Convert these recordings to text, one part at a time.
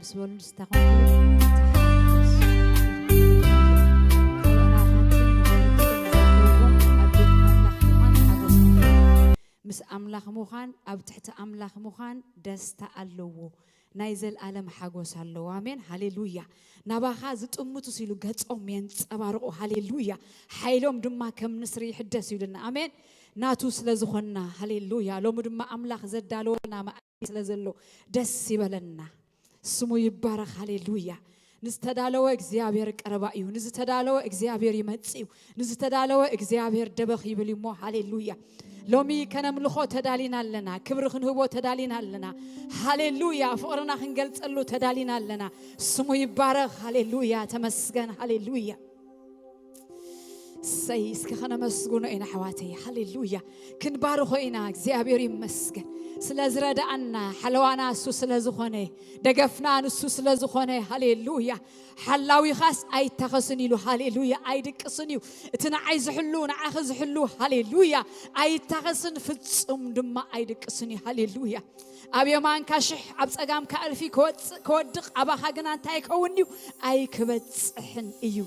ዝበሉ ንስታኹም ትሓጎስ። ኣብ ቤት ኣምላኽ ምዃን ሓጎስ እዩ። ምስ ኣምላኽ ምዃን፣ ኣብ ትሕቲ ኣምላኽ ምዃን ደስታ ኣለዎ። ናይ ዘልኣለም ሓጎስ ኣለዎ። ኣሜን። ሃሌሉያ። ናባኻ ዝጥምቱ ሲሉ ገጾም የንጸባርቑ። ሃሌሉያ። ሓይሎም ድማ ከም ንስሪ ይሕደስ ይብልና። ኣሜን። ናቱ ስለ ዝኾንና። ሃሌሉያ። ሎሚ ድማ ኣምላኽ ዘዳለወልና መኣዲ ስለ ዘሎ ደስ ይበለና። ስሙ ይባረኽ። ሃሌሉያ። ንዝተዳለወ እግዚኣብሔር ቀረባ እዩ። ንዝተዳለወ እግዚኣብሔር ይመጽእ እዩ። ንዝተዳለወ እግዚኣብሔር ደበኽ ይብል እዩ እሞ። ሃሌሉያ። ሎሚ ከነምልኾ ተዳሊና ኣለና። ክብሪ ክንህቦ ተዳሊና ኣለና። ሃሌሉያ። ፍቕርና ክንገልጸሉ ተዳሊና ኣለና። ስሙ ይባረኽ። ሃሌሉያ። ተመስገን። ሃሌሉያ። እሰይ፣ እስኪ ከነመስግኖ ኢና ኣሕዋተይ። ሃሌሉያ። ክንባርኾ ኢና። እግዚኣብሔር ይመስገን ስለ ዝረዳኣና፣ ሓለዋና እሱ ስለ ዝኾነ፣ ደገፍና ንሱ ስለ ዝኾነ። ሃሌሉያ። ሓላዊኻስ ኣይታኸስን ኢሉ። ሃሌሉያ። ኣይድቅስን እዩ። እቲ ንዓይ ዝሕሉ፣ ንዓኺ ዝሕሉ። ሃሌሉያ። ኣይታኸስን፣ ፍጹም ድማ ኣይድቅስን እዩ። ሃሌሉያ። ኣብ የማንካ ሽሕ፣ ኣብ ጸጋምካ እልፊ ክወጽእ፣ ክወድቕ፣ ኣባኻ ግና እንታይ ይከውን እዩ? ኣይክበጽሕን እዩ።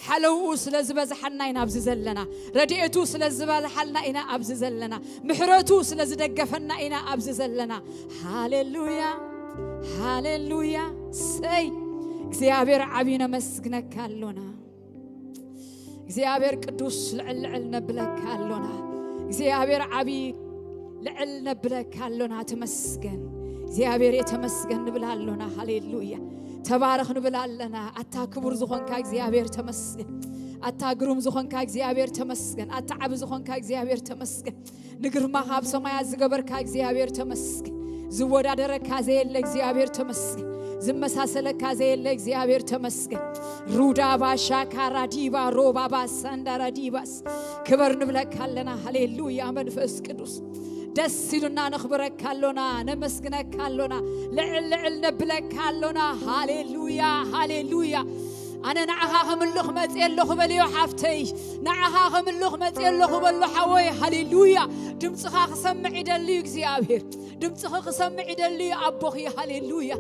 ሓለውኡ ስለ ዝበዝሓልና ኢና ኣብዚ ዘለና። ረድኤቱ ስለ ዝበዝሓልና ኢና ኣብዚ ዘለና። ምሕረቱ ስለ ዝደገፈና ኢና ኣብዚ ዘለና። ሃሌሉያ፣ ሃሌሉያ። ሰይ እግዚኣብሔር ዓብዪ ነመስግነካ ኣሎና። እግዚኣብሔር ቅዱስ ልዕል ልዕል ነብለካ ኣሎና። እግዚኣብሔር ዓብዪ ልዕል ነብለካ ኣሎና። ተመስገን እግዚኣብሔር፣ የተመስገን ንብል ኣሎና። ሃሌሉያ። ተባረኽ ንብል ኣለና። ኣታ ክቡር ዝኾንካ እግዚኣብሔር ተመስገን። ኣታ ግሩም ዝኾንካ እግዚኣብሔር ተመስገን። ኣታ ዓቢ ዝኾንካ እግዚኣብሔር ተመስገን። ንግርማኻ ኣብ ሰማያት ዝገበርካ እግዚኣብሔር ተመስገን። ዝወዳደረካ ዘየለ እግዚኣብሔር ተመስገን። ዝመሳሰለካ ዘየለ እግዚኣብሔር ተመስገን። ሩዳ ባሻካ ራዲባ ሮባ ባሳንዳ ራዲባስ ክበር ንብለካ ኣለና። ሃሌሉያ። መንፈስ ቅዱስ ደስ ኢሉና ነኽብረካ ኣሎና፣ ነመስግነካ ኣሎና፣ ልዕል ልዕል ነብለካ ኣሎና። ሃሌሉያ፣ ሃሌሉያ። ኣነ ንዓኻ ክምልኽ መጽየ ኣለኹ በልዮ ሓፍተይ፣ ንዓኻ ክምልኽ መጽየ ኣለኹ በሎ ሓወይ። ሃሌሉያ። ድምፅኻ ክሰምዕ ይደሊ እዩ እግዚኣብሔር፣ ድምፅኺ ክሰምዕ ይደሊ እዩ ኣቦኺ። ሃሌሉያ።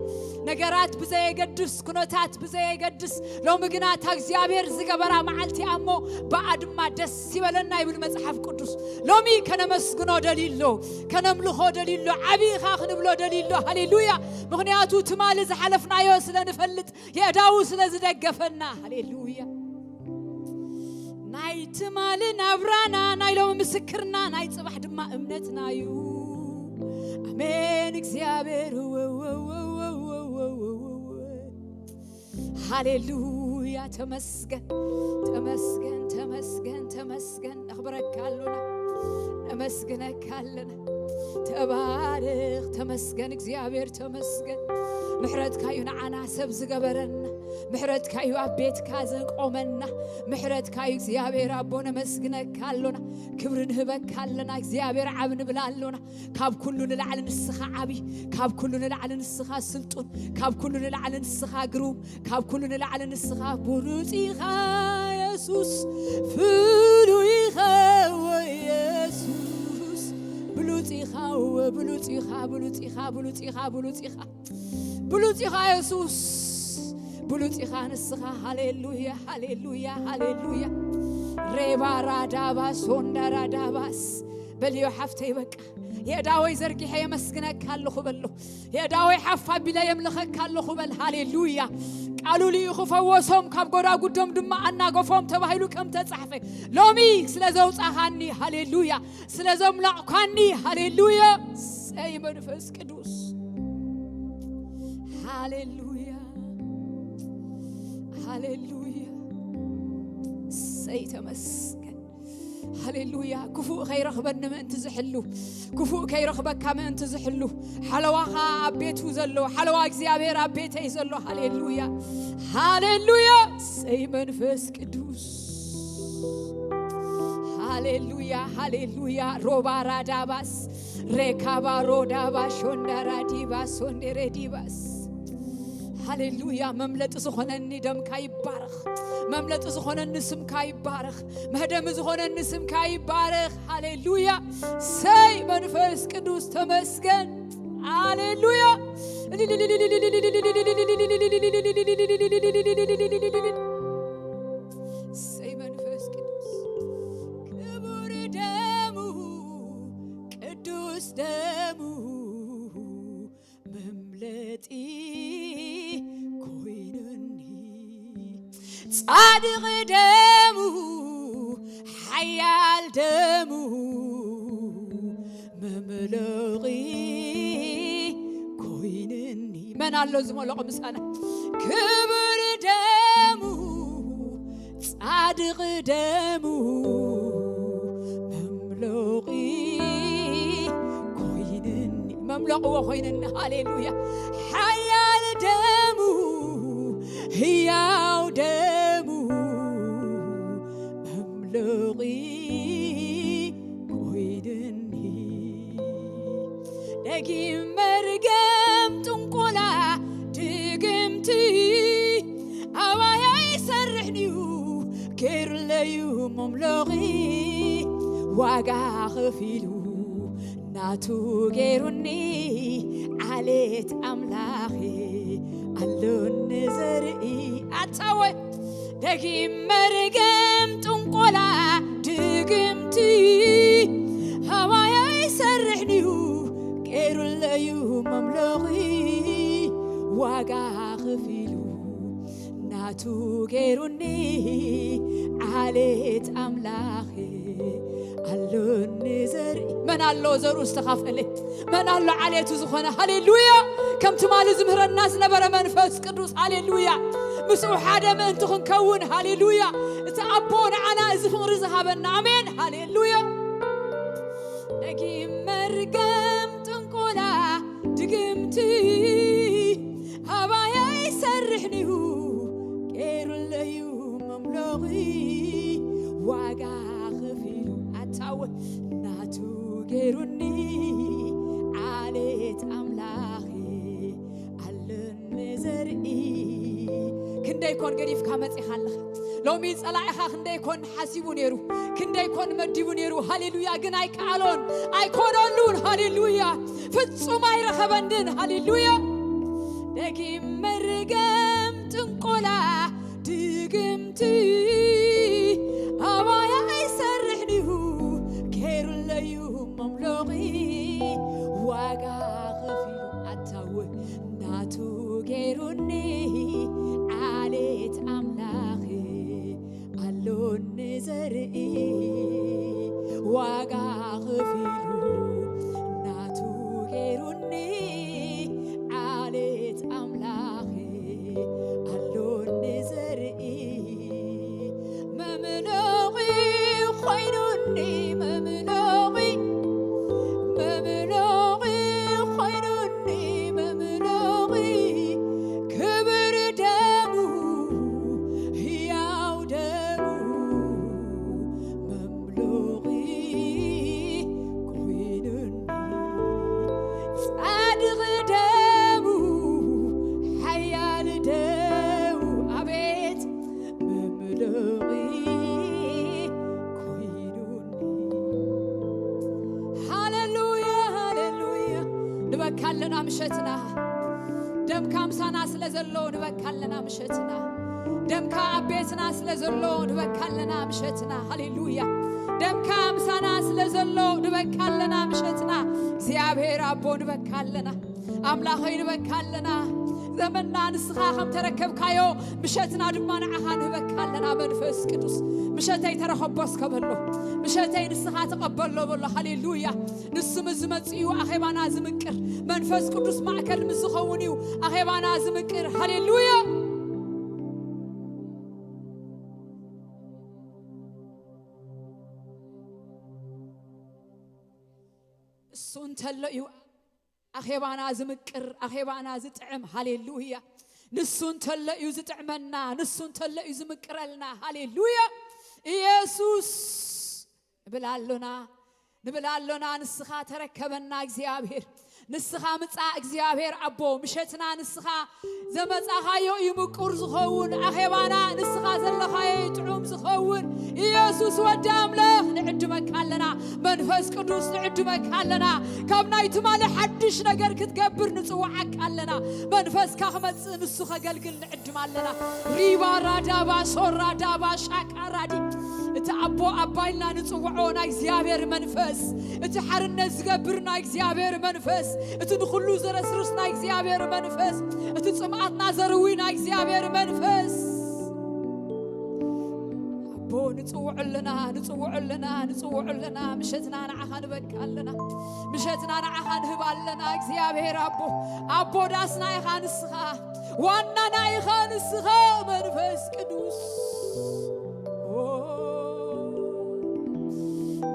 ነገራት ብዘየገድስ፣ ኩነታት ብዘየገድስ፣ ሎሚ ግና እታ እግዚኣብሔር ዝገበራ መዓልቲ እያ እሞ ብኣ ድማ ደስ ይበለና ይብል መጽሓፍ ቅዱስ። ሎሚ ከነመስግኖ ደልዩ ኣሎ፣ ከነምልኾ ደልዩ ኣሎ፣ ዓብዪ ኢኻ ክንብሎ ደልዩ ኣሎ። ሃሌሉያ። ምኽንያቱ ትማሊ ዝሓለፍናዮ ስለ ንፈልጥ፣ የእዳዉ ስለ ዝደገፈና። ሃሌሉያ። ናይ ትማሊ ናብራና፣ ናይ ሎሚ ምስክርና፣ ናይ ጽባሕ ድማ እምነትና እዩ። ኣሜን እግዚኣብሔር። ሃሌሉያ። ተመስገን፣ ተመስገን፣ ተመስገን፣ ተመስገን። ነኽብረካ ኣሎና፣ ነመስግነካ ኣለና። ተባረኽ፣ ተመስገን እግዚኣብሔር፣ ተመስገን። ምሕረትካ እዩ ንዓና ሰብ ዝገበረና፣ ምሕረትካ እዩ ኣብ ቤትካ ዘቆመና፣ ምሕረትካ እዩ እግዚኣብሔር ኣቦ። ነመስግነካ ኣሎና፣ ክብሪ ንህበካ ኣለና እግዚኣብሔር፣ ዓብ ንብል ኣሎና። ካብ ኩሉ ንላዕሊ ንስኻ ዓቢ፣ ካብ ኩሉ ንላዕሊ ንስኻ ስልጡን፣ ካብ ኩሉ ንላዕሊ ንስኻ ግሩም፣ ካብ ኩሉ ንላዕሊ ንስኻ ብሉጽ ኢኻ የሱስ፣ ፍሉይ ኢኻ ወየሱስ። ብሉጽ ኢኻ ወ-፣ ብሉጽ ኢኻ፣ ብሉጽ ኢኻ፣ ብሉጽ ኢኻ፣ ብሉጽ ኢኻ። ብሉጽ ኢኻ የሱስ፣ ብሉጽ ኢኻ ንስኻ። ሃሌሉያ፣ ሃሌሉያ፣ ሃሌሉያ። ሬባ ራዳባ ሶንዳ ራዳባስ በልዮ ሓፍተይ፣ በቃ የእዳወይ ዘርጊሐ የመስግነካ ኣለኹ በሎ። የእዳወይ ሓፍ ኣቢለ የምልኸካ ኣለኹ በል። ሃሌሉያ። ቃሉ ልኢኹ ፈወሶም፣ ካብ ጎዳጉዶም ድማ ኣናገፎም ተባሂሉ ከም ተጻሕፈ፣ ሎሚ ስለ ዘውጻኻኒ፣ ሃሌሉያ፣ ስለ ዘምላቕኳኒ፣ ሃሌሉያ። ሰይ መንፈስ ቅዱስ፣ ሃሌሉያ፣ ሃሌሉያ። ሰይ ተመስገን። ሃሌሉያ። ክፉእ ከይረኽበኒ ምእንቲ ዝሕሉ፣ ክፉእ ከይረኽበካ ምእንቲ ዝሕሉ፣ ሓለዋኻ ኣብ ቤቱ ዘሎ፣ ሓለዋ እግዚኣብሔር ኣብ ቤተይ ዘሎ። ሃሌሉያ፣ ሃሌሉያ። ሰይ መንፈስ ቅዱስ፣ ሃሌሉያ፣ ሃሌሉያ። ሮባ ራዳባስ፣ ሬካባ ሮዳባ ሾንዳ ራዲባስ፣ ሶንዴ ሬዲባስ። ሃሌሉያ። መምለጢ ዝኾነኒ ደምካ ይባረኽ። መምለጢ ዝኾነኒ ስምካ ይባረኽ። መህደሚ ዝኾነኒ ስምካ ይባረኽ። ሃሌሉያ። ሰይ መንፈስ ቅዱስ ተመስገን። ሃሌሉያ። ጻድቕ ደሙ፣ ሓያል ደሙ፣ መምለቒ ኮይንኒ። መን ኣሎ ዝመለቖ ምሳና? ክቡር ደሙ፣ ጻድቕ ደሙ፣ መምለቒ ኮይንኒ። መምለቕዎ ኮይንኒ። ሃሌሉያ። ሓያል ደሙ፣ ህያው ደሙ፣ መምለቒ ኮይንኒ። ደጊም መርገም ጥንቆላ ድግምቲ ኣባይ ኣይሰርሕንዩ፣ ገይሩለዩ መምለቒ ዋጋ ኸፊሉ ናቱ ገይሩኒ ዓሌት ኣምላኺ ኣሎኒ ዘርኢ ኣጻወ ደጊም መርገም ጥንቆላ ድግምቲ ኣባይ ኣይሰርሕንዩ፣ ገይሩለዩ መምለኺ ዋጋ ኸፊሉ ናቱ ገይሩኒ ዓሌት ኣምላኺ ኣሎኒ ዘርኢ። መን ኣሎ ዘርኡ ዝተኻፈለ? መን ኣሎ ዓሌቱ ዝኾነ? ሃሌሉያ። ከም ትማሊ ዝምህረና ዝነበረ መንፈስ ቅዱስ፣ ሃሌሉያ፣ ምስኡ ሓደ ምእንቲ ክንከውን፣ ሃሌሉያ፣ እቲ ኣቦ ንዓና እዚ ፍቕሪ ዝሃበና። ኣሜን። ሃሌሉያ። ደጊም መርገም ጥንቆላ ድግምቲ ኣባይ ኣይሰርሕንዩ፣ ገይሩለዩ መምለኺ ዋጋ ኸፊሉ ኣታወ ናቱ ገይሩኒ ዓሌት ኣምላኺ ኣሎኒ ዘርኢ። ክንደይ ኮን ገዲፍካ መጺኻ ኣለኻ? ሎሚ ጸላኢኻ ክንደይ ኮን ሓሲቡ ነይሩ፣ ክንደይ ኮን መዲቡ ነይሩ። ሃሌሉያ። ግን ኣይከኣሎን፣ ኣይኮነሉን። ሃሌሉያ። ፍጹም ኣይረኸበንን። ሃሌሉያ። ደጊም መርገም ጥንቆላ ድግምቲ ኣባይ ኣይሰርሕንዩ፣ ገይሩለዩ መምለቒ ዋጋ ኸፊሉ ኣታወ ናቱ ገይሩኒ ዓሌት ኣምላኺ ኣሎኒ ዘርኢ ዋጋ ኸፊሉ ናቱ ገይሩኒ ዓሌት ኣምላኺ ኣሎኒ ዘርኢ መምለቒ ኮይኑኒ መምለቒ መምለቒ ኮይኑኒ መምለቒ ክብር ደሙ ህያው ደሙ መምለቒ ኮይኑኒ ጻድቕ ደሙ ሓያል ደሙ ኣቤት መምለቒ ኮይኑኒ። ሃሌሉያ፣ ሃሌሉያ። ንበካ ኣለና ምሸትና። ደምካ ምሳና ስለ ዘሎ ንበካ ኣለና ምሸትና። ደምካ ኣብ ቤትና ስለ ዘሎ ንበካ ኣለና ምሸትና። ሃሌሉያ። ደምካ ምሳና ስለ ዘሎ ንበካ ኣለና ምሸትና። እግዚኣብሔር ኣቦ ንበካ ኣለና። ኣምላኸይ ንበካ ኣለና። ዘመንና ንስኻ ከም ተረከብካዮ ምሸትና ድማ ንዓኻ ንህበካ ኣለና። መንፈስ ቅዱስ ምሸተይ ተረኸቦ እስከ በሎ። ምሸተይ ንስኻ ተቐበሎ በሎ። ሃሌሉያ። ንሱ ምስ ዝመጽእ እዩ ኣኼባና ዝምቅር። መንፈስ ቅዱስ ማእከል ምስ ዝኸውን እዩ ኣኼባና ዝምቅር። ሃሌሉያ። እሱ እንተሎ እዩ ኣኼባና ዝምቅር፣ ኣኼባና ዝጥዕም። ሃሌሉያ። ንሱ እንተሎ እዩ ዝጥዕመና፣ ንሱ እንተሎ እዩ ዝምቅረልና። ሃሌሉያ። ኢየሱስ ንብል ኣሎና፣ ንብል ኣሎና። ንስኻ ተረከበና እግዚኣብሔር፣ ንስኻ ምጻእ እግዚኣብሔር ኣቦ። ምሸትና ንስኻ ዘመጻኻዮ እዩ ምቁር ዝኸውን። ኣኼባና ንስኻ ዘለኻዮ እዩ ጥዑም ዝኸውን። ኢየሱስ ወዲ ኣምላኽ ንዕድመካ ኣለና። መንፈስ ቅዱስ ንዕድመካ ኣለና። ካብ ናይ ትማሊ ሓድሽ ነገር ክትገብር ንጽውዓካ ኣለና። መንፈስካ ክመጽእ ንሱ ከገልግል ንዕድም ኣለና። ሪባ ራዳባ ሶራ ዳባ ሻካ ራዲ። እቲ ኣቦ ኣባይልና ንጽውዖ ናይ እግዚኣብሔር መንፈስ፣ እቲ ሓርነት ዝገብር ናይ እግዚኣብሔር መንፈስ፣ እቲ ንኹሉ ዘረስርስ ናይ እግዚኣብሔር መንፈስ፣ እቲ ጽምኣትና ዘርዊ ናይ እግዚኣብሔር መንፈስ። ንጽውዖ ኣለና፣ ንጽውዖ ኣለና፣ ንጽውዖ ኣለና። ምሸትና ንዓኻ ንበካ ኣለና፣ ምሸትና ንዓኻ ንህብ ኣለና። እግዚኣብሔር ኣቦ፣ ኣቦ ዳስና ኢኻ ንስኻ፣ ዋናና ኢኻ ንስኻ መንፈስ ቅዱስ። ኦ፣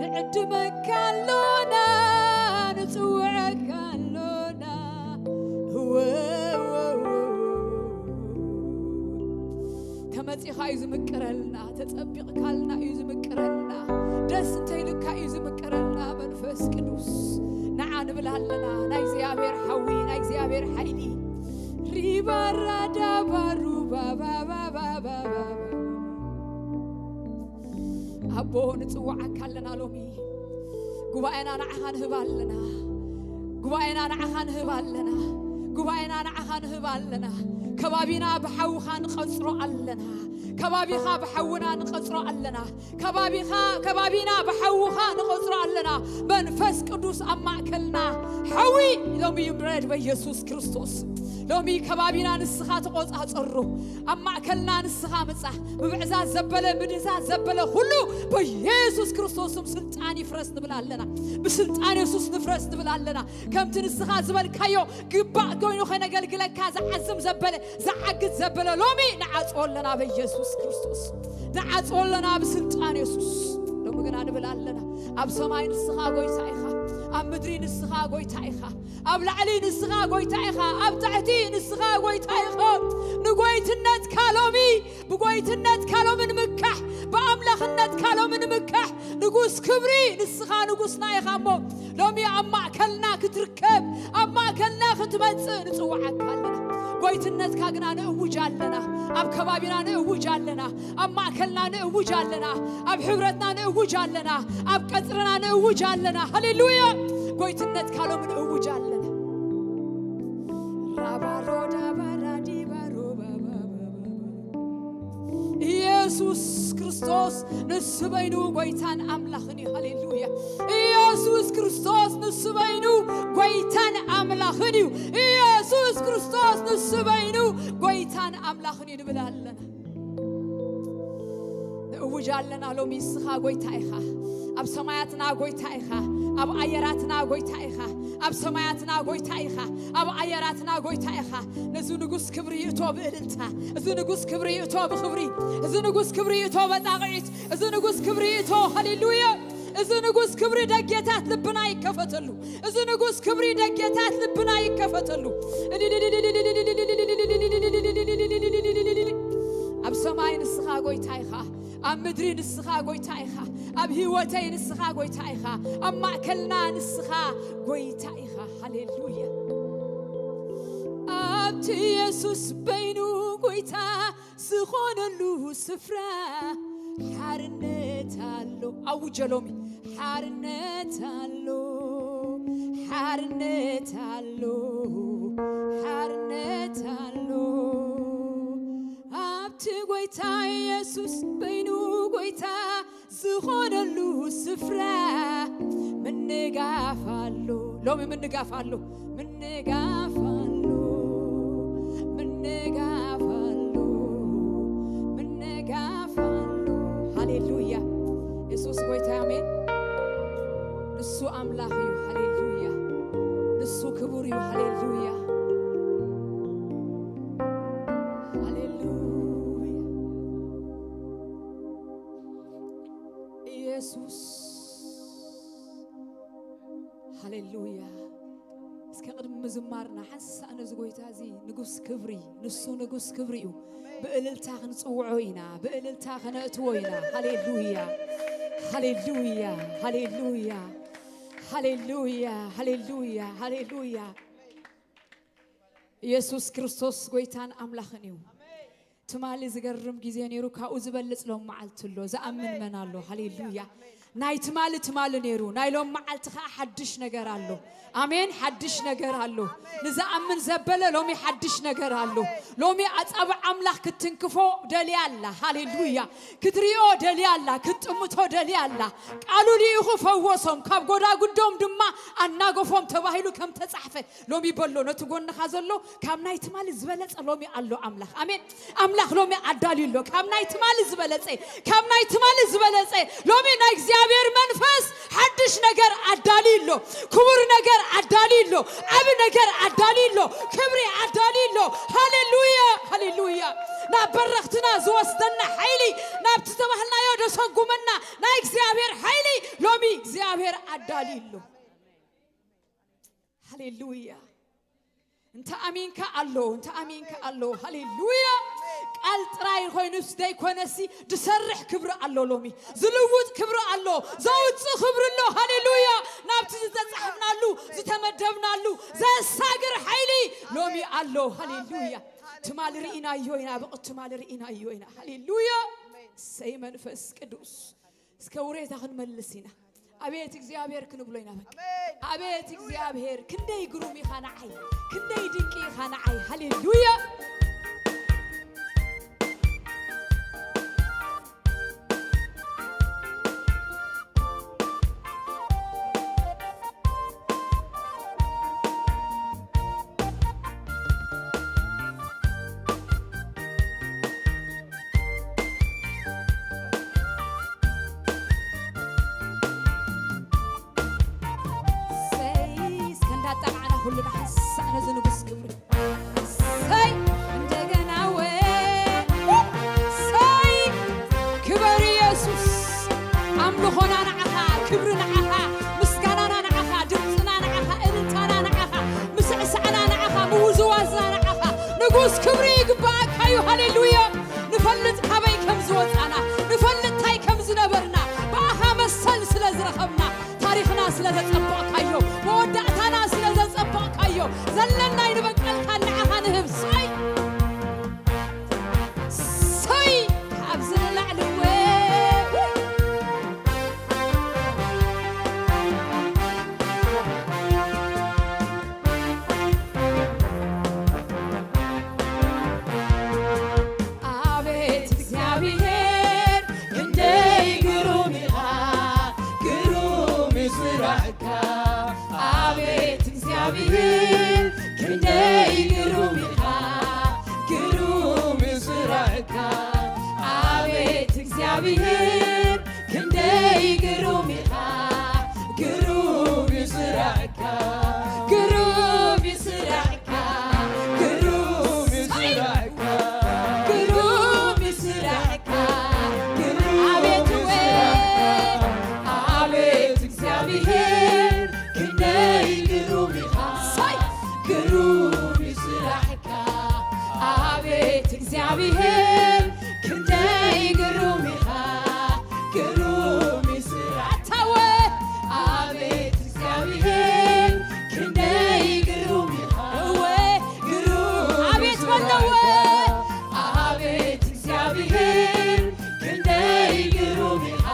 ንዕድመካ ኣሎና፣ ንጽውዐካ ኣሎና። እወ፣ እወ፣ እወ። ተመጺኻ እዩ ዝምቅረልና፣ ተጸቢቕካልና እዩ ዝምቅረልና፣ ደስ እንተይልካ እዩ ዝምቅረልና። መንፈስ ቅዱስ ንዓ ንብል ኣለና፣ ናይ እግዚኣብሔር ሓዊ፣ ናይ እግዚኣብሔር ሓይሊ። ሪባራዳባሩባባባባባባ። ኣቦ ንጽውዓካ ኣለና ሎሚ። ጉባኤና ንዓኻ ንህብ ኣለና። ጉባኤና ንዓኻ ንህብ ኣለና። ጉባኤና ንዓኻ ንህብ ኣለና። ከባቢና ብሓውኻ ንቐጽሮ ኣለና። ከባቢኻ ብሓውና ንቐጽሮ ኣለና። ከባቢኻ፣ ከባቢና ብሓውኻ ንቐጽሮ ኣለና። መንፈስ ቅዱስ ኣብ ማእከልና ሓዊ ሎሚ ይምረድ በኢየሱስ ክርስቶስ። ሎሚ ከባቢና ንስኻ ተቖጻጸሮ። ኣብ ማእከልና ንስኻ ምጻ። ምብዕዛዝ ዘበለ፣ ምድህሳስ ዘበለ ኩሉ በኢየሱስ ክርስቶስ ስም ስልጣን ይፍረስ ንብል ኣለና። ብስልጣን የሱስ ንፍረስ ንብል ኣለና። ከምቲ ንስኻ ዝበልካዮ ግባእ ኮይኑ ከነገልግለካ ዝዓዝም ዘበለ፣ ዝዓግት ዘበለ ሎሚ ንዓጽዎ ኣለና በኢየሱስ ክርስቶስ። ንዓጽዎ ኣለና ብስልጣን የሱስ። ሎሚ ግና ንብል ኣለና፣ ኣብ ሰማይ ንስኻ ጎይታ ኢኻ፣ ኣብ ምድሪ ንስኻ ጎይታ ኢኻ፣ ኣብ ላዕሊ ንስኻ ጎይታ ኢኻ፣ ኣብ ታሕቲ ንስኻ ጎይታ ኢኻ። ንጎይትነትካ ሎሚ፣ ብጎይትነትካ ሎሚ ንምካሕ፣ ብኣምላኽነትካ ሎሚ ንምካሕ። ንጉስ ክብሪ ንስኻ ንጉስና ኢኻ እሞ፣ ሎሚ ኣብ ማእከልና ክትርከብ፣ ኣብ ማእከልና ክትመጽእ ንጽውዓካ ኣለና። ጎይትነትካ ግና ንእውጅ ኣለና፣ ኣብ ከባቢና ንእውጅ ኣለና፣ ኣብ ማእከልና ንእውጅ ኣለና፣ ኣብ ሕብረትና ንእውጅ ኣለና፣ ኣብ ቀጽርና ንእውጅ ኣለና። ሃሌሉያ! ጎይትነትካ ሎሚ ንእውጅ ኣለና። ራባሮዳ ባራዲ ባሮ ባባ ኢየሱስ ክርስቶስ ንሱ በይኑ ጎይታን ኣምላኽን እዩ። ሃሌሉያ! ኢየሱስ ክርስቶስ ንሱ በይኑ ጎይታን ኣምላኽን እዩ። ኢየሱስ ክርስቶስ ንሱ በይኑ ጎይታን ኣምላኽን እዩ ንብል ኣለና። ንእውጅ ኣለና ሎሚ፣ ንስኻ ጎይታ ኢኻ። ኣብ ሰማያትና ጎይታ ኢኻ። ኣብ ኣየራትና ጎይታ ኢኻ። ኣብ ሰማያትና ጎይታ ኢኻ። ኣብ ኣየራትና ጎይታ ኢኻ። ነዚ ንጉስ ክብሪ ይእቶ ብእልልታ። እዚ ንጉስ ክብሪ ይእቶ ብኽብሪ። እዚ ንጉስ ክብሪ ይእቶ በጣቕዒት። እዚ ንጉስ ክብሪ ይእቶ። ሃሌሉያ! እዚ ንጉስ ክብሪ ደጌታት ልብና ይከፈተሉ። እዚ ንጉስ ክብሪ ደጌታት ልብና ይከፈተሉ። ኣብ ሰማይ ንስኻ ጎይታ ኢኻ። ኣብ ምድሪ ንስኻ ጎይታ ኢኻ። ኣብ ህይወተይ ንስኻ ጎይታ ኢኻ። ኣብ ማእከልና ንስኻ ጎይታ ኢኻ። ሃሌሉያ! ኣብቲ የሱስ በይኑ ጎይታ ዝኾነሉ ስፍራ ሓርነት ኣሎ። ኣውጀ ሎሚ፣ ሓርነት ኣሎ፣ ሓርነት ኣሎ፣ ሓርነት ኣሎ። ኣብቲ ጎይታ የሱስ በይኑ ጎይታ ዝኾነሉ ስፍራ ምንጋፍ ኣሎ። ሎሚ ምንጋፍ ኣሎ፣ ምንጋፍ ኣሎ፣ ምንጋፍ ኣሎ፣ ምንጋፍ ኣሎ። ሃሌሉያ! የሱስ ጎይታ፣ ኣሜን። ንሱ ኣምላኽ እዩ። ሃሌሉያ! ንሱ ክቡር እዩ። ሃሌሉያ! ሃሌሉያ! ኢየሱስ፣ ሃሌሉያ። እስከ ቅድሚ ምዝማርና ሓንሳእ ነዚ ጎይታ እዚ ንጉስ ክብሪ፣ ንሱ ንጉስ ክብሪ እዩ። ብእልልታ ክንጽውዖ ኢና፣ ብእልልታ ከነእትዎ ኢና። ሃሌሉያ፣ ሃሌሉያ፣ ሃሌሉያ፣ ሃሌሉያ፣ ሃሌሉያ፣ ሃሌሉያ። ኢየሱስ ክርስቶስ ጎይታን ኣምላኽን እዩ። ትማሊ ዝገርም ግዜ ነይሩ፣ ካብኡ ዝበልጽ ሎም መዓልቲ ኣሎ። ዝኣምን መን ኣሎ? ሃሌሉያ። ናይ ትማሊ ትማሊ ነይሩ፣ ናይ ሎም መዓልቲ ኸዓ ሓድሽ ነገር ኣሎ። ኣሜን። ሓድሽ ነገር ኣሎ። ንዝኣምን ዘበለ ሎሚ ሓድሽ ነገር ኣሎ። ሎሚ ኣጻብዕ ኣምላኽ ክትንክፎ ደልያ ኣላ። ሃሌሉያ። ክትሪኦ ደልያ ኣላ። ክትጥምቶ ደልያ ኣላ። ቃሉ ልኢኹ ፈወሶም፣ ካብ ጎዳጉዶም ድማ ኣናገፎም ተባሂሉ ከም ተጻሕፈ ሎሚ በሎ ነቲ ጎንኻ ዘሎ ካብ ናይ ትማሊ ዝበለጸ ሎሚ ኣሎ ኣምላኽ። ኣሜን። ኣምላኽ ሎሚ ኣዳልዩ ኣሎ። ካብ ናይ ትማሊ ዝበለጸ፣ ካብ ናይ ትማሊ ዝበለጸ ሎሚ ናይ እግዚኣብሔር መንፈስ ሓድሽ ነገር ኣዳልዩ ኣሎ። ክቡር ነገር ኣዳልዩ ኣሎ። ዓቢ ነገር ኣዳልዩ ኣሎ። ክብሪ ኣዳልዩ ኣሎ። ሃሌሉያ፣ ሃሌሉያ። ናብ በረኽትና ዝወስደና ሓይሊ፣ ናብቲ ዝተባህልናዮ ዘሰጉመና ናይ እግዚኣብሔር ሓይሊ ሎሚ እግዚኣብሔር ኣዳልዩ ኣሎ። ሃሌሉያ። እንተ ኣሚንካ ኣሎ፣ እንተ ኣሚንካ ኣሎ። ሃሌሉያ። ቃል ጥራይ ኮይኑስ ዘይኮነሲ፣ ዝሰርሕ ክብሪ ኣሎ። ሎሚ ዝልውጥ ክብሪ ኣሎ፣ ዘውፅእ ክብሪ ኣሎ። ሃሌሉያ። ናብቲ ዝተፃሕፍናሉ፣ ዝተመደብናሉ ዘሳግር ሓይሊ ሎሚ ኣሎ። ሃሌሉያ። ትማሊ ርኢናዮ ኢና፣ ብቕት ትማሊ ርኢናዮ ኢና። ሃሌሉያ። ሰይ መንፈስ ቅዱስ። እስከ ውሬታ ክንመልስ ኢና። ኣቤት እግዚኣብሔር ክንብሎ ኢና። በቃ ኣቤት እግዚኣብሔር፣ ክንደይ ግሩም ኢኻ ንዓይ፣ ክንደይ ድንቂ ኢኻ ንዓይ። ሃሌሉያ። ሰይ፣ እስከ እንዳጠማዕና ኩልና ሓንሳእ ነዚ ንጉስ ክብሪ። ሰይ፣ እንደገና ወ-፣ ሰይ፣ ክበር ኢየሱስ። ኣምልኾና ንዓኻ፣ ክብሪ ንዓኻ፣ ምስጋናና ንዓኻ፣ ድምፅና ንዓኻ፣ እልልታና ንዓኻ፣ ምስዕሳዕና ንዓኻ፣ ምውዝዋዝና ንዓኻ። ንጉስ ክብሪ ይግባኣካ እዩ። ሃሌሉያ። ንፈልጥ ካበይ ከም ዝወፃና፣ ንፈልጥ እንታይ ከም ዝነበርና፣ ብኣኻ መሰል ስለ ዝረኸብና፣ ታሪኽና ስለ ዘጸበቕካዮ፣ መወዳእታና ስለ ዘጸበቕካዮ፣ ዘለናይ ንበቀልካ ንዓኻ ንህብ። ሰይ! ሰይ! ካብዚ ንላዕሊ እወ! ኣቤት እግዚኣብሔር ክንደይ ግሩም ኢኻ፣ ግሩም እዩ ስራሕካ። ኣቤት እግዚኣብሔር ክንደይ ግሩም ኢኻ፣ ግሩም እዩ ስራሕካ። ኣቤት እግዚኣብሔር ክንደይ ግሩም ኢኻ፣ ግሩም እዩ ስራሕካ፣ ግሩም እዩ ስራሕካ፣ ግሩም እዩ ስራሕካ፣ ግሩም እዩ ስራሕካ፣ ግሩም እዩ ስራሕካ። ኣቤት እወ፣ ኣቤት እግዚኣብሔር ክንደይ ግሩም ኢኻ፣ ግሩም እዩ ስራሕካ። ኣቤት እግዚኣብሔር ክንደይ ግሩም ኢኻ፣ ግሩም እዩ ስራሕካ። ኣቤት እግዚኣብሔር ክንደይ ግሩም ኢኻ፣ እወ፣ ግሩም እዩ ስራሕካ። ኣቤት በለወ። ኣቤት እግዚኣብሔር ክንደይ ግሩም ኢኻ፣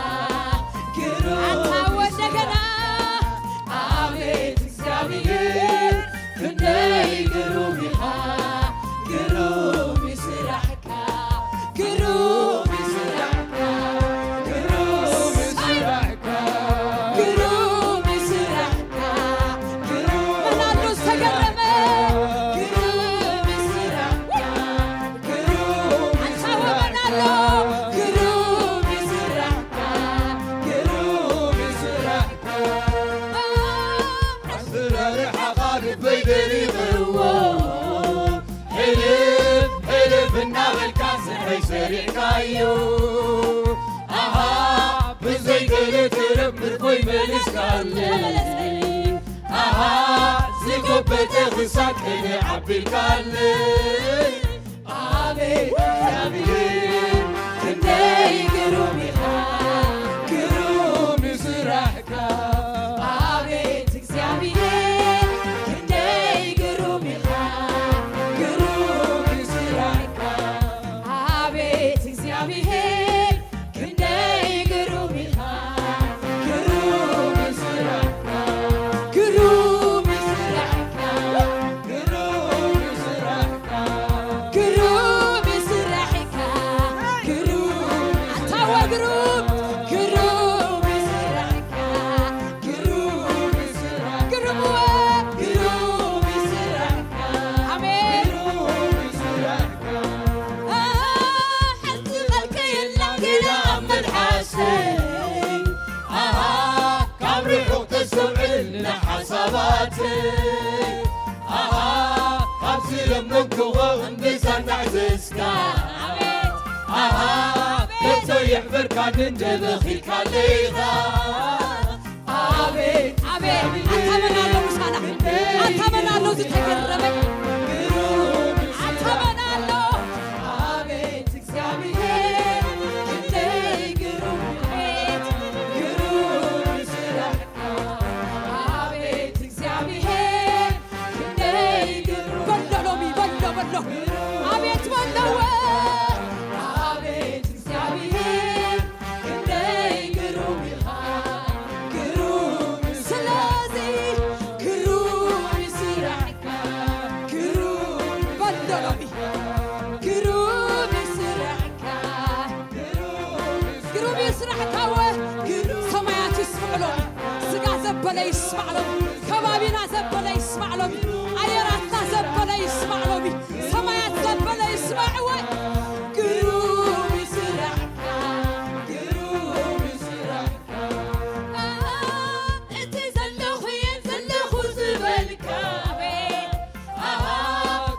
ግሩም ኣታ እዩ ወደገና። ስራሕካ። ኣቤት እግዚኣብሔር ክንደይ ግሩም ኢኻ፣ ግሩም እዩ ስራሕካ፣ ግሩም እዩ ስራሕካ፣ ግሩም እዩ ስራሕካ፣ ግሩም እዩ ስራሕካ፣ ግሩም መን ኣሎ እዩ ዝተገረመ? ስራሕካ፣ ግሩም እዩ ስራሕካ፣ ግሩም እዩ ኣንታ ወመን ኣሎ? ስራሕካ፣ ግሩም እዩ ስራሕካ፣ ግሩም እዩ ስራሕካ። ኣስራርሓኻ ልበይ ደሪቕዎ፣ ሕልፍ ሕልፍ እናበልካ ስርሐይ ሰሪዕካዮ። ኣሃ፣ ብዘይ ገለ ተረፍ ምርኮይ መሊስካለይ። ኣሃ፣ ዝጎበጠ ክሳድ ቅንዕ ኣቢልካለይ። ኣቤት እግዚኣብሔር ክንደይ ግሩም ኢኻ፣ ግሩም እዩ ስራሕካ። ኣቤት እግዚኣብሔር ክንደይ ግሩም ኢኻ፣ ግሩም እዩ ስራሕካ። ኣቤት እግዚኣብሔር ክንደይ ግሩም ኢኻ፣ ለመንክዎ እምብዛ እናዕዘዝካ። ኣሃ፣ ከቶ የሕፈርካን እንደ በኺልካለይ ኢኻ። ኣቤት፣ ኣቤት፣ ኣንታ መን ኣሎ ምሳና? ኣንታ መን ኣሎ ዝተገረመ? ኣንታ መን ኣሎ? ኣቤት እግዚኣብሔር፣ ክንደይ ግሩም ቤት፣ ግሩም ስራሕካ። ኣቤት እግዚኣብሔር፣ ክንደይ ግሩም። በሎ ሎሚ፣ በሎ፣ በሎ። ኣቤት በለወ። ኣቤት እግዚኣብሔር፣ ክንደይ ግሩም ኢኻ፣ ግሩም። ስለዚ ግሩም ስራሕካ፣ ግሩም። በሎ ሎሚ፣ ግሩም ስራሕካ። ግሩም እዩ ስራሕካ እወ። ሰማያት ይስምዑ ሎሚ። ስጋ ዘበለ ይስማዕ ሎሚ። ከባቢና ዘበለ ይስማዕ ሎሚ። ኣየራትና ዘበለ ይስማዕ ሎሚ። ሰማያት ዘበለ ይስማዕ እወ። ግሩም እዩ ስራሕካ። ግሩም እዩ ስራሕካ። እቲ ዘለኹ እየ ዘለኹ ዝበልካ። ኣሃ፣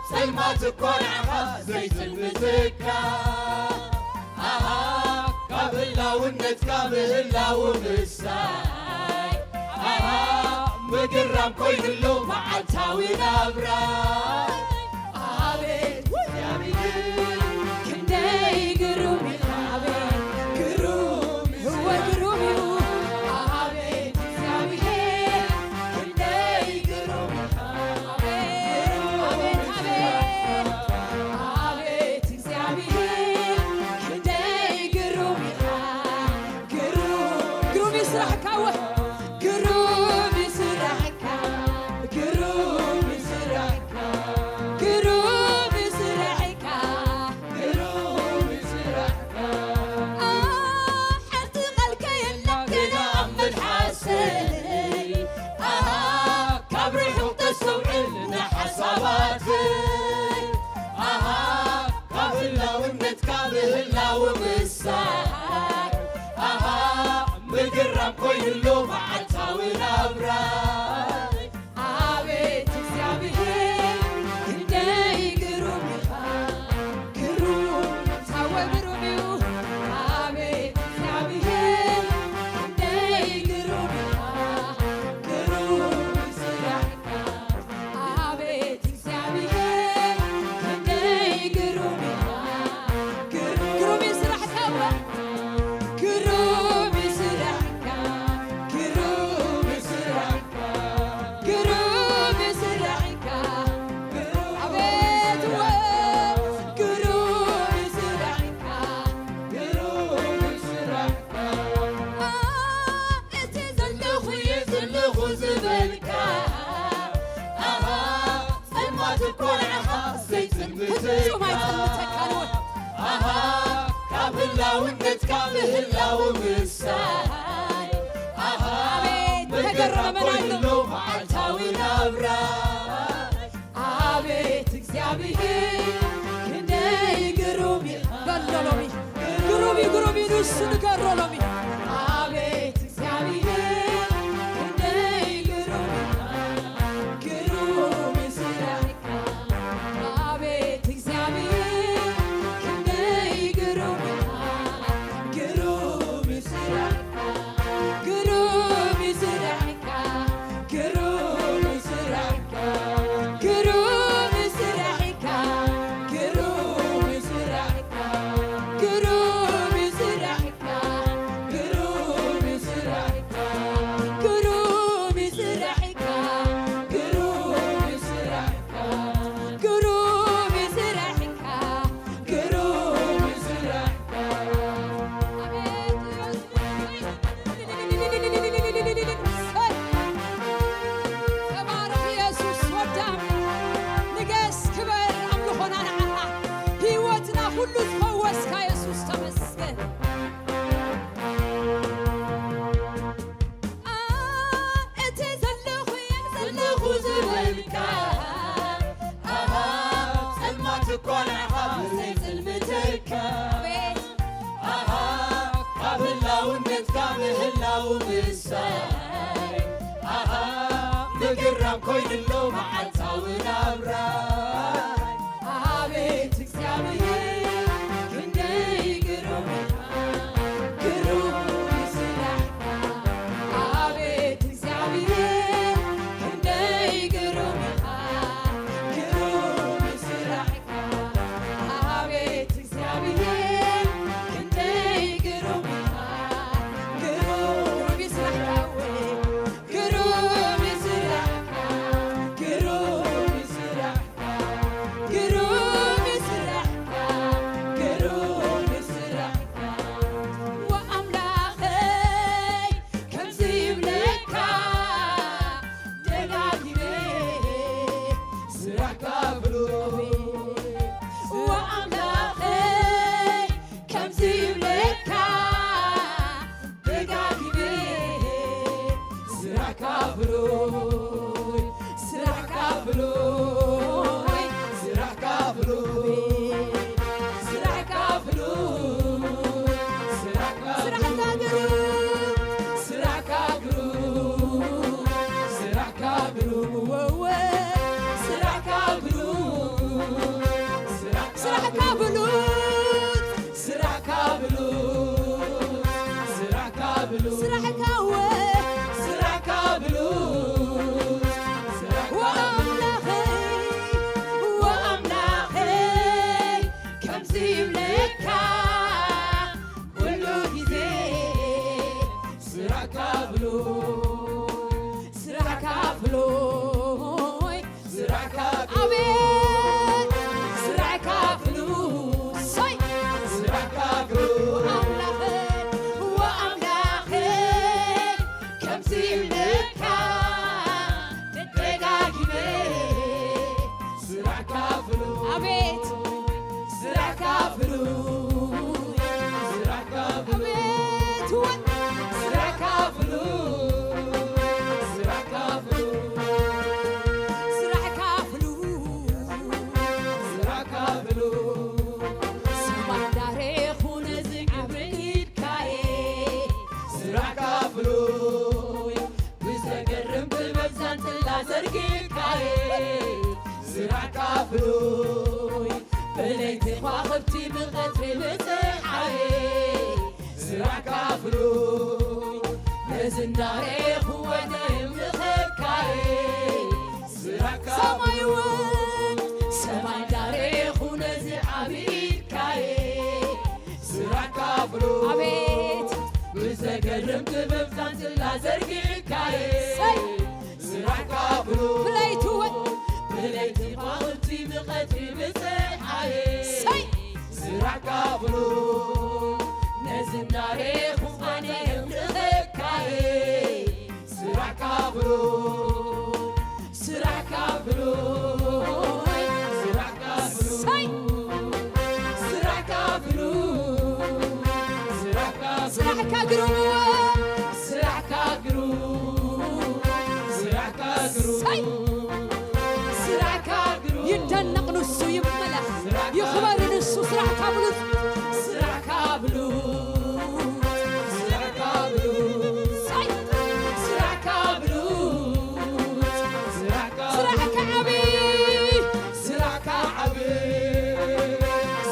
ጸልማት እኮ ንዓኻ ዘይጽልምተካ። ኣሃ፣ ካብ ህላውነትካ ምህላው ምሳይ። ኣሃ፣ ምግራም ኮይኑሎ መዓልታዊ ናብራ። ኣቤት እግዚኣብሔር፣ ክንደይ ግሩም እዩ። ኣቤት ግሩም እዩ። እወ ግሩም እዩ። ኣቤት እግዚኣብሔር፣ ክንደይ ግሩም እዩ። ኣቤት፣ ኣቤት፣ ኣቤት። ኣቤት እግዚኣብሔር፣ ክንደይ ግሩም ኢኻ። ግሩም፣ ግሩም እዩ ስራሕካ እወ። ግሩም እዩ ስራሕካ። ግሩም እዩ ስራሕካ። ግሩም እዩ ስራሕካ። ግሩም እዩ ስራሕካ። ኣሕርቲ ቃልካ የላ ገና ኣብ መልሓሰይ። ኣሃ፣ ካብ ርሑቕ ተስተውዕል ንሓሳባተይ። ኣሃ፣ ካብ ህላውነትካ ምህላው ምሳይ። ኣሃ፣ ምግራም ኮይኑሎ መዓልታዊ ናብራይ። ኣቤት እግዚኣብሔር፣ ክንደይ ግሩም ኢኻ። ግሩም፣ ታወ ግሩም እዩ። ኣቤት እግዚኣብሔር፣ ክንደይ ግሩም ኢኻ። ግሩም ስራሕካ። ኣቤት እግዚኣብሔር፣ ክንደይ ግሩም ኢኻ። ግሩም፣ ግሩም እዩ ስራሕካ እወ። ግሩም እዩ ስራሕካ። ግሩም እዩ ስራሕካ። ግሩም እዩ ስራሕካ። ኣቤት እወ። ግሩም እዩ ስራሕካ። ግሩም እዩ ስራሕካ። እቲ ዘለኹ እየ ዘለኹ ዝበልካ። ኣሃ፣ ጸልማት እኮ ንዓኻ ዘይጽልምተካ። ፍጹም ኣይጽልምተካን እውን። ኣሃ፣ ካብ ህላውነትካ ምህላው ምሳይ። ኣሃ፣ ኣቤት፣ ምግራም ተገረመ ኮይኑ ናይሎ። መዓልታዊ ናብራ። ኣቤት እግዚኣብሔር ክንደይ ግሩም ኢኻ። በሎ ሎሚ። ግሩም እዩ፣ ግሩም እዩ፣ ንሱ ንገሮ ሎሚ። ኣቤት እግዚኣብሔር ክንደይ ግሩም ኢኻ። ግሩም ስራሕካ። ኣቤት እግዚኣብሔር ክንደይ ግሩም ኢኻ። ግሩም ስራሕካ። ግሩም ስራሕካ። ግሩም ስራሕካ፣ ግሩም ስራሕካ፣ ግሩም ስራሕካ፣ ግሩም ስራሕካ፣ ግሩም ስራሕካ፣ ግሩም ስራሕካ፣ ግሩም ስራሕካ፣ ግሩም ስራሕካ፣ ግሩም ስራሕካ። ኣቤት! ተባረኽ የሱስ ወዲ ኣምላኽ፣ ንገስ ክበር ኣምልኾና ንዓኻ፣ ህይወትና ኩሉ ዝፈወስካ የሱስ ተመስገን። እቲ ዘለኹ እየ ዘለኹ ዝበልካ፣ ኣሃ፣ ጸልማት እኳ ንዓኻ ዘይጽልምተካ። ኣቤት። ኣሃ፣ ካብ ህላውነትካ ምህላው ምሳይ። ኣሃ፣ ምግራም ኮይኑሎ መዓልታዊ ናብራ። ኣምላኸይ ከምዚ ይብለካ ደጋጊመ፣ ስራሕካ ፍሉይ፣ ስራሕካ ፍሉይ፣ ስራሕካ ፍሉይ፣ ስራሕካ ፍሉይ፣ ስራሕካ ስራሕካ ፍሉይ፣ ግሩም፣ ስራሕካ ግሩም፣ ስራሕካ ግሩም፣ ወወ፣ ስራሕካ ግሩም፣ ስራሕካ ስራሕካ ፍሉይ፣ ስራሕካ ብሉጽ፣ ስራሕካ ብሉጽ፣ ስራሕካ ወ፣ ስራሕካ ብሉጽ፣ ስራሕካ ብሉጽ። ወኣምላኸይ፣ ወኣምላኸይ፣ ከምዚ ይብለካ ኩሉ ግዜ፣ ስራሕካ ብሉጽ፣ ስራሕካ ፍሉይ፣ ስራሕካ ግሩም፣ ኣቤት ስራሕካ ፍሉይ፣ ሰይ ስራሕካ ግሩም፣ ኣምላኸ፣ ወኣምላኸ፣ ከምዚ ይብለካ ደጋጊመ፣ ስራሕካ ፍሉይ፣ ኣቤት ስራሕካ ፍሉይ፣ ስራሕካ ፍሉይ፣ ኣቤት ወ፣ ስራሕካ ፍሉይ፣ ስራሕካ ፍሉይ፣ ስራሕካ ፍሉይ፣ ስራሕካ ፍሉይ፣ ሰማይ እንዳረኹ ነዚ ዓቢ ኢድካ'የ፣ ስራሕካ ፍሉይ፣ ብዘገርም ጥበብ ዛንትላ ዘርጊሕካ'የ፣ ስራሕካ ፍሉይ፣ ብለይቲ ከዋኽብቲ ብቐትሪ ብጸሓይ፣ ስራሕካ ፍሉይ፣ ነዚ እንዳረኹ ወደ እምልኸካ'የ፣ ስራሕካ ሰማይ እውን ሰማይ እንዳረኹ ነዚ ዓቢ ኢድካ'የ፣ ስራሕካ ፍሉይ፣ ኣቤት ብዘገርም ጥበብ ዛንትላ ዘርጊሕካ'የ፣ ሰይ ስራሕካ ፍሉይ፣ ብለይቲ ወ፣ ብለይቲ ከዋኽብቲ ብቐትሪ ብጸሓይ፣ ሰይ ስራሕካ ፍሉይ፣ ነዚ እንዳረኹ ኣነ እምልኸካ'የ፣ ስራሕካ ፍሉይ፣ ስራሕካ ፍሉይ፣ ስራሕካ ፍሉይ፣ ሰይ ስራሕካ ፍሉይ፣ ስራሕካ ፍሉይ፣ ስራሕካ ግሩም፣ ስራሕካ ግሩም፣ ስራሕካ ግሩም፣ ሰይ ስራሕካ ግሩም፣ ይደነቕ ንሱ ይመለኽ፣ ስራሕካ ይኽበር ንሱ፣ ስራሕካ ብሉጽ፣ ስራሕካ ብሉጽ፣ ስራሕካ ብሉጽ፣ ሰይ ስራሕካ ብሉጽ፣ ስራሕካ ስራሕካ ዓቢ፣ ስራሕካ ዓቢ፣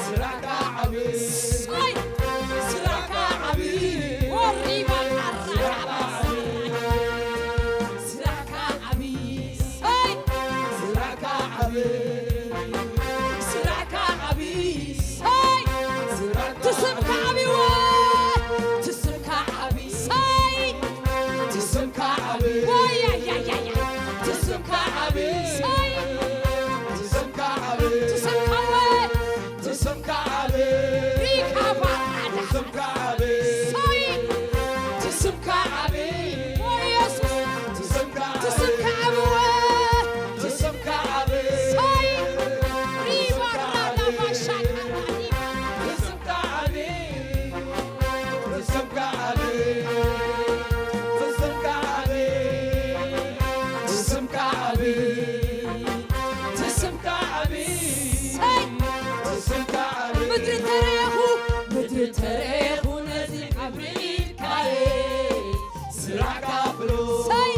ስራሕካ ዓቢ፣ ሰይ ስራሕካ ዓቢ፣ ወሪባ ስራሕካ ዓቢ፣ ስራሕካ ዓቢ፣ ሰይ ስራሕካ ዓቢ፣ ስራሕካ ዓቢ፣ ሰይ ስራሕካ ትስምካ ዓቢ፣ ወ ትስምካ ዓቢ፣ ሰይ ትስምካ ዓቢ፣ ወያያያያ ትስምካ ዓቢ፣ ሰይ ትስምካ ዓቢ፣ ትስምካ ወ ትስምካ ዓቢ፣ ሪካባ ትስምካ ዓቢ፣ ሰይ ትስምካ ዓቢ፣ ወ ኢየሱስ ትስምካ ዓቢ፣ ትስምካ ዓቢ፣ ወ ትስምካ ዓቢ፣ ሰይ ሪባ ራዳ ባሻ ትስምካ ዓቢ፣ ትስምካ ዓቢ፣ ትስምካ ዓቢ፣ ትስምካ ዓቢ፣ ትስምካ ዓቢ፣ ሰይ ትስምካ ዓቢ፣ ምድሪ ተረኹ፣ ምድሪ ተረኹ ነዚ ክብሪ ኢድካ'የ፣ ስራሕካ ፍሉይ፣ ሰይ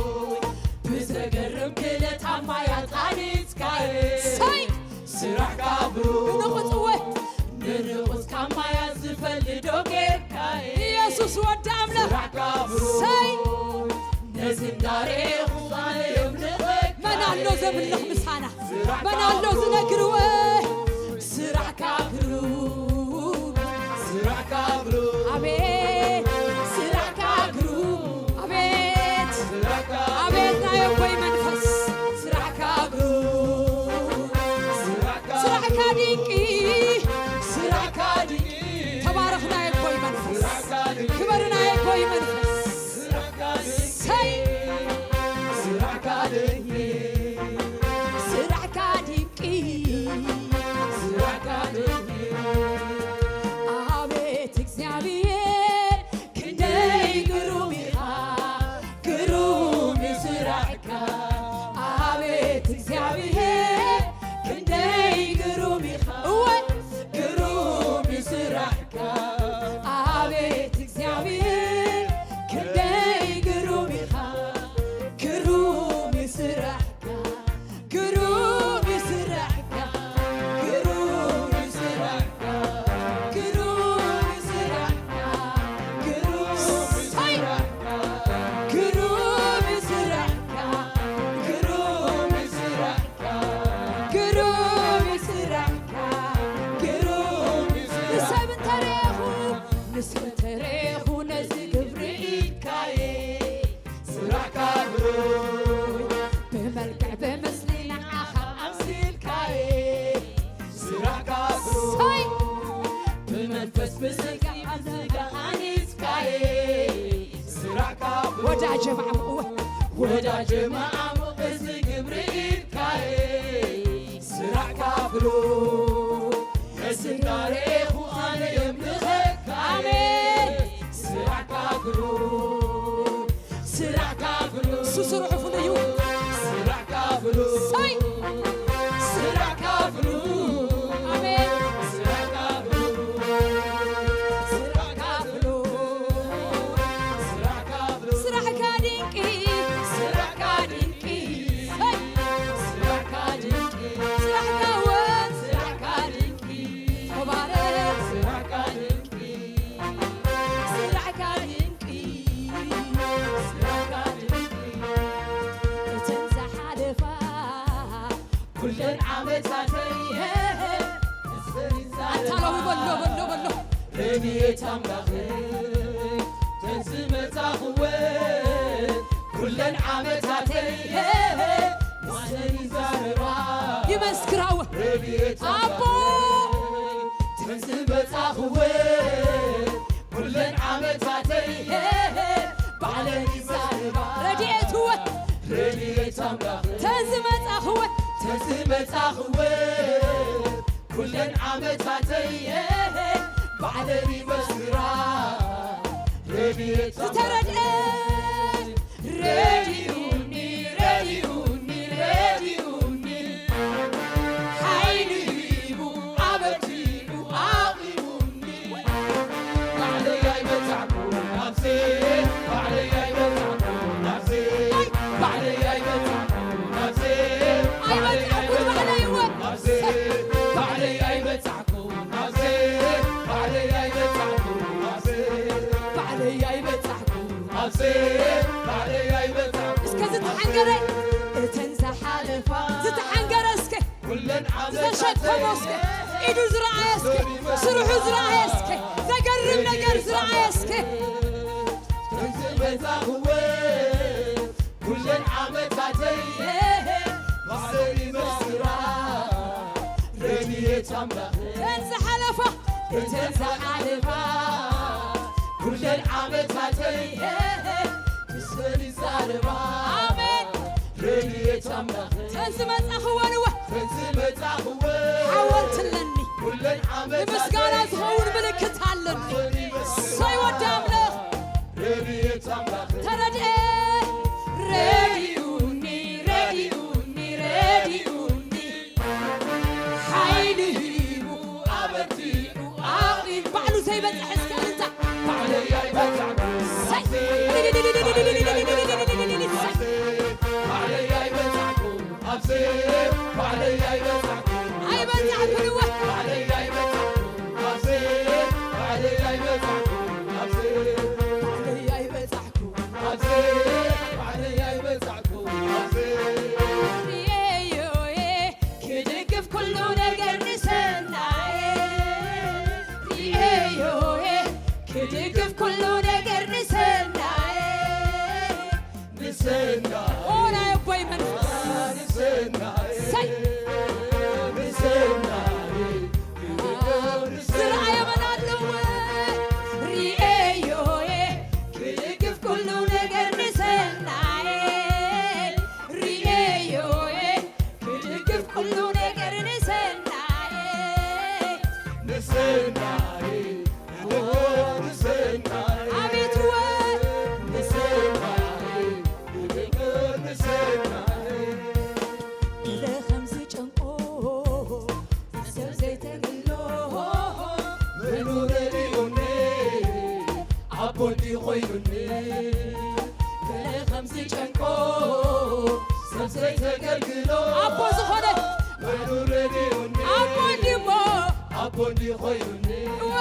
ብዘገርም ክእለት ኣብ ማያት ኣኒጽካ'የ፣ ሰይ ስራሕካ ብሩር ንንቑጽ እወ ንንቑጽ ካብ ማያት ዝፈልዶ ጌርካ'የ። ኢየሱስ ወዲ ኣምላኽ። ስራሕካ ብሩር ሰይ ነዚ እንዳረኹ ኣነ የምልኸካ። መን ኣሎ ዘምልኽ ምሳና? መን ኣሎ ዝነግር እወ? ስራሕካ ብሩር፣ ስራሕካ ብሩር፣ ኣቤት ስራሕካ ግሩም፣ ኣቤት ስራሕካ ኣቤት ናይ ኣቦይ መንፈስ ስራሕካ ግሩም፣ ስራሕካ ስራሕካ ድንቂ፣ ስራሕካ ድንቂ፣ ተባረኽ ናይ ኣቦይ መንፈስ፣ ስራሕካ ድንቂ፣ ክበር ናይ ኣቦይ መንፈስ። ስራሕካ ድንቂ፣ ሰይ ስራሕካ ድንቂ፣ ስራሕካ ድንቂ፣ ስራሕካ ድንቂ፣ ጀማዓ እወ። ወዳጀ መዓሙቕ እዚ ግብሪ ኢድካ'የ፣ ስራሕ ካፍሉ። ነዚ እንዳረኤኹ ኣነ የምልኸካ'የ፣ ኣሜን። ስራሕ ካፍሉ፣ ስራሕ ካፍሉ። እሱ ስርሑ ፍሉይ እዩ። ስራሕ ካፍሉ፣ ሰይ። ስራሕ ካፍሉ፣ ኣሜን። ስራሕ ካፍሉ፣ ስራሕ ካፍሉ። ስራሕካ ድንቂ፣ ስራሕካ ድንቂ፣ ሄይ! ስራሕካ ድንቂ፣ ስራሕካ ወ-፣ ስራሕካ ድንቂ፣ ተባረኽ። ስራሕካ ድንቂ፣ ስራሕካ ድንቂ፣ ስራሕካ ድንቂ። እተን ዝሓለፋ ኩለን ዓመታተይ ኣታ ሎሚ በሎ፣ በሎ፣ በሎ። ረድኤት ኣምላኽ ተዝመጻኽወ ኩለን ዓመታተይ ምስኒ ዛረባ ይመስክራወ። ረድኤት ኣቦ ተዝመጻኽወ ኩለን ዓመታተይ ባዕለይ ዛረባ ረድኤትወ ረድኤት ኣምላኽ ተዝመጻኽወ ተዝመጻኽወ ኩለን ዓመታተይ ባዕለይ መስራ ረድኤት ዝተረድኤ ረዲኡኒ ረዲኡኒ ረዲኡኒ ሓይሊ ሂቡ ኣበርቲዑ ኣቑሙኒ ባዕለይ ኣይበጻሕኩ ናብዚ ባዕለይ ኣይበጻሕኩ ናብዚ ባዕለይ ኣይበጻሕኩ ናብዚ ኣይበጻሕኩ ባዕለይ እወ ናብዚ ባዕለይ ኣይበጻሕኩ ናብዚ ባዕለይ ኣይበጻሕኩ ናብዚ ባዕለይ ኣይበጻሕኩ ናብዚ ባዕለይ ኣይበጻሕኩ እስከ ዝተሓንገረ እተን ዝሓለፋ ዝተሓንገረ እስከ ኩለን ዝተሸከሞ እስከ ኢዱ ዝረኣየ እስከ ስርሑ ዝረኣየ እስከ ዘገርም ነገር ዝረኣየ እስከ ዝመጻኽወ ኩለን ዓመታተይ ማዕበል ይመስክራ ረድኤት ኣምላኽ እተን ዝሓለፋ እተን ዝሓለፋ ኩለን ዓመታተይ ምስበን ይዛረባ ኣሜን ረድኤት ኣምላኽ እተን ዝመጻኽወን እወ እተን ዝመጻኽወ ሓወልቲ ኣለኒ ኩለን ዓመታተይ ንምስጋና ዝኸውን ምልክት ኣለኒ እሰይ ወዲ ኣምላኽ ረድኤት ኣምላኽ ተረድኤ ረዲኡኒ ረዲኡኒ ረዲኡኒ ሓይሊ ሂቡ ኣበርቲዑ ኣቒሙ ባዕሉ ዘይበጽሕ እስከ እልልታ ባዕለይ ኣይበጻሕኩ እሰይ ባዕለይ ኣይበጻሕኩ ኣብዚ ባዕለይ ኣይበጻሕኩ ኣይበጻሕኩን እወ ባዕለይ ኣይበጻሕኩ ኣብዚ ባዕለይ ኣይበጻሕኩ ኣብዚ ባዕለይ ኣይበጻሕኩ ኣብዚ ባዕለይ ኣይበጻሕኩ ኣብዚ ርኤዮየ ክድግፍ ኩሉ ነገር ንሰናየ ርኤዮየ ክድግፍ ኩሉ ነገር ንሰናየ ንሰናየ ኦራይ ኣቦይ መንፈስ ንሰናየ ሰይ ንሰናየ ዝረኣየ መን ኣለዎ ርኤዮየ ክድግፍ ኩሉ ነገር ንሰናየ ርኤዮየ ክድግፍ ኩሉ ነገር ንሰናየ ንሰናየ ኦ ንሰናየ ኣቤት እወ ንሰናየ ንሰናየ ገለ ከም ዝጨንቆ ሰብ ዘይተግሎ መኑ ረዲኡኒ ኣቦ እንዲ ኮይኑኒ ገለ ከም ዝጨንቆ ሰብ ዘይተገልግሎ ኣቦ ዝኾነ መኑ ረዲኡኒ ኣቦ እንዲሞ ኣቦ እንዲ ኮይኑኒ እወ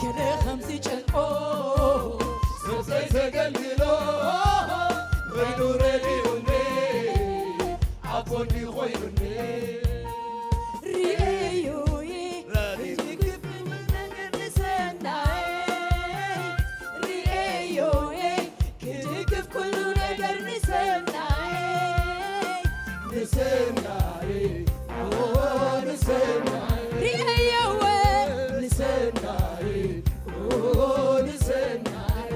ገለ ከም ዝጨንቆ ሰብ ዘይተገልግሎ መኑ ረዲኡኒ ኣቦ እንዲ ኮይኑኒ ርእዮይ ዝግብር ነገር ንሰናይ ርእዮይ ክድግፍ ኩሉ ነገር ንሰናይ ንሰናይ ኦ ንሰናይ ርእዮወ ንሰናይ ኦ ንሰናይ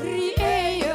ርእዮ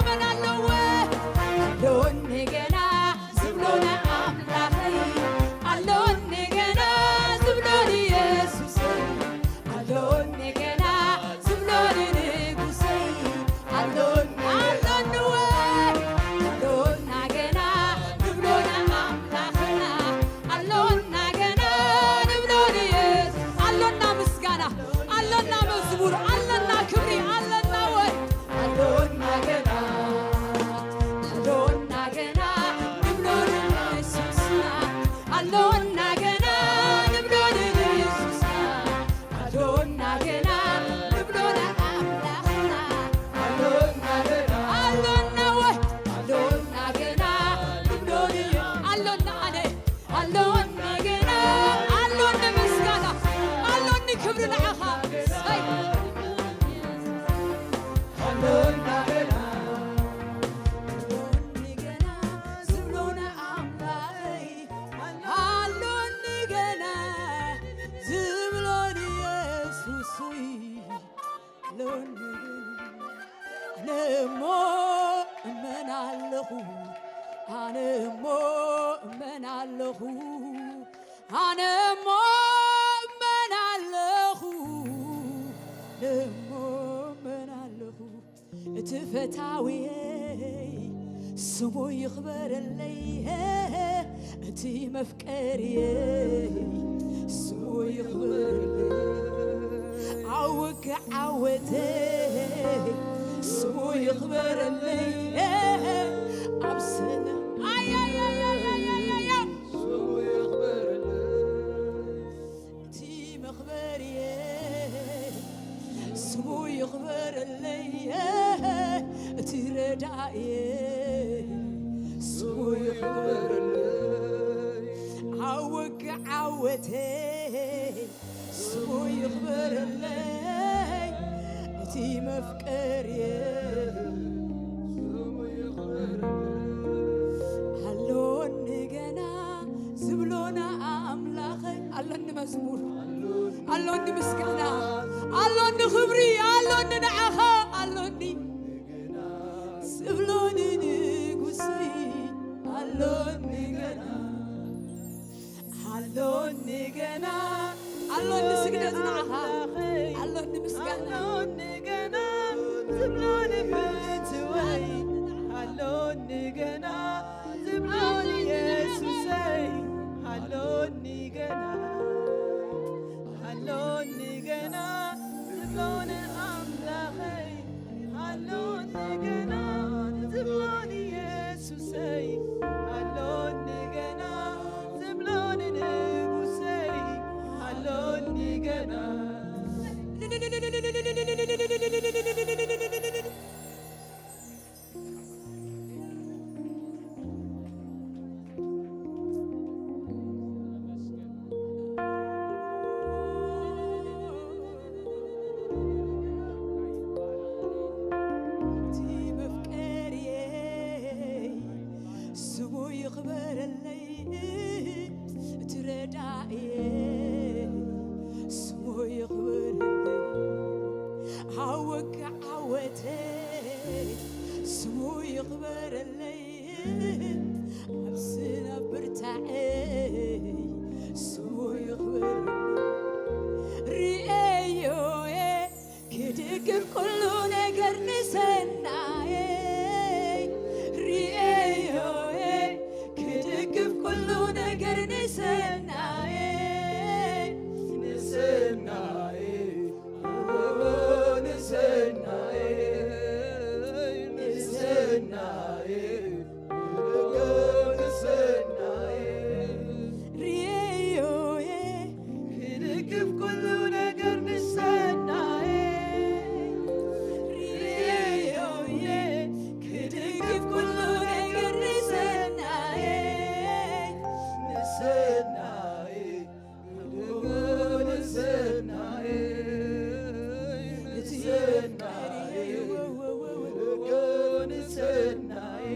መን ኣለዎ ኣሎኒ ገና ዝብሎ ንኣምላኸይ ኣሎኒ ገና ዝብሎ ንየሱሰይ ኣሎኒ ገና ዝብሎ ንንጉሰይ ኣሎኒ ኣሎኒ ወይ ኣሎና ገና ንብሎ ንኣምላኽና ኣሎና ገና ንብሎ ንየሱስ ኣሎና ምስጋና ኣሎና መዝሙር ኣሎና ክብሪ ኣሎና ወይ ኣሎና ገና ኣሎና ገና ንብሎ ንየሱስና ኣሎና ገና ንብሎ ንየሱስና ኣሎና ገና ንብሎ ንኣምላኽና ኣሎና ገና ኣሎና ወይ ኣሎና ገና ንብሎ ንየ ኣሎና ኣነ ኣሎኒ ገና ኣሎኒ ምስጋና ኣሎኒ ክብሪ ንዓኻ ሰይ ኣሎና ገና ኣሎኒ ገና ዝብሎ ንኣምላኸይ ኣሎኒ ገና ዝብሎ ንየሱስይ ኣነ እሞ እመን ኣለኹ ኣነ እሞ እመን ኣለኹ ኣነ እሞ እመን ኣለኹ ኣነ እሞ እመን ኣለኹ እቲ ፈታውየይ ስሙ ይኽበረለይ እቲ መፍቀርየይ ስሙ ይኽበረለይ ኣውክ ዓወተይ ስሙ ይኽበረለይ ኣብ ሰላም ኣያያያያያያያ ስሙ ይኽበረለይ እቲ መኽበርየ ስሙ ይኽበረለይ እቲ ረዳእየ ስሙ ይኽበረለይ ዓወክ ዓወተይ ስሙ ይኽበረለይ እቲ መፍቀርየ ስሙ ይኽበረለይ ኣሎኒ ገና ዝብሎ ንኣምላኸይ ኣሎኒ መዝሙር ኣሎኒ ምስጋና ኣሎኒ ክብሪ ኣሎኒ ንዓኻ ኣሎኒ ዝብሎ ንንጉስይ ኣሎኒ ገና ኣሎኒ ገና ኣሎኒ ስግደት ንዓኻ ኣሎኒ ምስጋና ኣሎኒ ገና ዝብሎ ንፍትወይ ኣሎኒ ገና ዝብሎ ንየሱሰይ ኣሎኒ ገና ኣሎኒ ገና ዝብሎ ንኣምላኸይ ኣሎኒ ገና ዝብሎ ንየሱሰይ ኣሎኒ ገና ዝብሎ ንንጉሰይ ኣሎኒ ገና እቲ መፍቀርየይ ስሙ ይኽበረለይ እቲ ረዳእየ ስሙ ይኽበረለይ ዓወት ዓወተይ ስሙ ይኽበረለይ ኣብ ስነ ብርታዐይ ስሙ ይኽበረለይ ርእዮየ ክድግፍ ኩሉ ነገር ንሰናየይ ርእዮየ ክድግፍ ኩሉ ነገር ንሰናየይ ንሰናየ ንሰናየ ንሰናየ ንሰናየ ርእዮየ ክድግፍ ኩሉ ነገር ንሰናየ ርእዮየ ክድግፍ ኩሉ ነገር ንሰናየ ንሰናየ ንሰናየ ንሰናየ ንሰናየ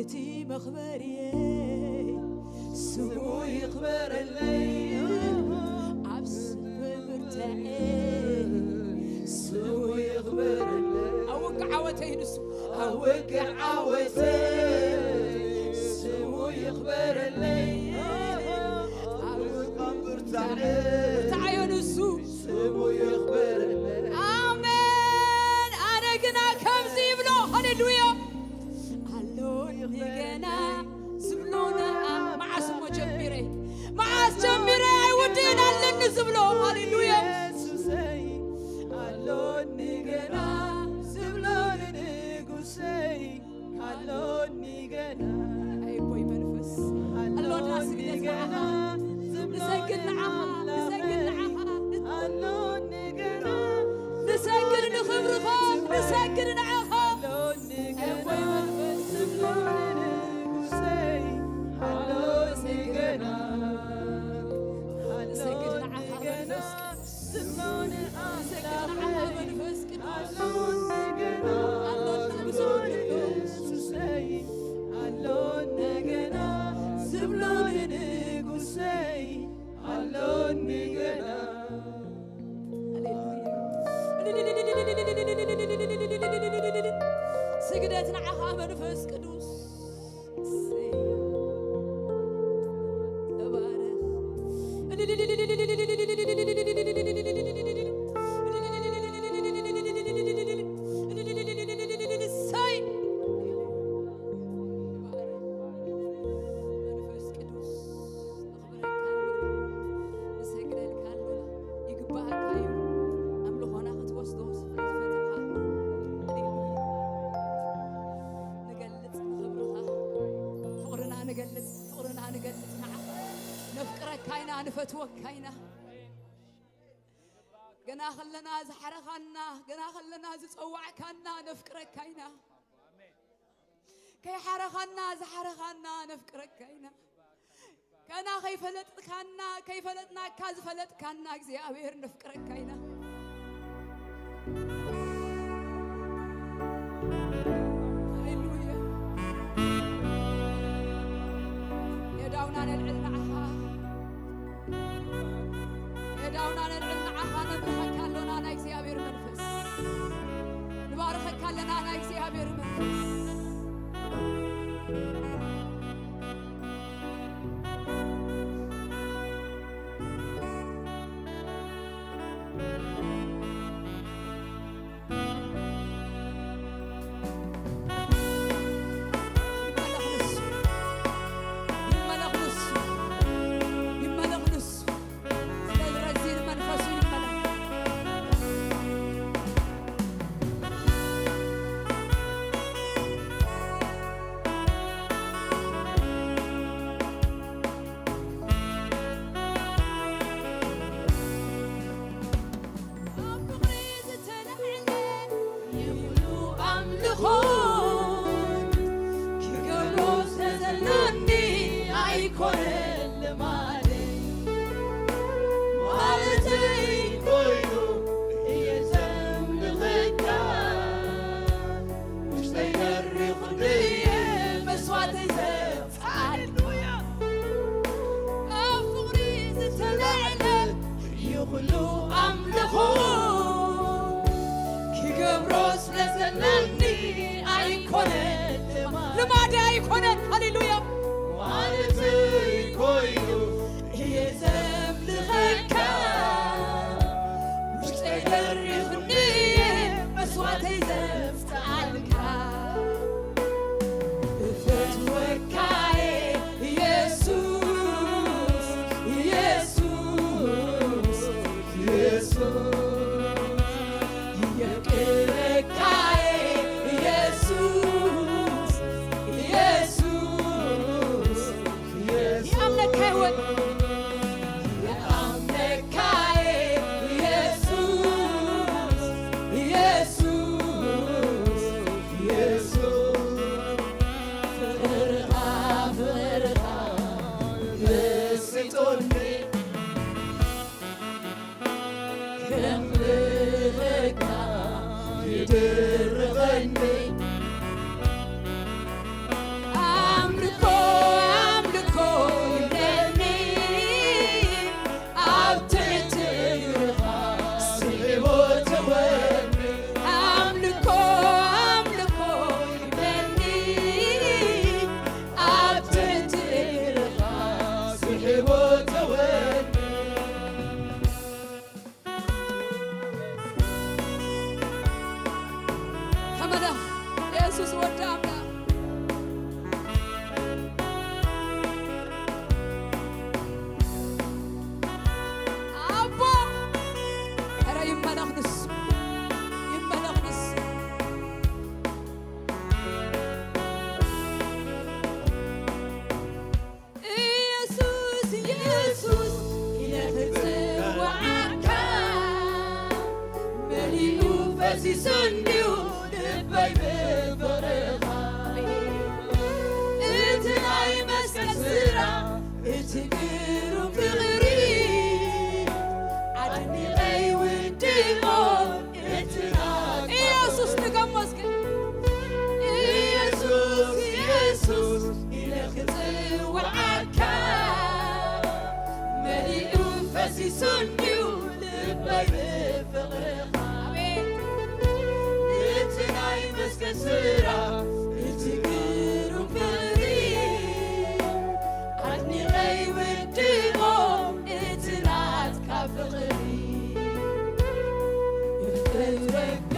እቲ መኽበርየ ስሙ ይኽበረለይ ኣብ ስፍር ብርትዐ ስሙ ይኽበረለይ ኣብ ውግእ ዓወተይ ኣብ ውግዕ ዓወተይ ስሙ ይኽበረለይ። ኣብ ውግዕ ብርታዐ ብርታዐዮ ንሱ። ስሙ ይኽበረለይ። ኣሜን። ኣነ ግና ከምዚ ይብሎ። ሃሌሉያ። ኣሎኒ ገና ዝብሎ ንኣ-፣ መዓስ እሞ ጀሚረ? መዓስ ጀሚረ? ኣይውድእን ኣለኒ ዝብሎ። ሃሌሉያ። ኢየሱሰይ፣ ኣሎኒ ገና ዝብሎ ንንጉሰይ፣ ኣሎኒ ገና። ኣይ ቦይ መንፈስ፣ ኣሎና ኣሎኒ ስግደት ገና ንዓኻ። ዝብሎ ንሰግድ ንዓኻ፣ ንሰግድ ንዓኻ። ኣሎኒ ገና ንሰግድ ንኽብርኻ፣ ንሰግድ ንዓኻ። ኣሎኒ ገና ዝብሎ ንንጉሰይ፣ ኣሎኒ ገና። ንሰግድ ንዓኻ መንፈስ ቅዱስ። ንሰግድ ንዓኻ መንፈስ ቅዱስ። ኣሎኒ ገና። ኣሎና ብዙሕ ንብሎ። ኢየሱሰይ፣ ኣሎኒ ገና ዝብሎ ንንጉሰይ፣ ኣሎኒ ገና። ሃሌሉያ። ስግደት ንዓኻ መንፈስ ቅዱስ። እሰይ። ተባረኽ። እሰይ። መንፈስ ቅዱስ ነኽብረካ ኣሎና፣ ንሰግደልካ ኣሎና። ይግባኣካ እዩ ኣምልኾና ክትወስዶ ዝፈተኻ። ሃሌሉያ። ንገልጽ ንኽብርኻ፣ ፍቕርና ንገልጽ፣ ፍቕርና ንገልጽ ንዓኻ። ነፍቅረካ ኢና፣ ንፈትወካ ኢና። ገና ከለና ዝሓረኻና፣ ገና ከለና ዝጸዋዕካና ነፍቅረካ ኢና። ከይሓረኻና ዝሓረኻና ነፍቅረካ ኢና። ገና ከይፈለጥካና፣ ከይፈለጥናካ ዝፈለጥካና እግዚኣብሔር ነፍቅረካ ኢና። ሃሌሉያ። የዳውና ነልዕል ንዓኻ። የዳውና ነልዕል ንዓኻ። ነምልኸካ ኣሎና ናይ እግዚኣብሔር መንፈስ። ንባርኸካ ኣለና ናይ እግዚኣብሔር መንፈስ። ይመለኽ ንሱ። ይመለኽ ንሱ። ይመለኽ ንሱ። ስለዚ ረዚን መንፈሱ ይመለኽ። ወዲ ኣምላኽ። ኣቦ፣ ኧረ ይመለኽ ንሱ፣ ይመለኽ ንሱ። ኢየሱስ፣ ኢየሱስ ኢለ ክጽውዓካ፣ መሊኡ ፈሲሱ እንድዩ ልበይ ብፍቕርኻ። እቲ ናይ መስቀል ስራሕ፣ እቲ ግሩም ፍቕሪ፣ ኣድኒቐ ይውድኦ። ኢየሱስ ንገሞ እስኪ። ኢየሱስ፣ ኢየሱስ ኢለ ክጽውዓካ፣ መሊኡ ፈሲሱ እንድዩ ልበይ ብፍቕርኻ። ኣሜን። እቲ ናይ መስቀል ስራሕ፣ እቲ ግሩም ፍቕሪ፣ ኣድኒቐ ይውድኦ እቲ ናትካ ፍቕሪ። እፈትወካ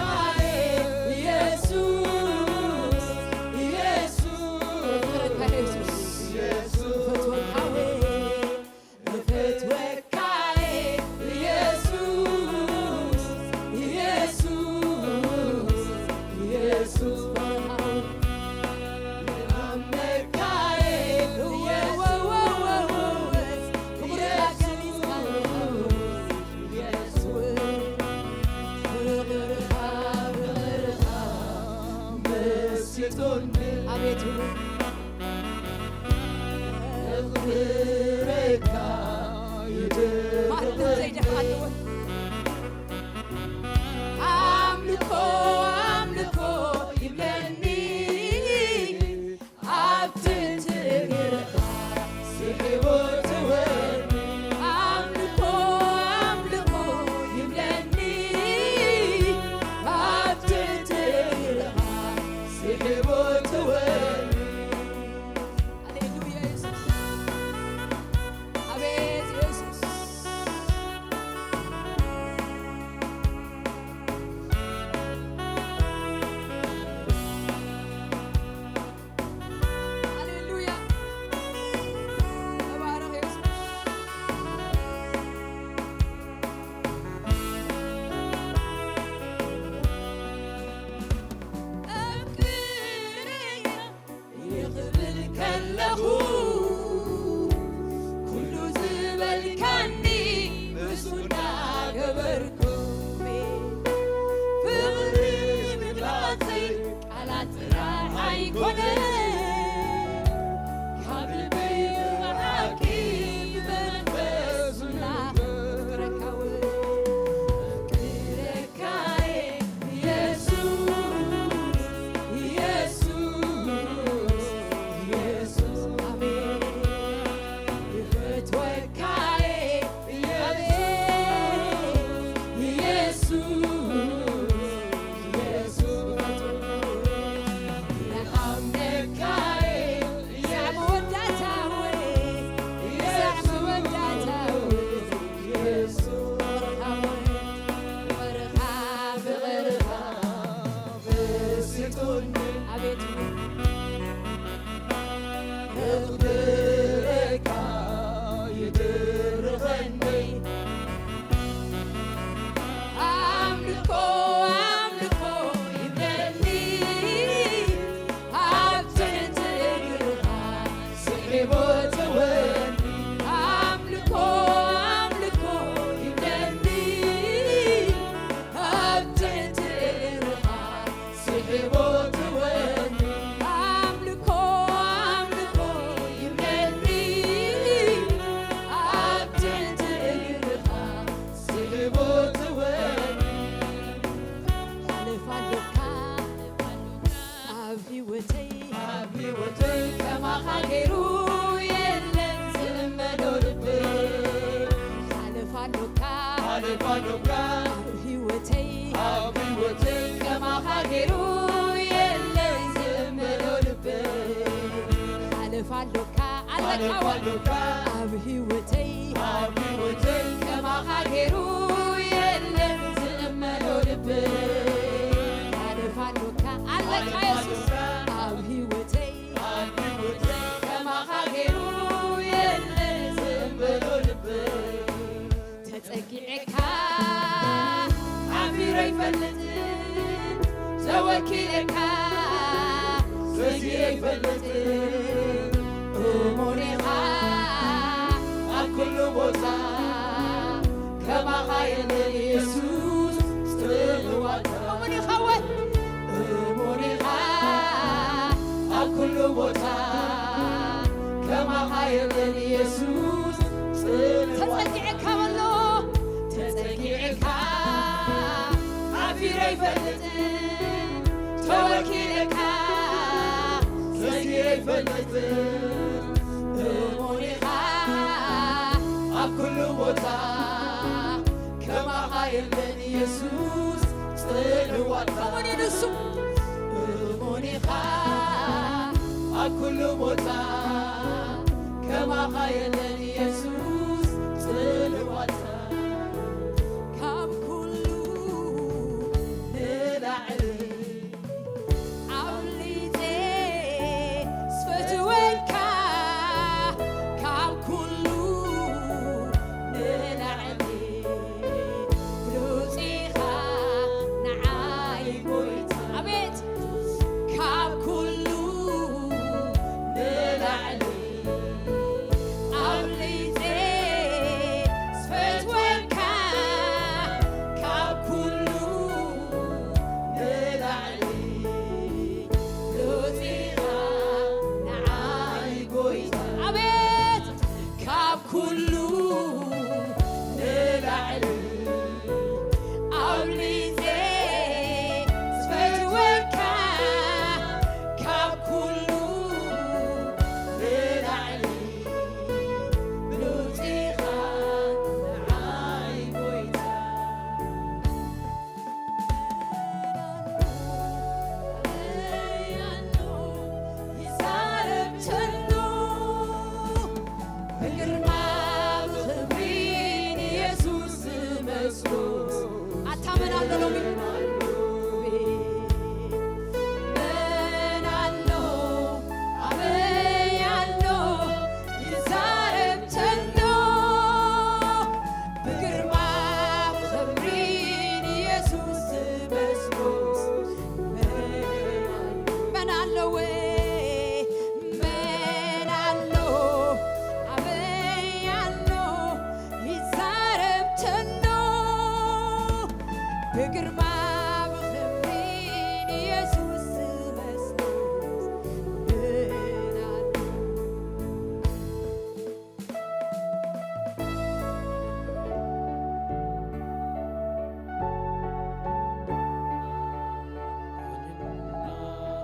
ኢየሱስ፣ ኢየሱስ፣ እፈትወካ ኢየሱስ፣ ኢየሱስ፣ እፈትወካ እፈትወካ ኢየሱስ፣ ኢየሱስ፣ ኢየሱስ፣ እኣምነካ ኢየሱስ፣ ክቡር ኢየሱስ፣ ኢየሱስ፣ ፍቕርኻ፣ ፍቕርኻ መሲጡኒ። ኣቤቱ ክብረካ ማንም ይደርበ ዘይደፍኣሉ። ኣምልኮ፣ ኣምልኮ ይብለኒ ኣብ ትሕቲ እግርኻ ስሒቡ ትወኒ። ኣምልኮ፣ ኣምልኮ ይብለኒ ኣብ ትሕቲ እግርኻ ስሒቡ ትወኒ። ሃሌሉያ የሱስ። ኣቤት የሱስ። ሃሌሉያ። ተባረኽ የሱስ። ኣፍቅረያ ይኽብል ከለኹ ኩሉ ዝበልካኒ ምስኡ እናገበርኩ ፍቕሪ ምግላጸይ ቃላት ጥራሕ ኣይኮነ ካብ ልበይ ብሓቂ ብመንፈስ እናፍቅረካ እውን ኣፍቅረካ ኣቤቱ ክብረካ ይድርኸኒ። ኣምልኮ ኣምልኮ ይብለኒ ኣብ ትሕቲ እግርኻ ስሒቡ ተወኒ። ኣምልኮ ኣምልኮ ይብለኒ ኣብ ትሕቲ እግርኻ ስሒቡ ተወኒ። ኣምልኮ ኣምልኮ ይብለኒ ኣብ ትሕቲ እግርኻ ስሒቡ ተወኒ። ሓለፋ ኣለካ ኣብ ህይወተይ፣ ኣብ ህይወተይ ከማኻ ገይሩ የለን ዝእመኖ ልበይ። ሓለፋ ኣሎካ፣ ሓለፋ ኣሎካ ኣብ ህይወተይ፣ ኣብ ህይወተይ ከማኻ ገይሩ የለን ዝእመኖ ልበይ። ሓለፋ ኣሎካ፣ ኣለካ ሓለፋ ኣሎካ ኣብ ህይወተይ፣ ኣብ ህይወተይ ከማኻ ገይሩ የለን ዝእመኖ ልበይ። ሓለፋ ኣሎካ፣ ኣለካ የሱስ። ኣይፈልጥን ተወኪለካ ገዚኤ ኣይፈልጥን እሙን ኢኻ ኣብ ኩሉ ቦታ ከማኻ የለን ኢየሱስ ጽልዋታ እሙን ኢኻ ወይ እሙን ኢኻ ኣብ ኩሉ ቦታ ከማኻ የለን ኢየሱስ ጽልዋታ ተጸጊዕካ በሎ ተጸጊዕካ ሓፊረ ኣይፈልጥን ተወኪለካ ገዚረ ኣይፈልጥን እሙን ኢኻ ኣብ ኩሉ ቦታ ከማኻ የለን ኢየሱስ ጽልዋታ እሙን እዩ ንሱ እሙን ኢኻ ኣብ ኩሉ ቦታ ከማኻ የለን ኢየሱስ ጽልዋታ ካብ ኩሉ ንላዕሊ ኣብሊፀ ዝፈትወካ ካብ ኩሉ ንላዕሊ ብሉፅ ኢኻ ንዓይ ጎይታ ኣቤት ካብ ኩሉ ንላዕሊ ኣብሊፀ ዝፈትወካ ካብ ኩሉ ንላዕሊ ብሉፅ ኢኻ ንዓይ ጎይታ ኣቤት ካብ ኩሉ ንላዕሊ ኣብሊፀ ዝፈትወካ ካብ ኩሉ ንላዕሊ ብሉፅ ኢኻ ንዓይ ጎይታ ይዛረብ ተሎ ብግርማ ብኽብሪ ንየሱስ ዝመስሎ ኣታ መን ኣሎ ሎሚ መን ኣሎ ኣበይ ኣሎ ይዛረብ ተሎ ብግርማ ብኽብሪ ንየሱስ ዝመስሎ መን ኣለወ መን ኣሎ ኣበይ ኣሎ ይዛረብ ተሎ ብግርማ ብኽብሪ ንየሱስ ዝመስሎ መን ኣሎ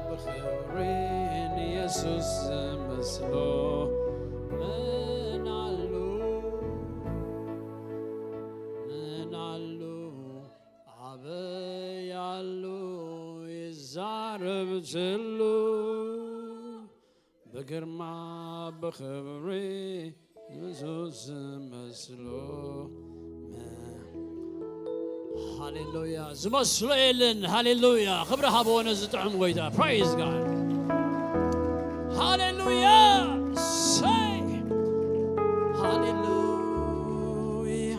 ብኽብሪ ንየሱስ ዝመስሎ መን ኣሎ መን ኣሎ ኣበይ ኣሎ ይዛረብ ዘሎ ብግርማ ብኽብሪ ንሱ ዝመስሎ ሃሌሉያ ዝመስሎ የለን ሃሌሉያ ክብሪ ሃበዎ ነዚ ጥዑም ጎይታ praise God ሃሌሉያ ሰይ ሃሌሉያ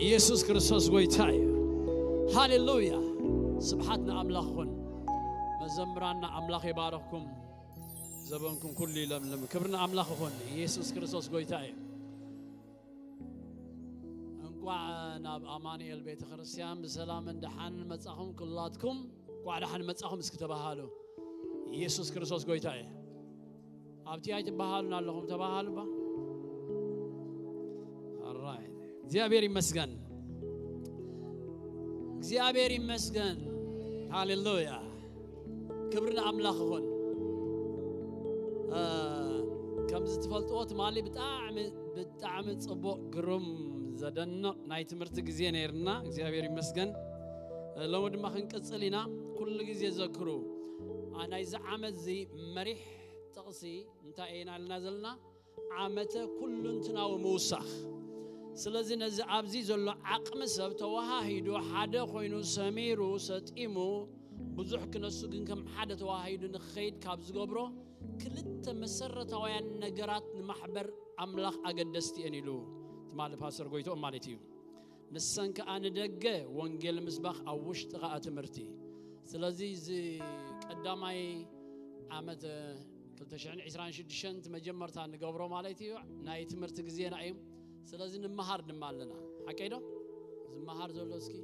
ኢየሱስ ክርስቶስ ጎይታ እዩ ሃሌሉያ ስብሓት ንኣምላኽ ኹን መዘምራና ኣምላኽ ይባረኽኩም ዘበንኩም ኩሉ ይለምልም ክብሪ ንኣምላኽ ይኹን ኢየሱስ ክርስቶስ ጎይታ እዩ እንቋዕ ናብ ኣማኑኤል ቤተ ክርስቲያን ብሰላምን ደሓን መጻኹም ኩላትኩም እንቋዕ ደሓን መጻኹም እስኪ ተባሃሉ ኢየሱስ ክርስቶስ ጎይታ እዩ ኣብቲ ኣይትበሃሉን ኣለኹም ተባሃሉ ባ ኣራይ እግዚኣብሔር ይመስገን እግዚኣብሔር ይመስገን ሃሌሉያ ክብሪ ንኣምላኽ ይኹን ከምዚ ትፈልጥዎ ትማሊ ብጣዕሚ ብጣዕሚ ጽቡቕ ግሩም ዘደንቕ ናይ ትምህርቲ ግዜ ነይርና እግዚኣብሔር ይመስገን ሎሚ ድማ ክንቅጽል ኢና ኩሉ ግዜ ዘክሩ ናይዚ ዓመት እዚ መሪሕ ጥቕሲ እንታይ ኢና ኢልና ዘለና ዓመተ ኩሉንትናዊ ምውሳኽ ስለዚ ነዚ ኣብዚ ዘሎ ዓቕሚ ሰብ ተወሃሂዱ ሓደ ኮይኑ ሰሚሩ ሰጢሙ ብዙሕ ክነሱ ግን ከም ሓደ ተወሃሂዱ ንክኸይድ ካብ ዝገብሮ ክልተ መሰረታውያን ነገራት ንማሕበር ኣምላኽ ኣገደስቲ እየን ኢሉ ትማሊ ፓስተር ጎይትኦም ማለት እዩ ንሰን ከኣ ንደገ ወንጌል ምስባኽ፣ ኣብ ውሽጢ ከኣ ትምህርቲ። ስለዚ እዚ ቀዳማይ ዓመት ክልተ ሽሕን ዕስራን ሽዱሽተን መጀመርታ ንገብሮ ማለት እዩ፣ ናይ ትምህርቲ ግዜና እዩ። ስለዚ ንመሃር ድማ ኣለና። ሓቀይ ዶ? ዝመሃር ዘሎ እስኪ?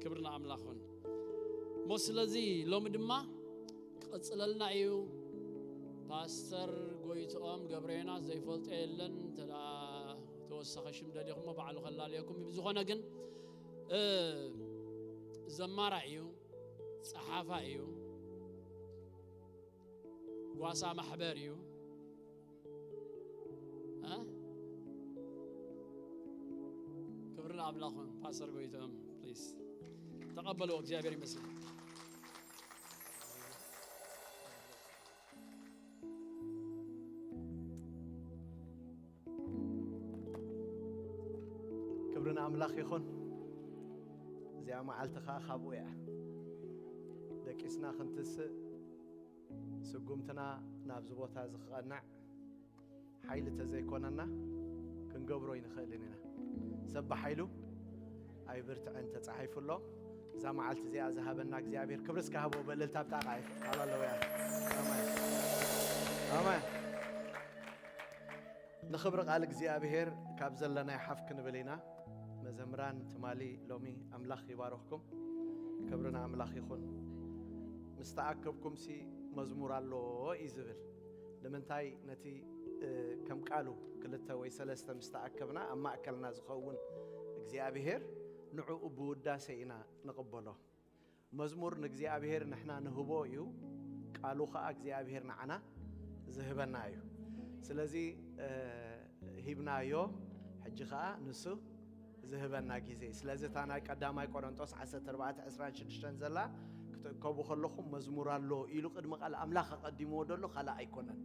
ክብሪ ንኣምላኽ ይኹን። እሞ ስለዚ ሎሚ ድማ ክቕጽለልና እዩ። ፓስተር ጎይትኦም ገብረዮናስ ዘይፈልጦ የለን። እንተ ደኣ ተወሳኺ ሽም ደሊኹሞ ባዕሉ ከላልየኩም እዩ። ብዝኾነ ግን፣ እ፣ ዘማራ እዩ፣ ጸሓፋ እዩ፣ ጓሳ ማሕበር እዩ። እ? ክብሪ ንኣምላኽ ይኹን። ፓስተር ጎይትኦም፣ ፕሊዝ ተቐበልዎ። እግዚኣብሔር ይመስገን። ክብሪ ንኣምላኽ ይኹን። እዚኣ መዓልቲ ኸኣ ካብኡ እያ። ደቂስና ክንትስእ፣ ስጉምትና ናብዚ ቦታ እዚ ክቐንዕ ሓይሊ ተዘይኮነና ክንገብሮ ኣይንኽእልን ኢና። ሰብ ብሓይሉ ኣይብርትዕን ተጻሒፉ ኣሎ። እዛ መዓልቲ እዚኣ ዝሃበና እግዚኣብሔር ክብሪ እስከ ሃቦ ብእልልታ ብጣዕሚ። ሃሌሉያ። ኣሜን። ኣሜን። ንኽብሪ ቃል እግዚኣብሔር ካብ ዘለናዮ ሓፍ ክንብል ኢና። መዘምራን ትማሊ ሎሚ ኣምላኽ ይባርኽኩም። ክብሪ ንኣምላኽ ይኹን። ምስ ተኣከብኩምሲ መዝሙር ኣሎ እዩ ዝብል። ንምንታይ ነቲ፣ እ፣ ከም ቃሉ ክልተ ወይ ሰለስተ ምስ ተኣከብና ኣብ ማእከልና ዝኸውን እግዚኣብሔር ንዕኡ ብውዳሴ ኢና ንቕበሎ። መዝሙር ንእግዚኣብሔር ንሕና ንህቦ እዩ፣ ቃሉ ኸኣ እግዚኣብሔር ንዓና ዝህበና እዩ። ስለዚ፣ እ፣ ሂብናዮ፣ ሕጂ ኸኣ ንሱ ዝህበና ግዜ። ስለዚ እታ ናይ ቀዳማይ ቆሮንጦስ ዓሰርተ ኣርባዕተ ዕስራን ሽዱሽተን ዘላ ክትእከቡ ከለኹም መዝሙር ኣሎ ኢሉ ቅድሚ ቃል ኣምላኽ ኣቐዲምዎ ደሎ ካልእ ኣይኮነን።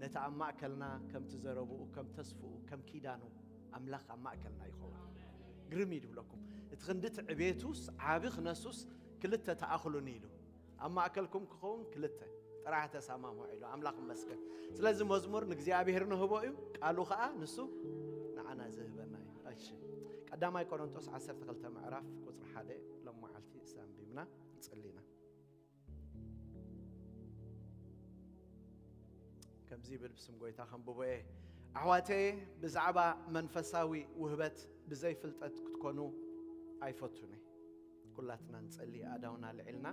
ነቲ ኣብ ማእከልና ከምቲ ዘረብኡ፣ ከም ተስፍኡ፣ ከም ኪዳኑ ኣምላኽ ኣብ ማእከልና ይኸውን። ግርም እዩ ድብለኩም። እቲ ክንዲ እቲ ዕቤቱስ ዓቢ ክነሱስ ክልተ ተኣኽሉኒ ኢሉ። ኣብ ማእከልኩም ክኸውን ክልተ ጥራሕ ተሰማምዑ ኢሉ። ኣምላኽ ይመስገን። ስለዚ መዝሙር ንእግዚኣብሔር ንህቦ እዩ፣ ቃሉ ኸኣ ንሱ ንዓና ዝህበና እዩ። እሺ፣ ቀዳማይ ቆሮንጦስ ዓሰርተ ክልተ ምዕራፍ ቁጽሪ ሓደ ሎም መዓልቲ እሳ ኣንቢብና ንጽሊ ኢና። ከምዚ ይብል፣ ብስም ጎይታ ከንብቦ እየ። ኣሕዋተየ፣ ብዛዕባ መንፈሳዊ ውህበት ብዘይ ፍልጠት ክትኮኑ ኣይፈቱን እየ። ኩላትና ንጸሊ፣ ኣእዳውና ኣልዒልና።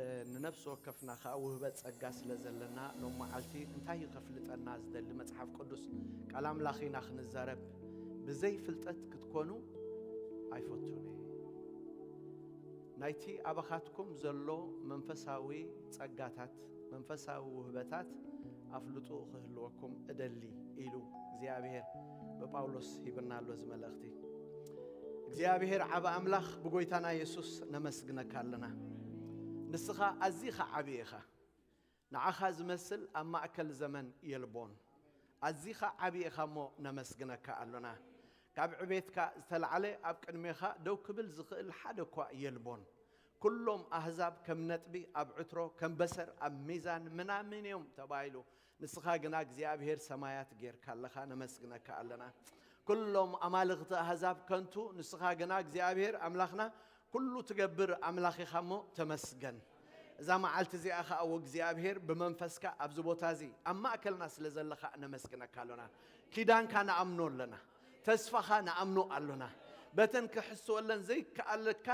እ፣ ንነፍሲ ወከፍና ከኣ ውህበት ጸጋ ስለ ዘለና፣ ሎም መዓልቲ እንታይ እዩ ከፍልጠና ዝደሊ መጽሓፍ ቅዱስ? ቃል ኣምላኽ ኢና ክንዛረብ። ብዘይ ፍልጠት ክትኮኑ ኣይፈቱን እየ። ናይቲ ኣባኻትኩም ዘሎ መንፈሳዊ ጸጋታት፣ መንፈሳዊ ውህበታት ኣፍልጡ ክህልወኩም እደሊ ኢሉ እግዚኣብሔር ብጳውሎስ ሂብና ኣሎ እዚ መልእኽቲ። እግዚኣብሔር ዓቢ ኣምላኽ ብጎይታና የሱስ ነመስግነካ ኣለና። ንስኻ ኣዚኻ ዓቢ ኢኻ። ንዓኻ ዝመስል ኣብ ማእከል ዘመን የልቦን። ኣዚኻ ዓቢ ኢኻ እሞ ነመስግነካ ኣሎና። ካብ ዕቤትካ ዝተላዕለ ኣብ ቅድሜኻ ደው ክብል ዝኽእል ሓደ እኳ የልቦን። ኩሎም ኣህዛብ ከም ነጥቢ ኣብ ዕትሮ፣ ከም በሰር ኣብ ሚዛን ምናምን እዮም ተባሂሉ። ንስኻ ግና እግዚኣብሔር ሰማያት ጌርካ ኣለኻ፣ ነመስግነካ ኣለና። ኩሎም ኣማልኽቲ ኣህዛብ ከንቱ፣ ንስኻ ግና እግዚኣብሔር ኣምላኽና ኩሉ ትገብር ኣምላኽ ኢኻ እሞ ተመስገን። እዛ መዓልቲ እዚኣ ኸኣ ወእግዚኣብሔር ብመንፈስካ ኣብዚ ቦታ እዚ ኣብ ማእከልና ስለ ዘለኻ ነመስግነካ ኣሎና። ኪዳንካ ንኣምኖ ኣለና። ተስፋኻ ንኣምኖ ኣሎና። በተን ክሕስወለን ዘይከኣለካ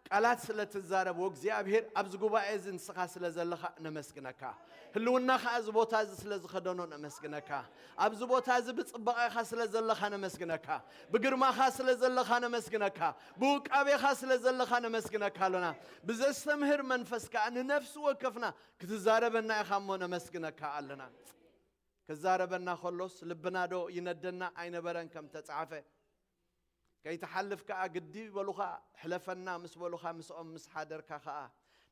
ቃላት ስለ ትዛረብ ወእግዚኣብሔር ኣብዚ ጉባኤ እዚ ንስኻ ስለ ዘለኻ ነመስግነካ። ህልውናኻ እዚ ቦታ እዚ ስለ ዝኸደኖ ነመስግነካ። ኣብዚ ቦታ እዚ ብጽባቐኻ ስለ ዘለኻ ነመስግነካ። ብግርማኻ ስለ ዘለኻ ነመስግነካ። ብውቃቤኻ ስለ ዘለኻ ነመስግነካ ኣሎና። ብዘስተምህር መንፈስ ከኣ ንነፍሲ ወከፍና ክትዛረበና ኢኻ እሞ ነመስግነካ ኣለና። ክዛረበና ከሎስ ልብና ዶ ይነደና ኣይነበረን ከም ተጻሕፈ? ከይትሓልፍ ከኣ ግዲ በሉኻ፣ ሕለፈና ምስ በሉኻ፣ ምስኦም ምስ ሓደርካ ከኣ፣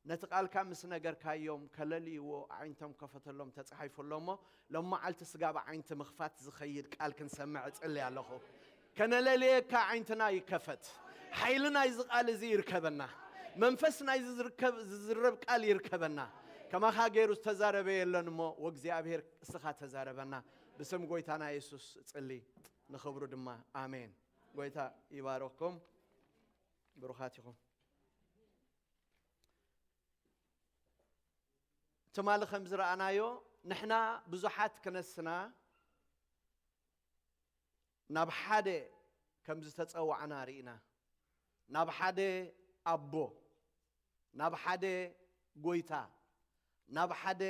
ነቲ ቃልካ ምስ ነገርካዮም፣ ከለልይዎ፣ ኣዒንቶም ከፈተሎም ተጻሒፉ ኣሎ እሞ፣ ሎም መዓልቲ ስጋብ ኣዒንቲ ምኽፋት ዝኸይድ ቃል ክንሰምዕ እጽሊ ኣለኹ። ከነለልየካ ኣዒንትና ይከፈት። ሓይሊ ናይዚ ቃል እዚ ይርከበና። መንፈስ ናይዚ ዝርከብ፣ ዝዝረብ ቃል ይርከበና። ከማኻ ገይሩ ዝተዛረበ የለን እሞ፣ ወእግዚኣብሔር እስኻ ተዛረበና። ብስም ጎይታና የሱስ እጽሊ። ንኽብሩ ድማ። ኣሜን። ጎይታ ይባረኽኩም። ብሩኻት ኢኹም። ትማሊ ከም ዝረኣናዮ፣ ንሕና ብዙሓት ክነስና ናብ ሓደ ከም ዝተጸዋዕና ርኢና። ናብ ሓደ ኣቦ፣ ናብ ሓደ ጎይታ፣ ናብ ሓደ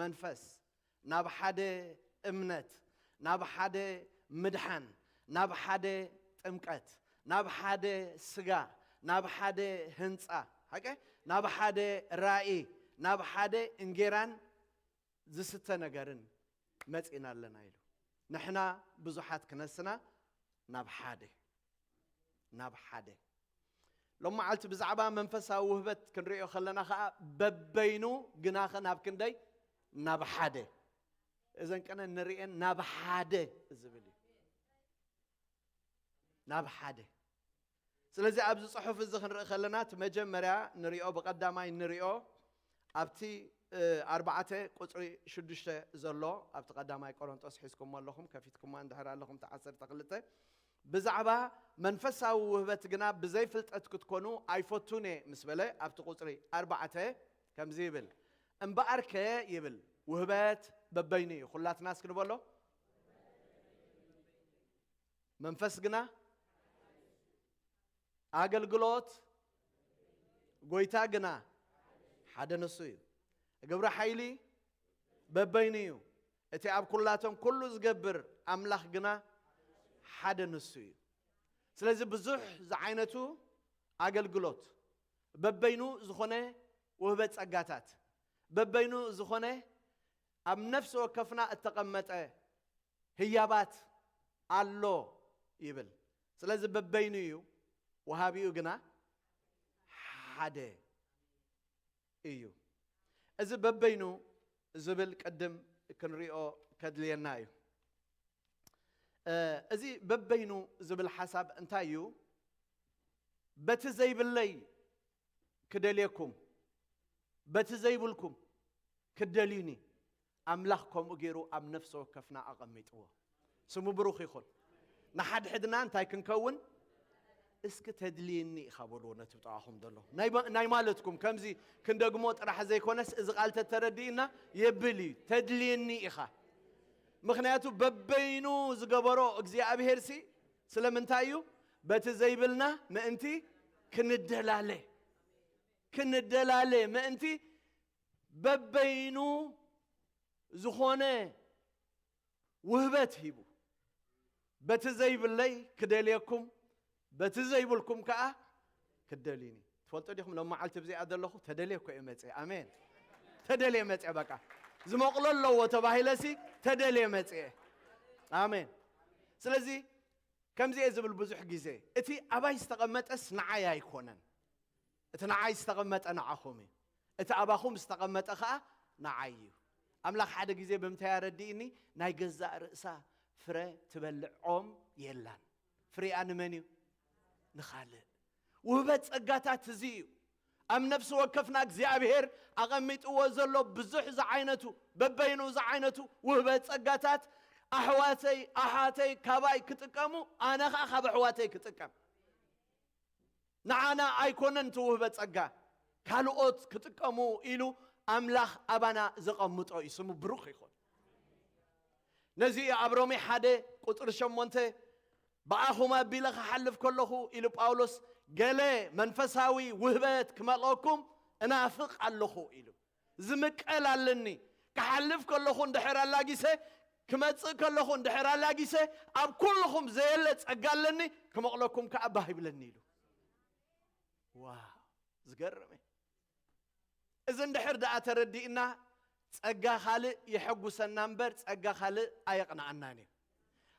መንፈስ፣ ናብ ሓደ እምነት፣ ናብ ሓደ ምድሓን፣ ናብ ሓደ ጥምቀት፣ ናብ ሓደ ስጋ፣ ናብ ሓደ ህንጻ፣ ሓቀ? ናብ ሓደ ራእይ፣ ናብ ሓደ እንጌራን ዝስተ ነገርን መጺና ኣለና ኢሉ። ንሕና ብዙሓት ክነስና ናብ ሓደ፣ ናብ ሓደ። ሎም መዓልቲ ብዛዕባ መንፈሳዊ ውህበት ክንሪኦ ከለና ኸኣ በበይኑ ግናኸ ናብ ክንደይ? ናብ ሓደ። እዘን ቀነ ንርእየን ናብ ሓደ ዝብል እዩ። ናብ ሓደ። ስለዚ ኣብዚ ጽሑፍ እዚ ክንርኢ ከለና እቲ መጀመርያ ንሪኦ፣ ብቐዳማይ ንሪኦ ኣብቲ፣ እ፣ ኣርባዕተ ቁጽሪ ሽዱሽተ ዘሎ ኣብቲ ቀዳማይ ቆሮንጦስ ሒዝኩሞ ኣለኹም፣ ከፊትኩሞ እንድሕር ኣለኹም እቲ ዓሰርተ ክልተ። ብዛዕባ መንፈሳዊ ውህበት ግና ብዘይ ፍልጠት ክትኮኑ ኣይፈቱን እየ ምስ በለ ኣብቲ ቁጽሪ ኣርባዕተ ከምዚ ይብል፣ እምበኣርከ ይብል፣ ውህበት በበይኑ እዩ። ኩላትና እስኪ ንበሎ። መንፈስ ግና፣ ኣገልግሎት፣ ጎይታ ግና ሓደ ንሱ እዩ። ግብረ ሓይሊ በበይኑ እዩ። እቲ ኣብ ኩላቶም ኩሉ ዝገብር ኣምላኽ ግና ሓደ ንሱ እዩ። ስለዚ ብዙሕ ዝዓይነቱ ኣገልግሎት፣ በበይኑ ዝኾነ ውህበት ጸጋታት፣ በበይኑ ዝኾነ ኣብ ነፍሲ ወከፍና እተቐመጠ ህያባት ኣሎ ይብል። ስለዚ በበይኑ እዩ፣ ወሃቢኡ ግና ሓደ እዩ። እዚ በበይኑ ዝብል ቅድም ክንሪኦ ከድልየና እዩ። እ፣ እዚ በበይኑ ዝብል ሓሳብ እንታይ እዩ? በቲ ዘይብለይ ክደልየኩም፣ በቲ ዘይብልኩም ክደልዩኒ፣ ኣምላኽ ከምኡ ገይሩ ኣብ ነፍሲ ወከፍና ኣቐሚጥዎ። ስሙ ብሩኽ ይኹን። ንሓድሕድና እንታይ ክንከውን? እስኪ ተድልየኒ ኢኻ በልዎ ነቲ ብጥቓኹም ዘሎ። ናይ ማ-፣ ናይ ማለትኩም ከምዚ ክንደግሞ ጥራሕ ዘይኮነስ፣ እዚ ቃል ተተረዲእና የብል እዩ። ተድልየኒ ኢኻ። ምኽንያቱ በበይኑ ዝገበሮ እግዚኣብሄርሲ ስለምንታይ እዩ? በቲ ዘይብልና ምእንቲ ክንደላለ፣ ክንደላለ ምእንቲ በበይኑ ዝኾነ ውህበት ሂቡ። በቲ ዘይብለይ ክደልየኩም፣ በቲ ዘይብልኩም ከኣ ክደልዩኒ። ትፈልጡ ዲኹም? ሎም መዓልቲ ብዚኣ ዘለኹ ተደልየ እኮ እየ መጽየ። ኣሜን። ተደልየ መጽየ፣ በቃ። ዝመቕሎ ኣለዎ ተባሂለሲ ተደልየ መጽየ። ኣሜን። ስለዚ ከምዚ እየ ዝብል ብዙሕ ግዜ፣ እቲ ኣባይ ዝተቐመጠስ ንዓይ ኣይኮነን። እቲ ንዓይ ዝተቐመጠ ንዓኹም እዩ። እቲ ኣባኹም ዝተቐመጠ ኸኣ ንዓይ እዩ። ኣምላኽ ሓደ ግዜ ብምንታይ ኣረዲእኒ? ናይ ገዛእ ርእሳ ፍረ ትበልዕ ኦም የላን። ፍሬኣ ንመን እዩ? ንኻልእ። ውህበት ጸጋታት እዚ እዩ። ኣብ ነፍሲ ወከፍና እግዚኣብሔር ኣቐሚጥዎ ዘሎ ብዙሕ ዝዓይነቱ፣ በበይኑ ዝዓይነቱ ውህበት ጸጋታት፣ ኣሕዋተይ፣ ኣሓተይ ካባይ ክጥቀሙ፣ ኣነ ኸኣ ካብ ኣሕዋተይ ክጥቀም። ንዓና ኣይኮነን እቲ ውህበት ጸጋ፣ ካልኦት ክጥቀሙ ኢሉ ኣምላኽ ኣባና ዘቐምጦ እዩ። ስሙ ብሩኽ ይኹን። ነዚ እዩ ኣብ ሮሜ ሓደ ቁጽሪ ሸሞንተ፣ "ብኣኹም ኣቢለ ክሓልፍ ከለኹ" ኢሉ ጳውሎስ፣ "ገለ መንፈሳዊ ውህበት ክመልኦኩም እናፍቕ ኣለኹ" ኢሉ። ዝምቀል ኣለኒ። ክሓልፍ ከለኹ እንድሕር ኣላጊሰ፣ ክመጽእ ከለኹ እንድሕር ኣላጊሰ፣ ኣብ ኩልኹም ዘየለ ጸጋ ኣለኒ፣ ክመቕለኩም ከኣ ባህ ይብለኒ ኢሉ። ዋው፣ ዝገርም እዩ። እዚ እንድሕር ደኣ ተረዲእና፣ ጸጋ ካልእ የሐጉሰና እምበር፣ ጸጋ ካልእ ኣየቕንኣናን እዩ።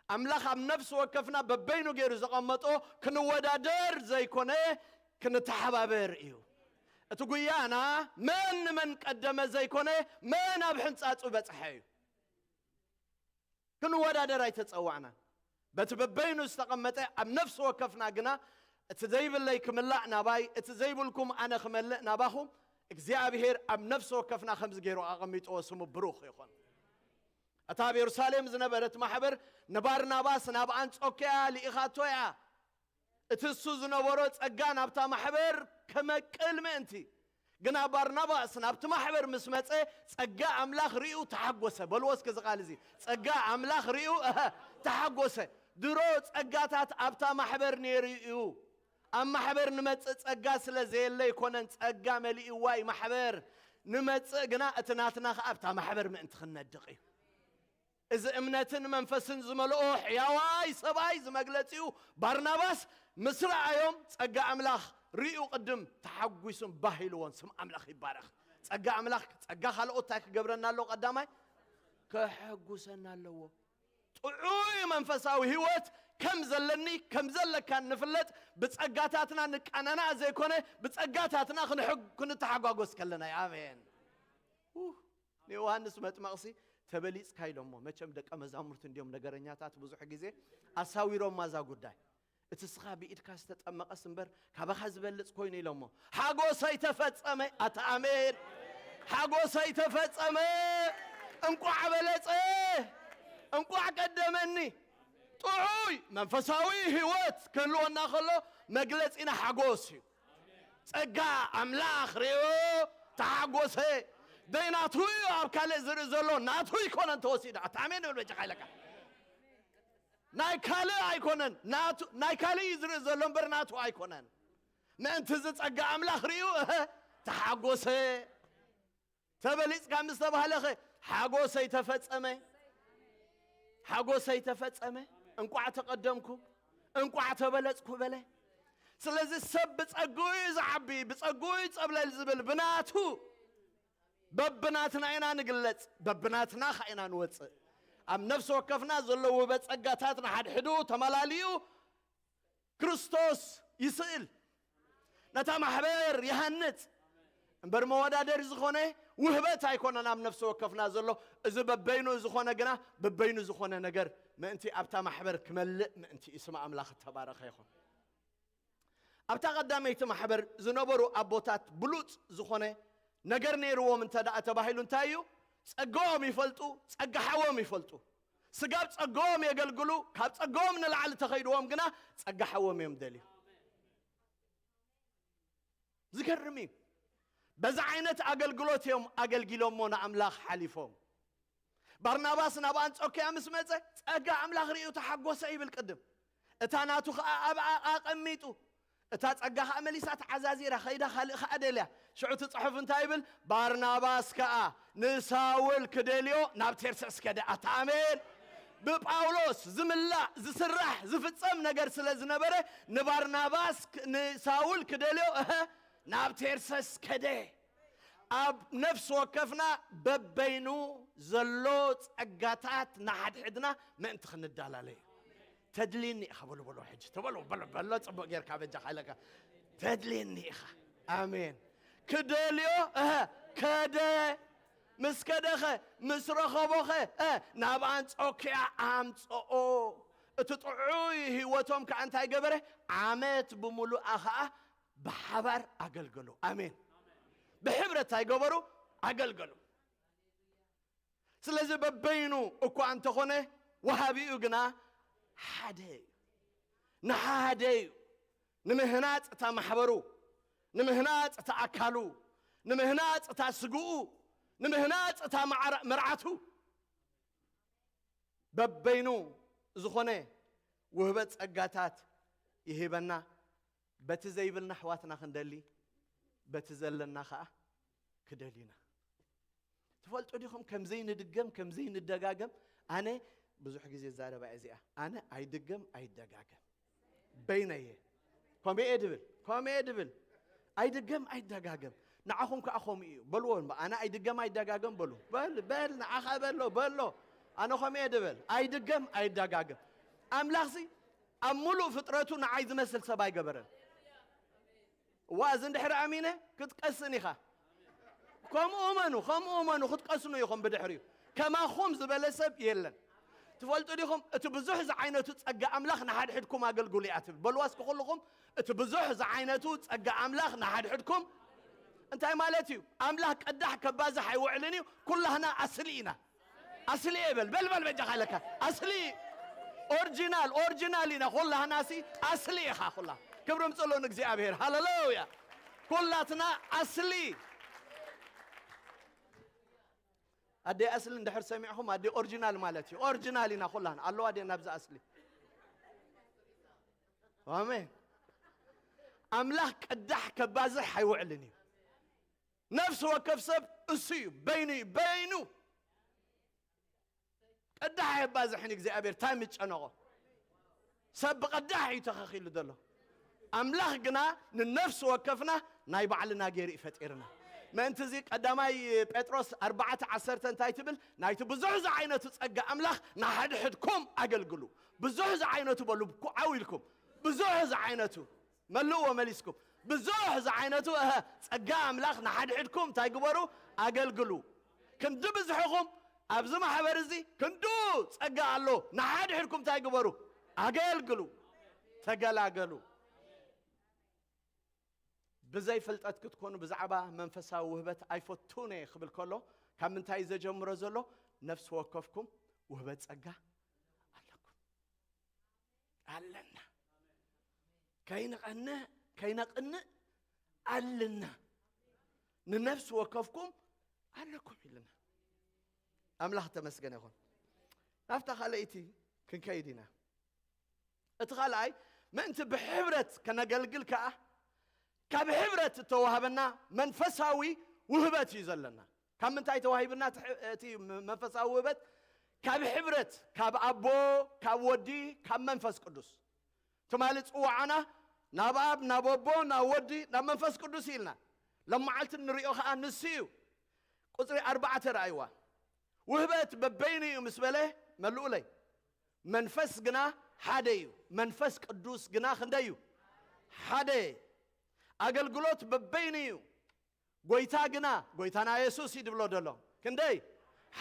ኣምላኽ ኣብ ነፍሲ ወከፍና በበይኑ ገይሩ ዘቐመጦ ክንወዳደር ዘይኮነ፣ ክንተሓባበር እዩ። እቲ ጉያና መን ንመን ቀደመ ዘይኮነ፣ መን ኣብ ሕንጻጹ በጽሐ እዩ። ክንወዳደር ኣይተጸዋዕናን። በቲ በበይኑ ዝተቐመጠ ኣብ ነፍሲ ወከፍና ግና፣ እቲ ዘይብለይ ክምላእ ናባይ፣ እቲ ዘይብልኩም ኣነ ክመልእ ናባኹም፣ እግዚኣብሔር ኣብ ነፍሲ ወከፍና ከምዚ ገይሩ ኣቐሚጥዎ፣ ስሙ ብሩኽ ይኹን። እታ ኣብ የሩሳሌም ዝነበረት ማሕበር ንባርናባስ ናብ ኣንጾክያ ልኢኻቶ እያ። እቲ እሱ ዝነበሮ ጸጋ ናብታ ማሕበር ከመቅል ምእንቲ። ግና ባርናባስ ናብቲ ማሕበር ምስ መጸ፣ ጸጋ ኣምላኽ ርእዩ ተሓጎሰ። በልዎ እስከ እዚ ቃል እዚ፣ ጸጋ ኣምላኽ ርእዩ፣ እሀ፣ ተሓጎሰ። ድሮ ጸጋታት ኣብታ ማሕበር ነይሩ እዩ። ኣብ ማሕበር ንመጽእ ጸጋ ስለ ዘየለ ኣይኮነን፣ ጸጋ መሊእዋ እዩ ማሕበር። ንመጽእ ግና እቲ ናትና ኸኣ ኣብታ ማሕበር ምእንቲ ክንነድቕ እዩ። እዚ እምነትን መንፈስን ዝመልኦ ሕያዋይ ሰብኣይ ዝመግለጺኡ ባርናባስ ምስ ረኣዮም፣ ጸጋ ኣምላኽ ርእዩ ቅድም ተሓጒሱን ባህ ኢልዎን። ስም ኣምላኽ ይባረኽ። ጸጋ ኣምላኽ፣ ጸጋ ካልኦት እንታይ ክገብረና ኣለዎ? ቀዳማይ ከሐጉሰና ኣለዎ። ጥዑይ መንፈሳዊ ህይወት ከም ዘለኒ፣ ከም ዘለካን ንፍለጥ፣ ብጸጋታትና ንቃናና ዘይኮነ፣ ብጸጋታትና ክንሕግ-፣ ክንተሓጓጎስ ከለና እዩ። ኣሜን። ኡህ፣ ንዮሃንስ መጥመቕሲ ተበሊጽካ ኢሎሞ። መቸም ደቀ መዛሙርት እንዲዮም ነገረኛታት፣ ብዙሕ ግዜ ኣሳዊሮማ እዛ ጉዳይ። እቲ ስኻ ብኢድካ ዝተጠመቐስ እምበር ካባኻ ዝበልጽ ኮይኑ ኢሎሞ። ሓጎሰይ ተፈጸመ። ኣታ ኣሜን። ሓጎሰይ ተፈጸመ። እንቋዕ በለጸ። እንቋዕ ቀደመኒ። ጥዑይ መንፈሳዊ ህይወት ክህልወና ከሎ መግለጺና ሓጎስ እዩ። ጸጋ ኣምላኽ ርእዮ ተሓጎሰ። ደይ ናቱ እዩ ኣብ ካልእ ዝርኢ ዘሎ፣ ናቱ ኣይኮነን ተወሲዱ። ኣታ ኣሜን ይብል በጃኻ ኢለካ። ናይ ካልእ ኣይኮነን፣ ናቱ፣ ናይ ካልእ እዩ ዝርኢ ዘሎ እምበር ናቱ ኣይኮነን። ምእንቲ እዚ ጸጋ ኣምላኽ ርእዩ፣ እሀ፣ ተሓጎሰ። ተበሊጽካ ምስ ተባህለኸ፣ ሓጎሰይ ተፈጸመ፣ ሓጎሰይ ተፈጸመ፣ እንቋዕ ተቐደምኩ፣ እንቋዕ ተበለጽኩ በለ። ስለዚ ሰብ ብጸግኡ እዩ ዝዓቢ፣ ብጸግኡ እዩ ጸብለል ዝብል፣ ብናቱ። በብናትና ኢና ንግለጽ፣ በብናትና ኸ ኢና ንወጽእ። ኣብ ነፍሲ ወከፍና ዘሎ ውህበት ጸጋታት ንሓድሕዱ ተመላልዩ ክርስቶስ ይስእል፣ ነታ ማሕበር ይሃንጽ። እምበር መወዳደሪ ዝኾነ ውህበት ኣይኮነን ኣብ ነፍሲ ወከፍና ዘሎ። እዚ በበይኑ ዝኾነ ግና፣ በበይኑ ዝኾነ ነገር ምእንቲ ኣብታ ማሕበር ክመልእ ምእንቲ እዩ። ስም ኣምላኽ እተባረኸ ይኹን። ኣብታ ቀዳመይቲ ማሕበር ዝነበሩ ኣቦታት ብሉጽ ዝኾነ ነገር ነይርዎም እንተ ደኣ ተባሂሉ እንታይ እዩ? ጸጋኦም ይፈልጡ፣ ጸጋ ሓዎም ይፈልጡ። ስጋብ ጸጋኦም የገልግሉ፣ ካብ ጸጋኦም ንላዕሊ ተኸይድዎም ግና ጸጋ ሓዎም እዮም ደልዩ። ዝገርም እዩ። በዚ ዓይነት ኣገልግሎት እዮም ኣገልጊሎሞ ንኣምላኽ ሓሊፎም። ባርናባስ ናብ ኣንጾክያ ምስ መጸ፣ ጸጋ ኣምላኽ ርእዩ ተሓጎሰ ይብል ቅድም። እታ ናቱ ኸኣ ኣብኣ ኣቐሚጡ። እታ ጸጋ ኸኣ መሊሳ ተዓዛዚራ፣ ኸይዳ ካልእ ኸኣ ደልያ። ሽዑ እቲ ጽሑፍ እንታይ ይብል? ባርናባስ ከኣ ንሳውል ክደልዮ ናብ ቴርሰስ ከደ። ኣታ ኣሜን። ብጳውሎስ ዝምላእ፣ ዝስራሕ፣ ዝፍጸም ነገር ስለ ዝነበረ፣ ንባርናባስ ክ-፣ ንሳውል ክደልዮ፣ እሀ፣ ናብ ቴርሰስ ከደ። ኣብ ነፍሲ ወከፍና በበይኑ ዘሎ ጸጋታት ንሓድሕድና ምእንቲ ክንዳላለዩ። ተድልየኒ ኢኻ በሉ፣ በሉ ሕጂ። ተበሎ፣ በሎ፣ በሎ፣ ጽቡቕ ጌርካ በጃኻ ኢለካ። ተድልየኒ ኢኻ። ኣሜን። ክደልዮ፣ እሀ፣ ከደ። ምስ ከደኸ፣ ምስ ረኸቦኸ፣ እ፣ ናብ ኣንጾክያ ኣምጽኦ። እቲ ጥዑይ ህይወቶም ከኣ እንታይ ገበረ? ዓመት ብምሉኣ ኸኣ ብሓባር ኣገልገሉ። ኣሜን። ብሕብረት እንታይ ገበሩ? ኣገልገሉ። ስለዚ በበይኑ እኳ እንተኾነ፣ ወሃቢኡ ግና ሓደ እዩ። ንሓደ እዩ። ንምህናጽ እታ ማሕበሩ፣ ንምህናጽ እታ ኣካሉ፣ ንምህናጽ እታ ስግኡ፣ ንምህናጽ እታ መዓራ-፣ መርዓቱ። በበይኑ ዝኾነ ውህበት ጸጋታት ይህበና። በቲ ዘይብልና ኣሕዋትና ክንደሊ፣ በቲ ዘለና ኸኣ ክደልዩና። ትፈልጡ ዲኹም፣ ከም ዘይንድገም፣ ከም ዘይንደጋገም፣ ኣነ ብዙሕ ግዜ ዛረባ እዚኣ፣ ኣነ ኣይድገም ኣይደጋገም። በይነየ። ከምኡ እየ ድብል፣ ከምኡ እየ ድብል። ኣይድገም ኣይደጋገም። ንዓኹም ከኣ ከምኡ እዩ። በልዎ እምባ፣ ኣነ ኣይድገም ኣይደጋገም በሉ። በል፣ በል፣ ንዓኻ በሎ፣ በሎ። ኣነ ከምኡ እየ ድብል። ኣይድገም ኣይደጋገም። ኣምላኽሲ ኣብ ሙሉእ ፍጥረቱ ንዓይ ዝመስል ሰብ ኣይገበረን። እዋ፣ እዚ እንድሕሪ ኣሚነ ክትቀስን ኢኻ። ከምኡ እመኑ፣ ከምኡ እመኑ፣ ክትቀስኑ ኢኹም ብድሕሪኡ። ከማኹም ዝበለ ሰብ የለን። ትፈልጡ ዲኹም? እቲ ብዙሕ ዝዓይነቱ ጸጋ ኣምላኽ ንሓድሕድኩም ኣገልግሉ እያ ትብል። በልዋ እስኪ ኩልኹም፣ እቲ ብዙሕ ዝዓይነቱ ጸጋ ኣምላኽ ንሓድሕድኩም። እንታይ ማለት እዩ? ኣምላኽ ቀዳሕ ከባዝሕ ኣይውዕልን እዩ። ኩላህና ኣስሊ ኢና። ኣስሊ እየ በል በል በል በጃኻ ኢለካ ኣስሊ ኦሪጂናል ኦሪጂናል ኢና ኩላህናሲ ኣስሊ ኢኻ ኩላ ክብሪ ምፅሎ ንእግዚኣብሔር ሃለሉያ ኩላትና ኣስሊ ኣደ ኣስሊ እንድሕር ሰሚዕኹም ኣደ ኦሪጂናል ማለት እዩ ኦሪጂናል ኢና ኩላህና ኣለዋ ደ ናብዚ ኣስሊ ኣሜን ኣምላኽ ቅዳሕ ከባዝሕ ኣይውዕልን እዩ ነፍሲ ወከፍ ሰብ እሱ እዩ በይኑ እዩ በይኑ ቅዳሕ ኣየባዝሕን እግዚኣብሔር ታይ ምጨነቆ ሰብ ብቅዳሕ እዩ ተኸኺሉ ዘሎ ኣምላኽ ግና ንነፍሲ ወከፍና ናይ ባዕልና ገይሩ እዩ ፈጢርና ምእንቲ እዚ ቀዳማይ ጴጥሮስ ኣርባዕተ ዓሰርተ እንታይ ትብል ናይቲ ብዙሕ ዝዓይነቱ ጸጋ ኣምላኽ ንሓድሕድኩም ኣገልግሉ ብዙሕ ዝዓይነቱ በሉ ዓው ኢልኩም ብዙሕ ዝዓይነቱ መልእዎ መሊስኩም ብዙሕ ዝዓይነቱ እሀ ጸጋ ኣምላኽ ንሓድሕድኩም እንታይ ግበሩ ኣገልግሉ ክንዲ ብዝሕኹም ኣብዚ ማሕበር እዚ ክንዱ ጸጋ ኣሎ ንሓድሕድኩም እንታይ ግበሩ ኣገልግሉ ተገላገሉ ብዘይ ፍልጠት ክትኮኑ ብዛዕባ መንፈሳዊ ውህበት ኣይፈቱን እየ ክብል ከሎ ካብ ምንታይ ዘጀምሮ ዘሎ ነፍሲ ወከፍኩም ውህበት ጸጋ ኣለኩም ኣለና ከይንቐንእ ከይነቕንእ ኣለና ንነፍሲ ወከፍኩም ኣለኩም ኢልና ኣምላኽ ተመስገን ይኹን ናብታ ካልኣይቲ ክንከይድ ኢና እቲ ካልኣይ ምእንቲ ብሕብረት ከነገልግል ከኣ ካብ ሕብረት እተዋህበና መንፈሳዊ ውህበት እዩ ዘለና ካብ ምንታይ ተዋሂብና እቲ መንፈሳዊ ውህበት ካብ ሕብረት ካብ ኣቦ ካብ ወዲ ካብ መንፈስ ቅዱስ ትማሊ ጽዋዓና ናብ ኣብ ናብ ኣቦ ናብ ወዲ ናብ መንፈስ ቅዱስ ኢልና ሎመዓልቲ ንሪኦ ከዓ ንሱ እዩ ቁፅሪ ኣርባዕተ ረኣይዋ ውህበት በበይኑ እዩ ምስ በለ መልኡለይ መንፈስ ግና ሓደ እዩ መንፈስ ቅዱስ ግና ክንደይ እዩ ሓደ ኣገልግሎት በበይኑ እዩ ጎይታ ግና ጎይታና የሱስ እዩ ድብሎ ደሎ ክንደይ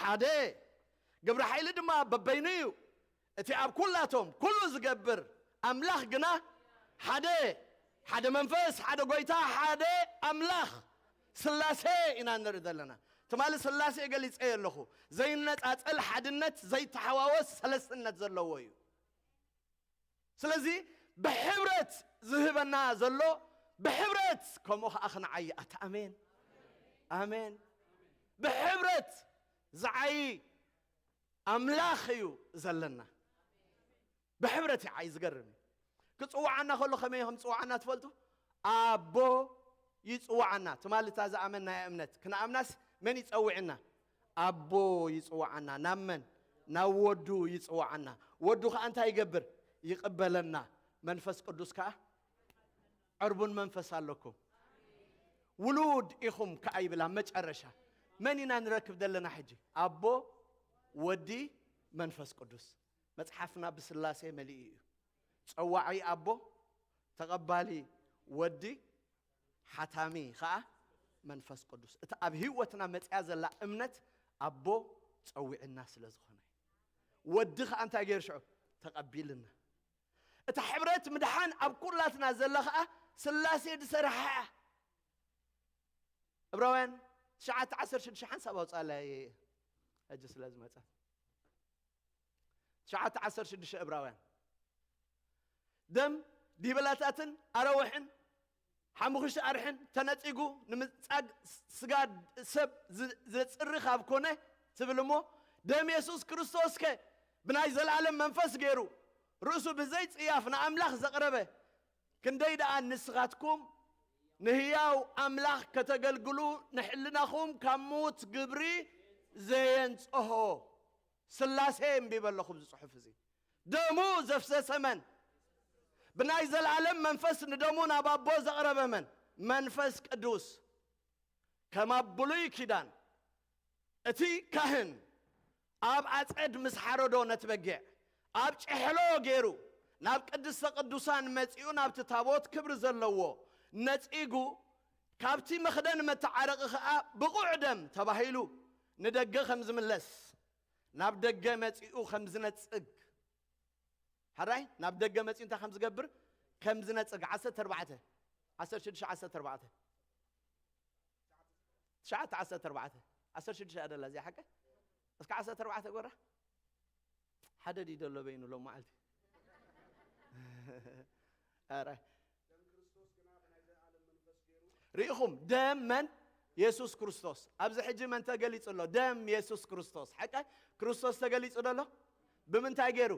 ሓደ ግብረ ሓይሊ ድማ በበይኑ እዩ እቲ ኣብ ኩላቶም ኩሉ ዝገብር ኣምላኽ ግና ሓደ ሓደ መንፈስ ሓደ ጎይታ ሓደ ኣምላኽ ስላሴ ኢና ንርኢ ዘለና ትማሊ ስላሴ ገሊፀ ኣለኹ ዘይነፃፀል ሓድነት ዘይተሓዋወስ ሰለስትነት ዘለዎ እዩ ስለዚ ብሕብረት ዝህበና ዘሎ ብሕብረት ከምኡ ከዓ ክንዓይ ኣታ ኣሜን ኣሜን ብሕብረት ዝዓይ ኣምላኽ እዩ ዘለና ብሕብረት ይዓይ ዝገርም እዩ ክፅዋዓና ከሎ ከመይ ከም ፅዋዓና ትፈልጡ ኣቦ ይፅዋዓና ትማልታ ዝኣመን ናይ እምነት ክንኣምናስ መን ይፀውዕና ኣቦ ይፅዋዓና ናብ መን ናብ ወዱ ይፅዋዓና ወዱ ከዓ እንታይ ይገብር ይቕበለና መንፈስ ቅዱስ ከዓ ዕርቡን መንፈስ ኣለኩም ውሉድ ኢኹም ከዓ ይብል ኣብ መጨረሻ መን ኢና ንረክብ ዘለና ሕጂ ኣቦ ወዲ መንፈስ ቅዱስ መጽሓፍና ብስላሴ መሊኡ እዩ ጸዋዒ ኣቦ ተቐባሊ ወዲ ሓታሚ ከዓ መንፈስ ቅዱስ እቲ ኣብ ህይወትና መፅያ ዘላ እምነት ኣቦ ጸዊዕና ስለ ዝኾነ ወዲ ከዓ እንታይ ገይሩ ሽዑ ተቐቢልና እታ ሕብረት ምድሓን ኣብ ኩላትና ዘላ ከዓ ስላሴ ዝሰርሓ እብራውያን ትሽዓተ ዓሰርተ ሽዱሽተ ሓንሳብ ኣውፅኣላ ሕጂ ስለ ዝመፀ ትሽዓተ ዓሰርተ ሽዱሽተ እብራውያን ደም ዲበላታትን ኣረውሕን ሓሙኽሽቲ ኣርሕን ተነፂጉ ንምፃግ ስጋ ሰብ ዘፅሪ ካብ ኮነ ትብል እሞ ደም የሱስ ክርስቶስ ከ ብናይ ዘላለም መንፈስ ገይሩ ርእሱ ብዘይ ፅያፍ ንኣምላኽ ዘቕረበ ክንደይ ደኣ ንስኻትኩም ንህያው ኣምላኽ ከተገልግሉ ንሕልናኹም ካብ ምዉት ግብሪ ዘየንጽሆ ስላሴ እምቢ በለኹም ዝጽሑፍ እዚ ደሙ ዘፍሰሰ መን ብናይ ዘላለም መንፈስ ንደሙ ናብ ኣቦ ዘቕረበ መን መንፈስ ቅዱስ ከም ኣብ ብሉይ ኪዳን እቲ ካህን ኣብ ኣጸድ ምስ ሓረዶ ነቲ በጊዕ ኣብ ጭሕሎ ገይሩ ናብ ቅድስተ ቅዱሳን መጺኡ ናብቲ ታቦት ክብሪ ዘለዎ ነጺጉ ካብቲ መኽደን መተዓረቒ ኸኣ ብቑዕ ደም ተባሂሉ ንደገ ከም ዝምለስ ናብ ደገ መጺኡ ከም ዝነጽግ ሓራይ ናብ ደገ መጺኡ እንታይ ከም ዝገብር ከም ዝነጽግ ዓሰርተ ኣርባዕተ ዓሰርተ ሽዱሽተ ዓሰርተ ኣርባዕተ ትሽዓተ ዓሰርተ ኣርባዕተ ዓሰርተ ሽዱሽተ ኣደላ እዚኣ ሓቀ እስከ ዓሰርተ ኣርባዕተ ጎራ ሓደ ድዩ ዘሎ በይኑ ሎም መዓልቲ? ኣረ ርኢኹም፣ ደም መን? የሱስ ክርስቶስ። ኣብዚ ሕጂ መን ተገሊጹ ኣሎ? ደም የሱስ ክርስቶስ። ሓቀ ክርስቶስ ተገሊጹ ዶ ኣሎ? ብምንታይ ገይሩ?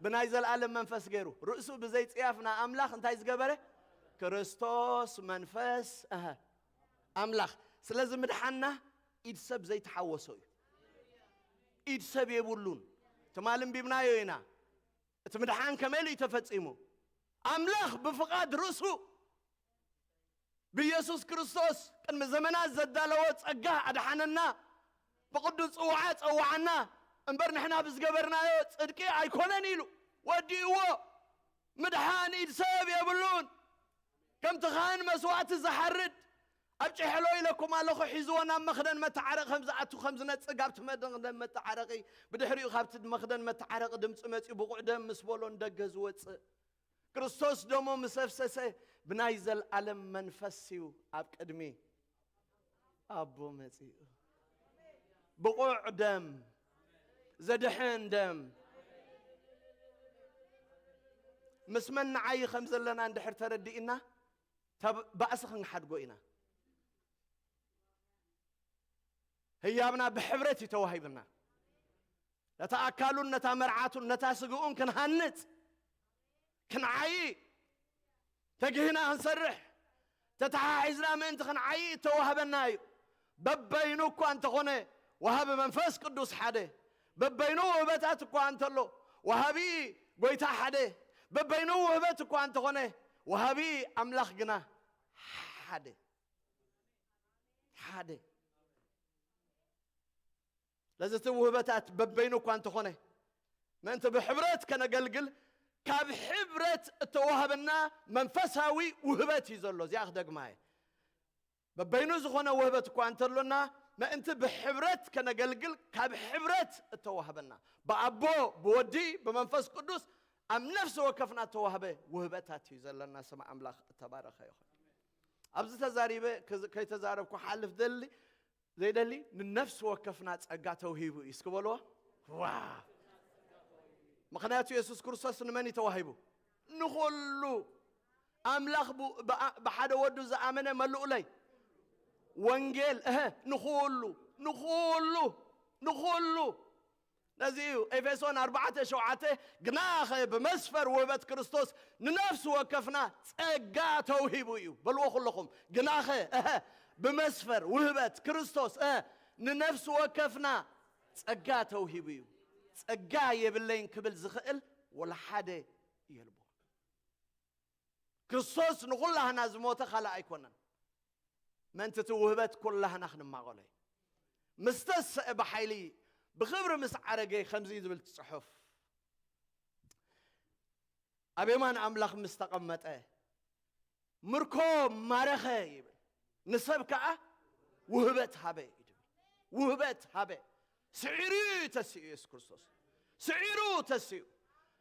ብናይ ዘላለም መንፈስ ገይሩ። ርእሱ ብዘይ ጽያፍና ኣምላኽ እንታይ ዝገበረ? ክርስቶስ መንፈስ፣ እህ፣ ኣምላኽ። ስለዚ ምድሓንና ኢድ ሰብ ዘይተሓወሶ እዩ። ኢድ ሰብ የብሉን። ትማሊ ኣንቢብናዮ ኢና። እቲ ምድሓን ከመይ ኢሉ እዩ ተፈጺሙ? ኣምላኽ ብፍቓድ ርእሱ ብኢየሱስ ክርስቶስ ቅድሚ ዘመናት ዘዳለዎ ጸጋ ኣድሓነና፣ ብቕዱስ ጽውዓ ጸውዓና፣ እምበር ንሕና ብዝገበርናዮ ጽድቂ ኣይኮነን ኢሉ ወዲእዎ። ምድሓን ኢድ ሰብ የብሉን። ከምቲ ኻህን መስዋእቲ ዝሓርድ፣ ኣብ ጭሕሎ ኢለኩም ኣለኹ፣ ሒዝዎ ናብ መኽደን መተዓረቒ ከም ዝኣቱ፣ ከም ዝነጽግ፣ ኣብቲ መኽደን መተዓረቒ፣ ብድሕሪኡ ካብቲ መኽደን መተዓረቒ ድምጺ መጺኡ፣ ብቑዕ ደም ምስ በሎ ንደገ ዝወጽእ። ክርስቶስ ደሙ ምስ ኣፍሰሰ፣ ብናይ ዘልኣለም መንፈስ እዩ ኣብ ቅድሚ ኣቦ መጺኡ። ብቑዕ ደም፣ ዘድሕን ደም። ምስ መን ንዓዪ ከም ዘለና እንድሕር ተረዲእና፣ ተብ-፣ ባእሲ ክንሓድጎ ኢና። ህያብና ብሕብረት እዩ ተዋሂብና። ነታ ኣካሉን ነታ መርዓቱን ነታ ስግኡን ክንሃንጽ፣ ክንዓዪ፣ ተግህና ክንሰርሕ፣ ተተሓሒዝና ምእንቲ ክንዓዪ እተዋህበና እዩ። በበይኑ እኳ እንተኾነ፣ ወሃቢ መንፈስ ቅዱስ ሓደ። በበይኑ ውህበታት እኳ እንተሎ፣ ወሃቢ ጎይታ ሓደ። በበይኑ ውህበት እኳ እንተኾነ፣ ወሃቢ ኣምላኽ ግና ሓደ። ሓደ። ስለዚ እቲ ውህበታት በበይኑ እኳ እንተኾነ፣ ምእንቲ ብሕብረት ከነገልግል፣ ካብ ሕብረት እተዋህበና መንፈሳዊ ውህበት እዩ ዘሎ። እዚኣ ክደግማ እየ። በበይኑ ዝኾነ ውህበት እኳ እንተሎና፣ ምእንቲ ብሕብረት ከነገልግል፣ ካብ ሕብረት እተዋህበና፣ ብኣቦ፣ ብወዲ፣ ብመንፈስ ቅዱስ፣ ኣብ ነፍሲ ወከፍና እተዋህበ ውህበታት እዩ ዘለና። ስም ኣምላኽ እተባረኸ ይኹን። ኣብዚ ተዛሪበ፣ ከዝ-፣ ከይተዛረብኩ ሓልፍ ደሊ፣ ዘይደሊ፣ ንነፍሲ ወከፍና ጸጋ ተውሂቡ እዩ። እስኪ በልዎ። ዋ! ምኽንያቱ የሱስ ክርስቶስ ንመን እዩ ተዋሂቡ? ንኹሉ። ኣምላኽ ብ-፣ ብኣ-፣ ብሓደ ወዱ ዝኣመነ መሉኡለይ። ወንጌል፣ እህ፣ ንኹሉ፣ ንኹሉ፣ ንኹሉ። ነዚ እዩ ኤፌሶን ኣርባዕተ ሸውዓተ፣ "ግናኸ ብመስፈር ውህበት ክርስቶስ ንነፍሲ ወከፍና ጸጋ ተውሂቡ እዩ." በልዎ ኩለኹም። ግናኸ፣ እህ፣ ብመስፈር ውህበት ክርስቶስ፣ እህ፣ ንነፍሲ ወከፍና ጸጋ ተውሂቡ እዩ። ጸጋ የብለይን ክብል ዝኽእል ወላ ሓደ የልቦ። ክርስቶስ ንኹላህና ዝሞተ ካልእ ኣይኮነን። ምእንቲ እቲ ውህበት ኩላህና ክንማቐሎ እዩ። ምስ ተሰአ ብሓይሊ ብኽብሪ ምስ ዓረገ ከምዚ እዩ ዝብል እቲ ጽሑፍ። ኣብ የማን ኣምላኽ ምስ ተቐመጠ ምርኮ ማረኸ ይብል። ንሰብ ከኣ ውህበት ሃበ እዩ ዝብል። ውህበት ሃበ። ስዒሩ እዩ ተሲኡ የሱስ ክርስቶስ። ስዒሩ ተሲኡ።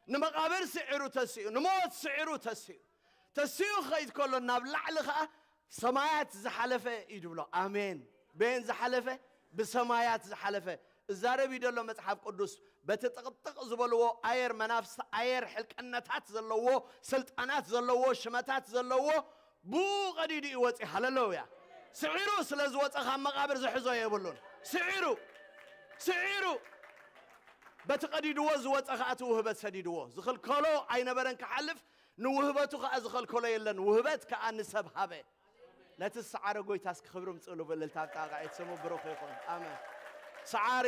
ንመቓብር ስዒሩ ተሲኡ። ንሞት ስዒሩ ተሲኡ። ተሲኡ ክኸይድ ከሎ ናብ ላዕሊ ከኣ ሰማያት ዝሓለፈ እዩ ዝብሎ። ኣሜን። በየን ዝሓለፈ? ብሰማያት ዝሓለፈ። እዛረብ እዩ ዘሎ መጽሓፍ ቅዱስ። በቲ ጥቕጥቕ ዝበልዎ ኣየር፣ መናፍስቲ ኣየር፣ ሕልቅነታት ዘለዎ፣ ስልጣናት ዘለዎ፣ ሽመታት ዘለዎ፣ ብኡ ቀዲዱ እዩ ወፂኡ። ሃሌሉያ። ስዒሩ ስለ ዝወፀ ካብ መቓብር ዝሕዞ የብሉን። ስዒሩ፣ ስዒሩ። በቲ ቀዲድዎ ዝወፀ ከዓ እቲ ውህበት ሰዲድዎ። ዝኽልከሎ ኣይነበረን ክሓልፍ፣ ንውህበቱ ከዓ ዝኸልከሎ የለን። ውህበት ከዓ ንሰብ ሃበ። ነቲ ዝሰዓረ ጎይታ እስኪ ክብሪ ምጽእሉ ብእልልታ ኣብ ጣቓዒት ስሙ ብሩኽ ይኹን። ኣሜን። ሰዓሪ፣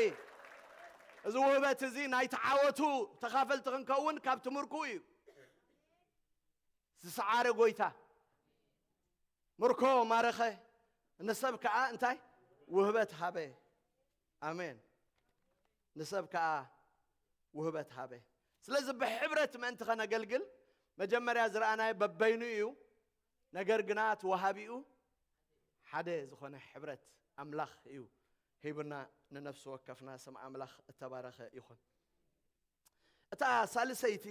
እዚ ውህበት እዚ ናይቲ ዓወቱ ተኻፈልቲ ክንከውን ካብቲ ምርኩ እዩ። ዝሰዓረ ጎይታ ምርኮ ማረኸ፣ ንሰብ ከኣ እንታይ? ውህበት ሃበ። ኣሜን። ንሰብ ከኣ ውህበት ሃበ። ስለዚ ብሕብረት ምእንቲ ኸነገልግል መጀመርያ ዝረኣናዮ በበይኑ እዩ። ነገር ግና እቲ ወሃቢኡ ሓደ ዝኾነ ሕብረት ኣምላኽ እዩ ሂቡና። ንነፍሲ ወከፍና ስም ኣምላኽ እተባረኸ ይኹን። እታ ሳልሰይቲ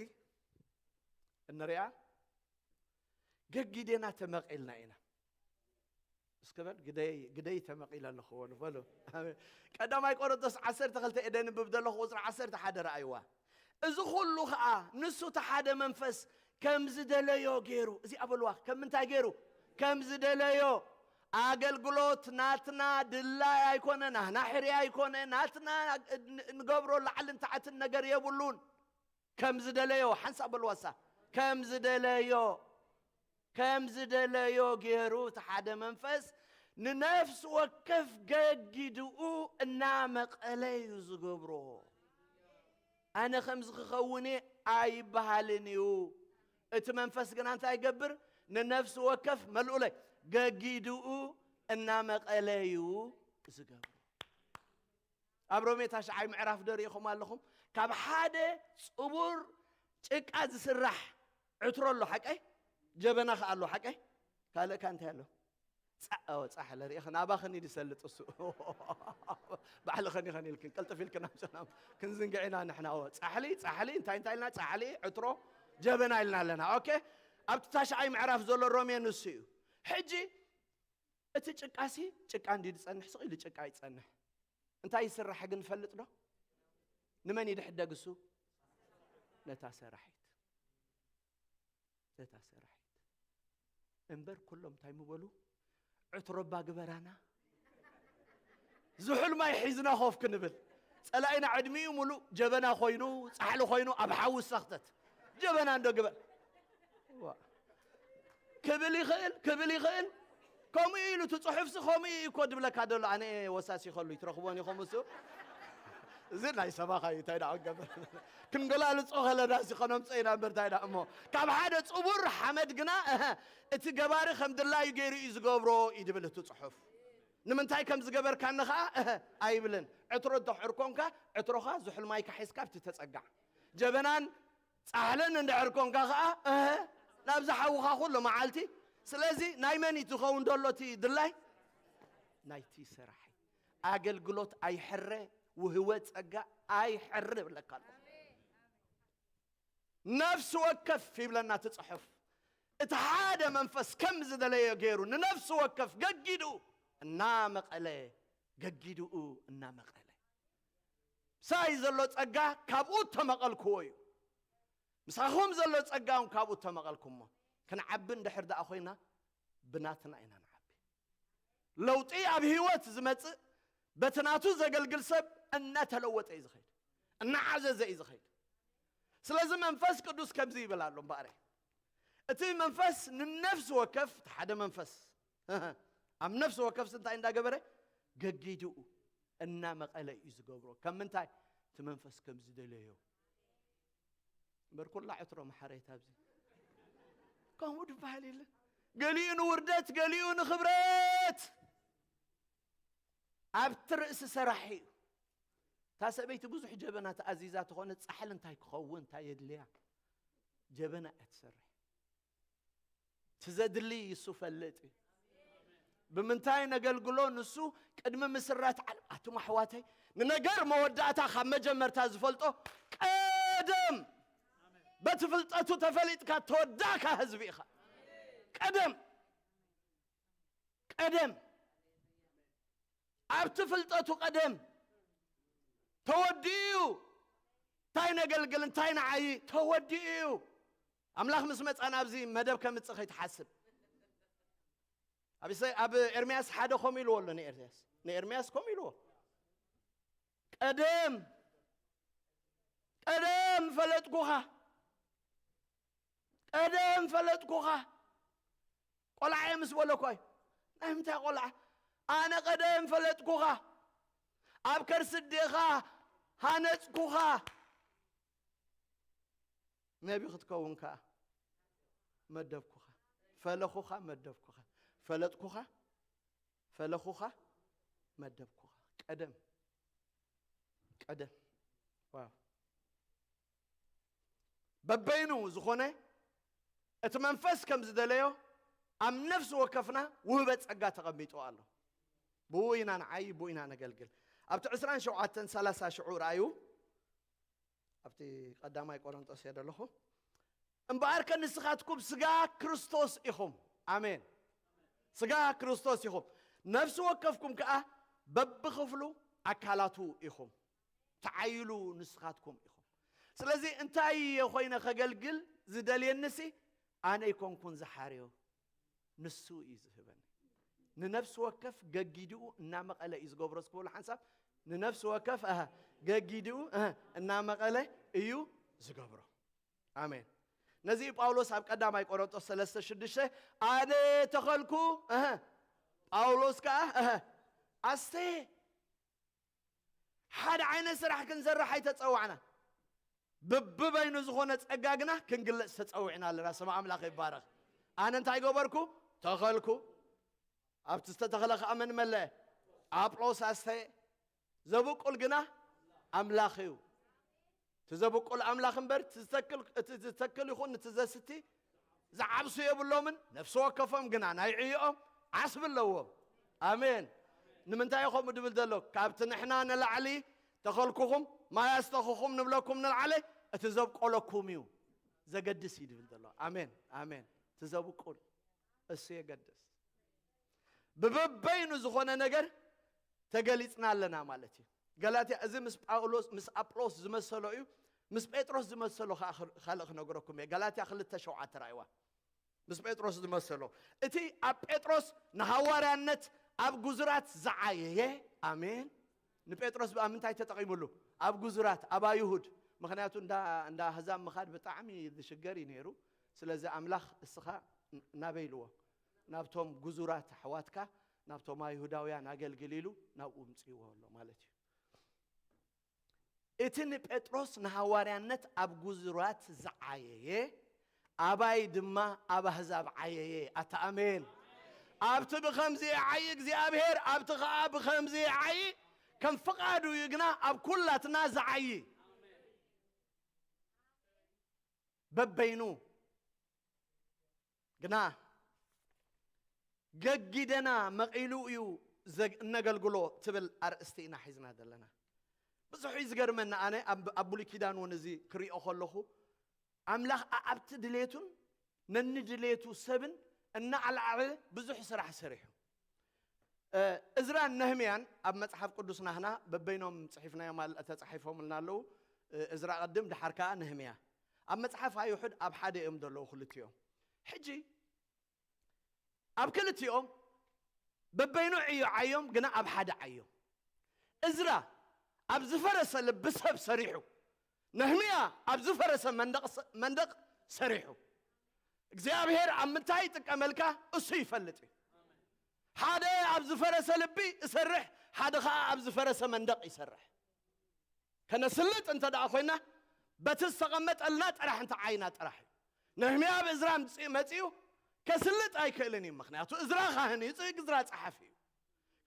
እንሪኣ፣ ገጊዴና ተመቒልና ኢና። እስከ በል፣ ግደይ፣ ግደይ ተመቒለ ኣለኹ በሉ፣ በሉ። ኣሜን። ቀዳማይ ቆሮንቶስ ዓሰርተ ክልተ እየ ደንብብ ዘለኹ፣ ቁጽሪ ዓሰርተ ሓደ ረኣይዋ። እዚ ኩሉ ኸኣ ንሱ እቲ ሓደ መንፈስ ከም ዝደለዮ ገይሩ፣ እዚኣ በልዋ፣ ከም ምንታይ ገይሩ? ከም ዝደለዮ። ኣገልግሎት ናትና ድላይ ኣይኮነ፣ ናህና ሕርያ ኣይኮነ፣ ናትና ን-፣ ንገብሮ ላዕልን ታሕትን ነገር የብሉን። ከም ዝደለዮ፣ ሓንሳብ በልዋሳ፣ ከም ዝደለዮ፣ ከም ዝደለዮ ገይሩ እቲ ሓደ መንፈስ ንነፍሲ ወከፍ ገጊድኡ እናመቐለ እዩ ዝገብሮ። ኣነ ከምዚ ክኸውን እየ ኣይበሃልን እዩ። እቲ መንፈስ ግና እንታይ ይገብር? ንነፍሲ ወከፍ መልኡለይ ገጊድኡ እናመቐለ እዩ ዝገብሮ። ኣብ ሮሜ ታሽዓይ ምዕራፍ ዶ ርኢኹም ኣለኹም? ካብ ሓደ ጽቡር ጭቃ ዝስራሕ ዕትሮ ኣሎ፣ ሓቀይ? ጀበና ከኣ ኣሎ፣ ሓቀይ? ካልእ ከ እንታይ ኣሎ? ጻ-፣ ኦ፣ ጻሕሊ ርኢኽን፣ ኣባኽን እዩ ዝሰልጥ እሱ። ባዕልኽን ኢኽን ኢልክን፣ ቅልጥፍ ኢልክን ኣምጽእና። ክንዝንግዕ ኢና ንሕና። ኦ፣ ጻሕሊ፣ ጻሕሊ፣ እንታይ፣ እንታይ ኢልና? ጻሕሊ፣ ዕትሮ፣ ጀበና ኢልና ኣለና። ኦኬ? ኣብቲ ታሽዓይ ምዕራፍ ዘሎ ሮሜ ንሱ እዩ። ሕጂ፣ እቲ ጭቃሲ፣ ጭቃ እንዲ ዝጸንሕ፣ ስቕ ኢሉ ጭቃ ይጸንሕ። እንታይ ይስራሕ ግን ንፈልጥ ዶ? ንመን ይድሕደግ እሱ? ነታ ሰራሒት። ነታ ሰራሒት። እምበር ኩሎም እንታይ ምበሉ? ዕትሮ እባ ግበራና። ዝሑል ማይ ሒዝና ኮፍ ክንብል። ጸላኢና ዕድሚኡ ሙሉእ ጀበና ኮይኑ፣ ጻሕሊ ኮይኑ ኣብ ሓዊ ሰኽተት። ጀበና እንዶ ግበር። ዋ። ክብል ይኽእል፣ ክብል ይኽእል። ከምኡ ኢሉ እቲ ጽሑፍሲ ከምኡ እዩ እኮ ድብለካ ደሎ። ኣነ ወሳሲኸሉ ይትረኽቦን ኢኹም እሱ። እዚ ናይ ሰባኻ እዩ፣ እንታይ ደኣ ክንገብር? ክንገላልጾ ከለና ሲ ከነምጾ ኢና እምበር እንታይ ደኣ እሞ። ካብ ሓደ ጽቡር ሓመድ ግና፣ እህ፣ እቲ ገባሪ ከም ድላዩ ገይሩ እዩ ዝገብሮ እዩ ድብል እቲ ጽሑፍ። ንምንታይ ከም ዝገበርካኒ ኸኣ፣ እህ፣ ኣይብልን። ዕትሮ እንተሕር ኮንካ፣ ዕትሮኻ ዝሑል ማይካ ሒዝካ ኣብቲ ተጸጋዕ። ጀበናን ጻሕልን እንድሕር ኮንካ ኸኣ፣ እህ፣ ናብዚ ሓውኻ ኩሉ መዓልቲ። ስለዚ ናይ መን እዩ ትኸውን ደሎ እቲ ድላይ? ናይቲ ሰራሒ። ኣገልግሎት ኣይሕረ፣ ውህወ ጸጋ ኣይሕረ እብለካ ኣለኹ። ነፍሲ ወከፍ ይብለና እቲ ጽሑፍ። እቲ ሓደ መንፈስ ከም ዝደለዮ ገይሩ ንነፍሲ ወከፍ ገጊዱ እናመቐለ፣ ገጊድኡ እናመቐለ። ምሳይ ዘሎ ጸጋ ካብኡ እተመቐልክዎ እዩ። ምሳኹም ዘሎ ጸጋ እውን ካብኡ እተመቐልኩሞ። ክንዓቢ እንድሕር ደኣ ኮይና ብናትና ኢና ንዓቢ። ለውጢ ኣብ ህይወት ዝመጽእ በቲ ናቱ ዘገልግል ሰብ እናተለወጠ እዩ ዝኸይድ፣ እናዓዘዘ እዩ ዝኸይድ። ስለዚ መንፈስ ቅዱስ ከምዚ ይብል ኣሎ እምበኣር፣ እቲ መንፈስ ንነፍሲ ወከፍ፣ እቲ ሓደ መንፈስ ኣብ ነፍሲ ወከፍሲ እንታይ እንዳገበረ? ገጊድኡ እናመቐለ እዩ ዝገብሮ። ከም ምንታይ? እቲ መንፈስ ከም ዝደለዮ። እምበር ኩላ ዕትሮ መሓረይት ኣብዚ ከምኡ ድበሃል የለን። ገሊኡ ንውርደት፣ ገሊኡ ንኽብረት። ኣብቲ ርእሲ ሰራሕ እዩ። እታ ሰበይቲ ብዙሕ ጀበና ተኣዚዛ ተኾነ ጻሕሊ እንታይ ክኸውን፣ እንታይ የድልያ? ጀበና እያ ትሰርሕ። እቲ ዘድሊ እሱ ፈልጥ እዩ። ብምንታይ ነገልግሎ? ንሱ ቅድሚ ምስራት ዓለም። ኣቱም ኣሕዋተይ፣ ንነገር መወዳእታ ካብ መጀመርታ ዝፈልጦ ቀደም፣ በቲ ፍልጠቱ ተፈሊጥካ ተወዳእካ ህዝቢ ኢኻ። ቀደም፣ ቀደም፣ ኣብቲ ፍልጠቱ ቀደም ተወዲኡ እዩ። እንታይ ነገልግል፣ እንታይ ንዓዪ፣ ተወዲኡ እዩ። ኣምላኽ ምስ መጻ ናብዚ መደብ ከምጽእ ከይትሓስብ። ኣብ ኢሰ-፣ ኣብ ኤርምያስ ሓደ ከምኡ ኢልዎ ኣሎ ንኤርምያስ። ንኤርምያስ ከምኡ ኢልዎ። ቀደም፣ ቀደም ፈለጥኩኻ። ቀደም ፈለጥኩኻ። ቆልዓ እየ ምስ በሎ እኮ እዩ። ናይ ምንታይ ቆልዓ? ኣነ ቀደም ፈለጥኩኻ። ኣብ ከርሲ ኣዴኻ ሃነጽኩኻ። ነቢ ክትከውን ከኣ መደብኩኻ። ፈለኹኻ መደብኩኻ። ፈለጥኩኻ፣ ፈለኹኻ መደብኩኻ። ቀደም፣ ቀደም። ዋው። በበይኑ ዝኾነ እቲ መንፈስ ከም ዝደለዮ ኣብ ነፍሲ ወከፍና ውህበት ጸጋ ተቐሚጡ ኣሎ። ብኡ ኢና ንዓዪ፣ ብኡ ኢና ነገልግል። ኣብቲ ዕስራን ሸውዓተን ሰላሳ ሽዑ ረኣዩ። ኣብቲ ቀዳማይ ቆሮንጦስ እየ ዘለኹ። እምበኣርከ ንስኻትኩም ስጋ ክርስቶስ ኢኹም። ኣሜን። ስጋ ክርስቶስ ኢኹም። ነፍሲ ወከፍኩም ከኣ በብኽፍሉ ኣካላቱ ኢኹም። ተዓይሉ ንስኻትኩም ኢኹም። ስለዚ እንታይ እየ ኮይነ ከገልግል ዝደልየኒሲ ኣነ ኣይኮንኩን ዝሓርዮ፣ ንሱ እዩ ዝህበኒ። ንነፍሲ ወከፍ ገጊድኡ እናመቐለ እዩ ዝገብሮ። እስኪ በሉ ሓንሳብ፣ ንነፍሲ ወከፍ፣ ኣህ፣ ገጊድኡ፣ ኣህ፣ እናመቐለ እዩ ዝገብሮ። ኣሜን። ነዚ ጳውሎስ ኣብ ቀዳማይ ቆሮንቶስ ሰለስተ ሽዱሽተ፣ ኣነ ተኸልኩ፣ ኣህ፣ ጳውሎስ ከኣ፣ ኣህ፣ ኣስተ ሓደ ዓይነት ስራሕ ክንሰርሕ ኣይተጸዋዕና። ብብበይኑ ዝኾነ ጸጋ ግና ክንግለጽ ተጸዊዕና ኣለና። ስም ኣምላኽ ይባረኽ። ኣነ እንታይ ገበርኩ? ተኸልኩ። ኣብቲ ዝተተኽለ ከኣ መን መለአ? ኣጵሎስ ኣስተየ። ዘብቁል ግና ኣምላኽ እዩ። እቲ ዘብቁል ኣምላኽ እምበር፣ እቲ ዝተክል፣ እቲ ዝተክል ይኹን እቲ ዘስቲ ዝዓብሱ የብሎምን። ነፍሲ ወከፎም ግና ናይ ዕዮኦም ዓስቢ ኣለዎም። ኣሜን። ንምንታይ እዩ ከምኡ ድብል ዘሎ? ካብቲ ንሕና ንላዕሊ ተኸልኩኹም፣ ማይ ኣስተኹኹም ንብለኩም ንላዕሊ፣ እቲ ዘብቆለኩም እዩ ዘገድስ እዩ ድብል ዘሎ። ኣሜን፣ ኣሜን። እቲ ዘብቁል እሱ የገድስ። ብበበይኑ ዝኾነ ነገር ተገሊጽና ኣለና ማለት እዩ። ገላትያ፣ እዚ ምስ ጳውሎስ፣ ምስ ኣጵሎስ ዝመሰሎ እዩ። ምስ ጴጥሮስ ዝመሰሎ ከኣ ኽ-፣ ካልእ ክነግረኩም እየ። ገላትያ ክልተ ሸውዓተ ራእይዋ። ምስ ጴጥሮስ ዝመሰሎ። እቲ ኣብ ጴጥሮስ ንሃዋርያነት ኣብ ጉዙራት ዝዓየየ፣ ኣሜን። ንጴጥሮስ ኣብ ምንታይ ተጠቒሙሉ? ኣብ ጉዙራት፣ ኣብ ኣይሁድ። ምኽንያቱ እንዳ፣ እንዳ ኣህዛብ ምኻድ ብጣዕሚ ዝሽገር እዩ ነይሩ። ስለዚ ኣምላኽ እስኻ ን-፣ ናበይ ኢልዎ? ናብቶም ጉዙራት ኣሕዋትካ፣ ናብቶም ኣይሁዳውያን ኣገልግል ኢሉ ናብኡ ምጽእዎ ኣሎ ማለት እዩ። እቲ ንጴጥሮስ ንሃዋርያነት ኣብ ጉዙራት ዝዓየየ፣ ኣባይ ድማ ኣብ ኣህዛብ ዓየየ። ኣታ ኣሜን። ኣብቲ ብኸምዚ ይዓዪ እግዚኣብሔር፣ ኣብቲ ኸኣ ብኸምዚ ይዓዪ፣ ከም ፍቓዱ እዩ ግና ኣብ ኩላትና ዝዓዪ። በበይኑ ግና ገጊደና መቒሉ እዩ ዘግ-፣ እነገልግሎ ትብል ኣርእስቲ ኢና ሒዝና ዘለና። ብዙሕ እዩ ዝገርመኒ፣ ኣነ ኣብ፣ ኣብ ብሉይ ኪዳን እውን እዚ ክሪኦ ከለኹ፣ ኣምላኽ ኣኣብቲ ድሌቱን ነንድሌቱ ሰብን እናኣልዓለ ብዙሕ ስራሕ ሰሪሑ። እ፣ እዝራን ነህምያን ኣብ መጽሓፍ ቅዱስ ናህና በበይኖም ጽሒፍናዮም ኣል-፣ ተጻሒፎምልና ኣለዉ። እ፣ እዝራ ቅድም፣ ደሓር ከኣ ነህምያ። ኣብ መጽሓፍ ኣይሁድ ኣብ ሓደ እዮም ዘለዉ ክልቲኦም። ሕጂ ኣብ ክልቲኦም በበይኑ ዕዮ ዓዮም፣ ግና ኣብ ሓደ ዓዮም። እዝራ ኣብ ዝፈረሰ ልቢ ሰብ ሰሪሑ፣ ነህምያ ኣብ ዝፈረሰ መንደቕ ሰ-፣ መንደቕ ሰሪሑ። እግዚኣብሔር ኣብ ምንታይ ይጥቀመልካ እሱ ይፈልጥ እዩ። ሓደ ኣብ ዝፈረሰ ልቢ ይሰርሕ፣ ሓደ ኸኣ ኣብ ዝፈረሰ መንደቕ ይሰርሕ። ከነስልጥ እንተ ደኣ ኮይና፣ በቲ ዝተቐመጠልና ጥራሕ እንተ ዓይና ጥራሕ እዩ። ነህምያ ኣብ እዝራ ምጽ-፣ መጺኡ ከስልጥ ኣይክእልን እዩ። ምኽንያቱ እዝራ ካህን እዩ፣ እዝራ ጸሓፊ እዩ።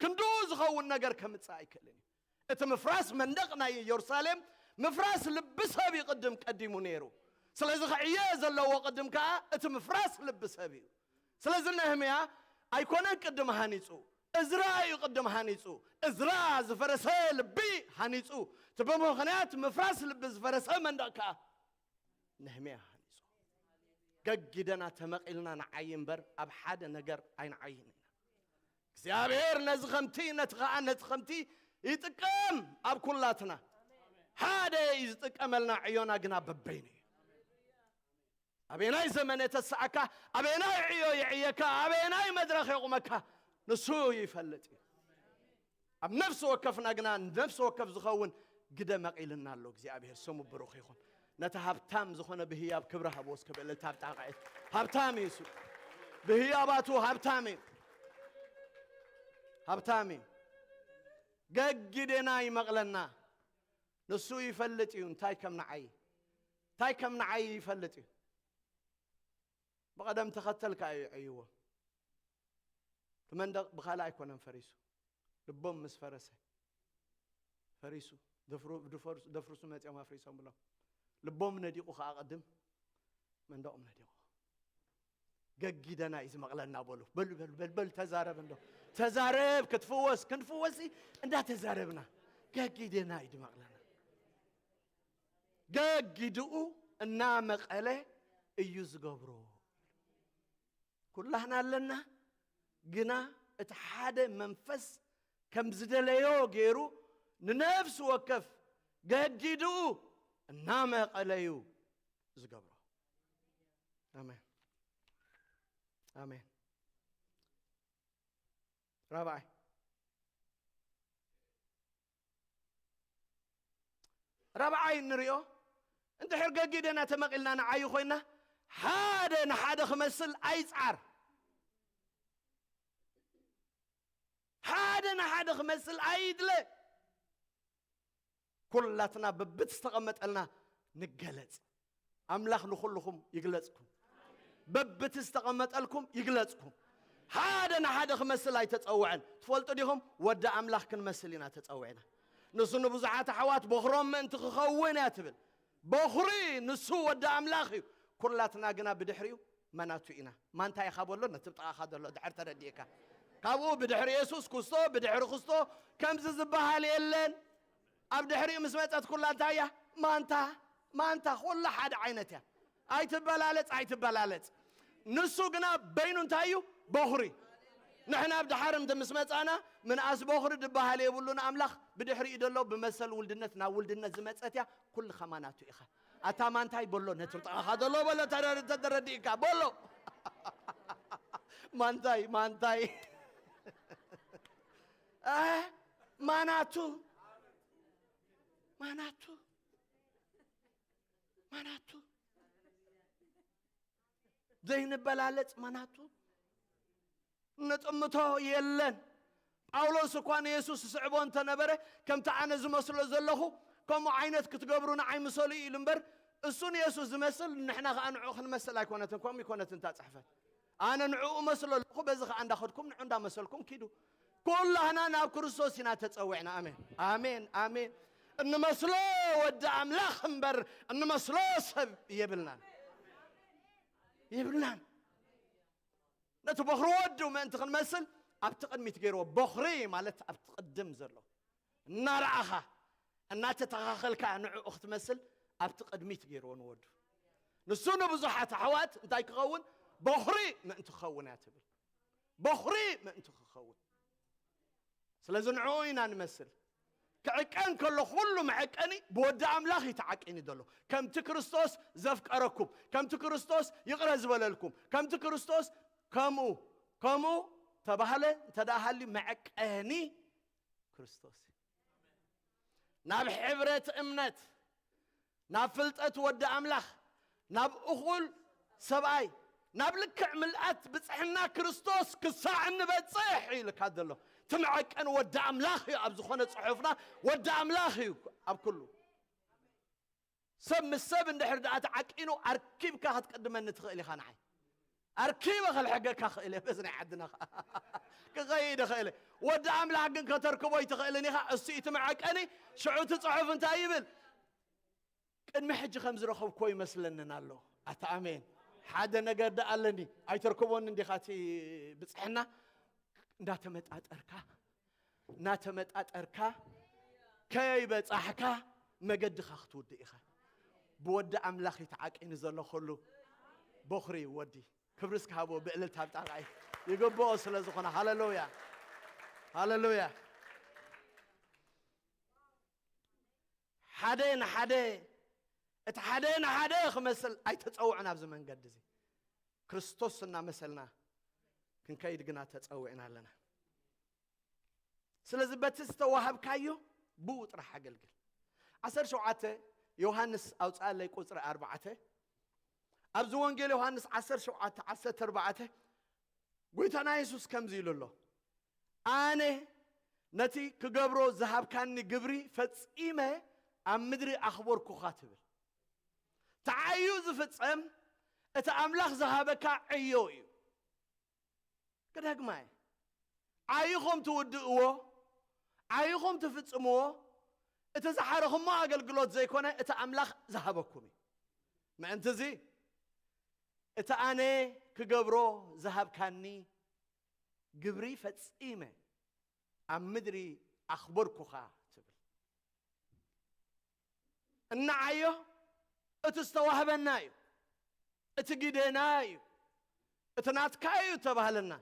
ክንድኡ ዝኸውን ነገር ከምጽእ ኣይክእልን እዩ። እቲ ምፍራስ መንደቕ ናይ ኢየሩሳሌም፣ ምፍራስ ልቢ ሰብ ይቕድም ቀዲሙ ነይሩ። ስለዚ ክዕየ ዘለዎ ቅድም ከኣ እቲ ምፍራስ ልቢ ሰብ እዩ። ስለዚ ነህምያ ኣይኮነን ቅድም ሃኒጹ፣ እዝራ እዩ ቅድም ሃኒጹ። እዝራ ዝፈረሰ ልቢ ሃኒጹ። እቲ ብምኽንያት ምፍራስ ልቢ ዝፈረሰ መንደቕ ከኣ ነህምያ ሃኒጹ። ገጊደና ተመቒልና ንዓዪ እምበር ኣብ ሓደ ነገር ኣይንዓይን ኢና። እግዚኣብሔር ነዚ ከምቲ፣ ነቲ ኸኣ ነቲ ከምቲ ይጥቀም። ኣብ ኩላትና ሓደ እዩ ዝጥቀመልና፣ ዕዮና ግና በበይኑ እዩ። ኣበየናይ ዘመን የተስኣካ፣ ኣበየናይ ዕዮ የዕየካ፣ ኣበየናይ መድረኽ የቑመካ ንሱ ይፈልጥ እዩ። ኣብ ነፍሲ ወከፍና ግና ነፍሲ ወከፍ ዝኸውን ግደ መቒልና ኣሎ። እግዚኣብሔር ስሙ ብሩኽ ይኹን። ነቲ ሃብታም ዝኾነ ብህያብ ክብሪ ሃቦ እስከ ብእልልታ ኣብ ጣቕዒት። ሃብታም እዩ እሱ። ብህያባቱ ሃብታም እዩ። ሃብታም እዩ። ገጊደና ይመቕለና። ንሱ ይፈልጥ እዩ እንታይ ከም ንዓይ፣ እንታይ ከም ንዓይ ይፈልጥ እዩ። ብቐደም ተኸተል ከኣ እዩ ዕይዎ። እቲ መንደቕ ብኻልእ ኣይኮነን ፈሪሱ። ልቦም ምስ ፈረሰ፣ ፈሪሱ። ደፍሩ-፣ ድፈርሱ-፣ ደፍርሱ መጺኦም ኣፍሪሶም ብሎም። ልቦም ነዲቑ ከኣ ቅድም መንደቖም ነዲቑ። ገጊደና እዩ ዝመቕለና በሉ። በሉ፣ በሉ፣ በሉ፣ በሉ፣ ተዛረብ እንዶ። ተዛረብ፣ ክትፍወስ፣ ክንፍወስ እንዳ ተዛረብና። ገጊደና እዩ ዝመቕለና። ገጊድኡ እናመቐለ እዩ ዝገብሮ። ኩላህና ኣለና፣ ግና እቲ ሓደ መንፈስ ከም ዝደለዮ ገይሩ ንነፍሲ ወከፍ ገዲድኡ እናመቐለዩ ዝገብሮ። ኣሜን፣ ኣሜን። ራብዓይ፣ ራብዓይ እንሪኦ፣ እንድሕር ገጊደና ተመቒልና ንዓዩ ኮይና፣ ሓደ ንሓደ ክመስል ኣይፅዓር። ሓደ ንሓደ ክመስል ኣይድለ። ኩላትና በብቲ ዝተቐመጠልና ንገለጽ። ኣምላኽ ንኹልኹም ይግለጽኩም። በብቲ ዝተቐመጠልኩም ይግለጽኩም። ሓደ ንሓደ ክመስል ኣይተጸውዐን። ትፈልጡ ዲኹም? ወዲ ኣምላኽ ክንመስል ኢና ተጸዊዕና። ንሱ ንብዙሓት ኣሕዋት በኹሮም ምእንቲ ክኸውን እያ ትብል። በኹሪ ንሱ ወዲ ኣምላኽ እዩ። ኩላትና ግና ብድሕሪኡ መናቱ ኢና። ማንታይ ኢኻ በሎ፣ ነቲ ብጥቓኻ ዘሎ ድሕር ተረዲእካ። ካብኡ ብድሕሪ የሱስ ክስቶ፣ ብድሕሪ ክስቶ ከምዚ ዝበሃል የለን። ኣብ ድሕሪኡ ምስ መጸት ኩላ እንታይ እያ? ማንታ፣ ማንታ፣ ኩላ ሓደ ዓይነት እያ። ኣይትበላለጽ፣ ኣይትበላለጽ። ንሱ ግና በይኑ እንታይ እዩ? በኹሪ። ንሕና ኣብ ድሓር እንተ ምስ መጻና፣ ምንኣስ በኹሪ ዝበሃል የብሉን። ኣምላኽ ብድሕሪኡ ዘሎ ብመሰል ውልድነት ናብ ውልድነት ዝመጸት እያ። ኩልኻ ማናቱ ኢኻ። ኣታ ማንታይ በሎ፣ ነቲ ብጥቓኻ ዘሎ በሎ፣ ተረ-፣ ተረዲእካ በሎ። ማንታይ፣ ማንታይ። እ፣ ማናቱ፣ ማናቱ፣ ማናቱ። ዘይንበላለጽ ማናቱ። ነጥምቶ የለን። ጳውሎስ እኳ ንየሱስ ዝስዕቦ እንተነበረ፣ ከምቲ ኣነ ዝመስሎ ዘለኹ፣ ከምኡ ዓይነት ክትገብሩ ንዓይ ምሰሉ ኢሉ እምበር፣ እሱ ንየሱስ ዝመስል፣ ንሕና ኸኣ ንዕኡ ክንመስል ኣይኮነትን። ከምኡ ይኮነትን እታ ጽሕፈት። ኣነ ንዕኡ መስሎ ኣለኹ፣ በዚ ኸኣ እንዳኸድኩም ንዑ እንዳመሰልኩም ኪዱ። ኩላህና ናብ ክርስቶስ ኢና ተጸዊዕና። ኣሜን፣ ኣሜን፣ ኣሜን። እንመስሎ ወዲ ኣምላኽ እምበር፣ እንመስሎ ሰብ የብልናን፣ የብልናን። ነቲ በኹሪ ወዱ ምእንቲ ክንመስል ኣብቲ ቅድሚት ገይርዎ። በኹሪ ማለት ኣብቲ ቅድም ዘሎ፣ እናረኣኻ፣ እናተተኻኸልካ ንዕኡ ክትመስል ኣብቲ ቅድሚት ገይርዎ ንወዱ። ንሱ ንብዙሓት ኣሕዋት እንታይ ክኸውን? በኹሪ ምእንቲ ክኸውን እያ ትብል። በኹሪ ምእንቲ ክኸውን። ስለዚ ንዕኡ ኢና ንመስል። ክዕቀን ከሎ ኩሉ መዐቀኒ ብወዲ ኣምላኽ እዩ ተዓቂኑ ዘሎ። ከምቲ ክርስቶስ ዘፍቀረኩም፣ ከምቲ ክርስቶስ ይቕረ ዝበለልኩም፣ ከምቲ ክርስቶስ ከምኡ፣ ከምኡ ተባህለ እንተ ደኣ ሃልዩ መዐቀኒ ክርስቶስ እዩ። ናብ ሕብረት እምነት፣ ናብ ፍልጠት ወዲ ኣምላኽ፣ ናብ እኹል ሰብኣይ፣ ናብ ልክዕ ምልኣት ብጽሕና ክርስቶስ ክሳዕ እንበጽሕ እዩ ኢልካ ዘሎ። እቲ መዐቀኒ ወዲ ኣምላኽ እዩ። ኣብ ዝኾነ ጽሑፍና ወዲ ኣምላኽ እዩ ኣብ ኩሉ። ሰብ ምስ ሰብ እንድሕር ደኣ ተዓቂኑ ኣርኪብካ ክትቅድመኒ ትኽእል ኢኻ ንዓይ። ኣርኪበ ከልሕገካ ክእል እየ፣ በዚ ናይ ዓድና ኸኣ ክኸይድ እኽእል እየ። ወዲ ኣምላኽ ግን ከተርክቦ ኣይትኽእልን ኢኻ። እሱ እቲ መዐቀኒ፣ ሽዑ እቲ ጽሑፍ እንታይ ይብል? ቅድሚ ሕጂ ከም ዝረኸብክዎ ይመስለንን ኣሎ። ኣታ ኣሜን። ሓደ ነገር ደኣ ኣለኒ፣ ኣይተርክቦን እንዲኻ እቲ ብጽሕና። እንዳተመጣጠርካ፣ እናተመጣጠርካ፣ ከይበጻሕካ መገድኻ ክትውድእ ኢኻ። ብወዲ ኣምላኽ እዩ ተዓቂኑ ዘሎ ኩሉ። በኹሪ ወዲ። ክብሪ እስኪ ሃቦ ብእልልታ ብጣቕዓይ። ይግብኦ ስለ ዝኾነ። ሃሌሉያ። ሃሌሉያ። ሓደ ንሓደ፣ እቲ ሓደ ንሓደ ክመስል ኣይተጸውዕን ኣብዚ መንገዲ እዚ። ክርስቶስ እናመሰልና ክንከይድ ግና ተጸዊዕና ኣለና። ስለዚ በቲ ዝተዋሃብካዮ ብኡ ጥራሕ ኣገልግል። ዓሰርተ ሸውዓተ ዮሃንስ ኣውፅኣለይ ቁፅሪ ኣርባዕተ። ኣብዚ ወንጌል ዮሃንስ ዓሰርተ ሸውዓተ ዓሰርተ ኣርባዕተ ጎይታና የሱስ ከምዚ ኢሉ ኣሎ፣ ኣነ ነቲ ክገብሮ ዝሃብካኒ ግብሪ ፈጺመ ኣብ ምድሪ ኣኽበርኩኻ ትብል። ተዓዩ ዝፍጸም እቲ ኣምላኽ ዝሃበካ ዕዮ እዩ። ክደግማ እየ። ዓይኹም ትውድእዎ፣ ዓይኹም ትፍጽምዎ፣ እቲ ዝሓረኹሞ ኣገልግሎት ዘይኮነ እቲ ኣምላኽ ዝሃበኩም እዩ። ምእንቲ እዚ እቲ ኣነ ክገብሮ ዝሃብካኒ ግብሪ ፈጺመ ኣብ ምድሪ ኣኽበርኩኻ ትብል። እንዓዮ እቲ ዝተዋህበና እዩ፣ እቲ ግደና እዩ፣ እቲ ናትካ እዩ ተባህለና።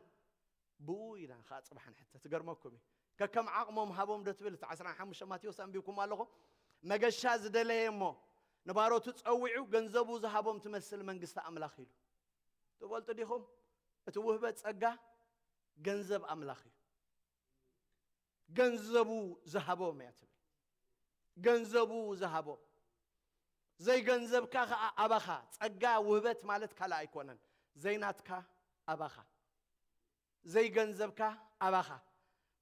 ብኡ ኢና ከዓ ጽባሕ ንሕተት። ትገርመኩም እዩ። ከከም ዓቕሞም ሃቦም ዶ ትብል? እቲ ዓሰርተ ሓሙሽተ ማቴዎስ ኣንቢብኩም ኣለኹም። መገሻ ዝደለየ እሞ ንባሮቱ ጸዊዑ ገንዘቡ ዝሃቦም ትመስል መንግስቲ ኣምላኽ ኢሉ። ትፈልጡ ዲኹም? እቲ ውህበት ጸጋ ገንዘብ ኣምላኽ እዩ። ገንዘቡ ዝሃቦም እያ ትብል። ገንዘቡ ዝሃቦም። ዘይገንዘብካ ኸዓ ኣባኻ። ጸጋ ውህበት ማለት ካልእ ኣይኮነን። ዘይናትካ ኣባኻ። ዘይገንዘብካ ኣባኻ።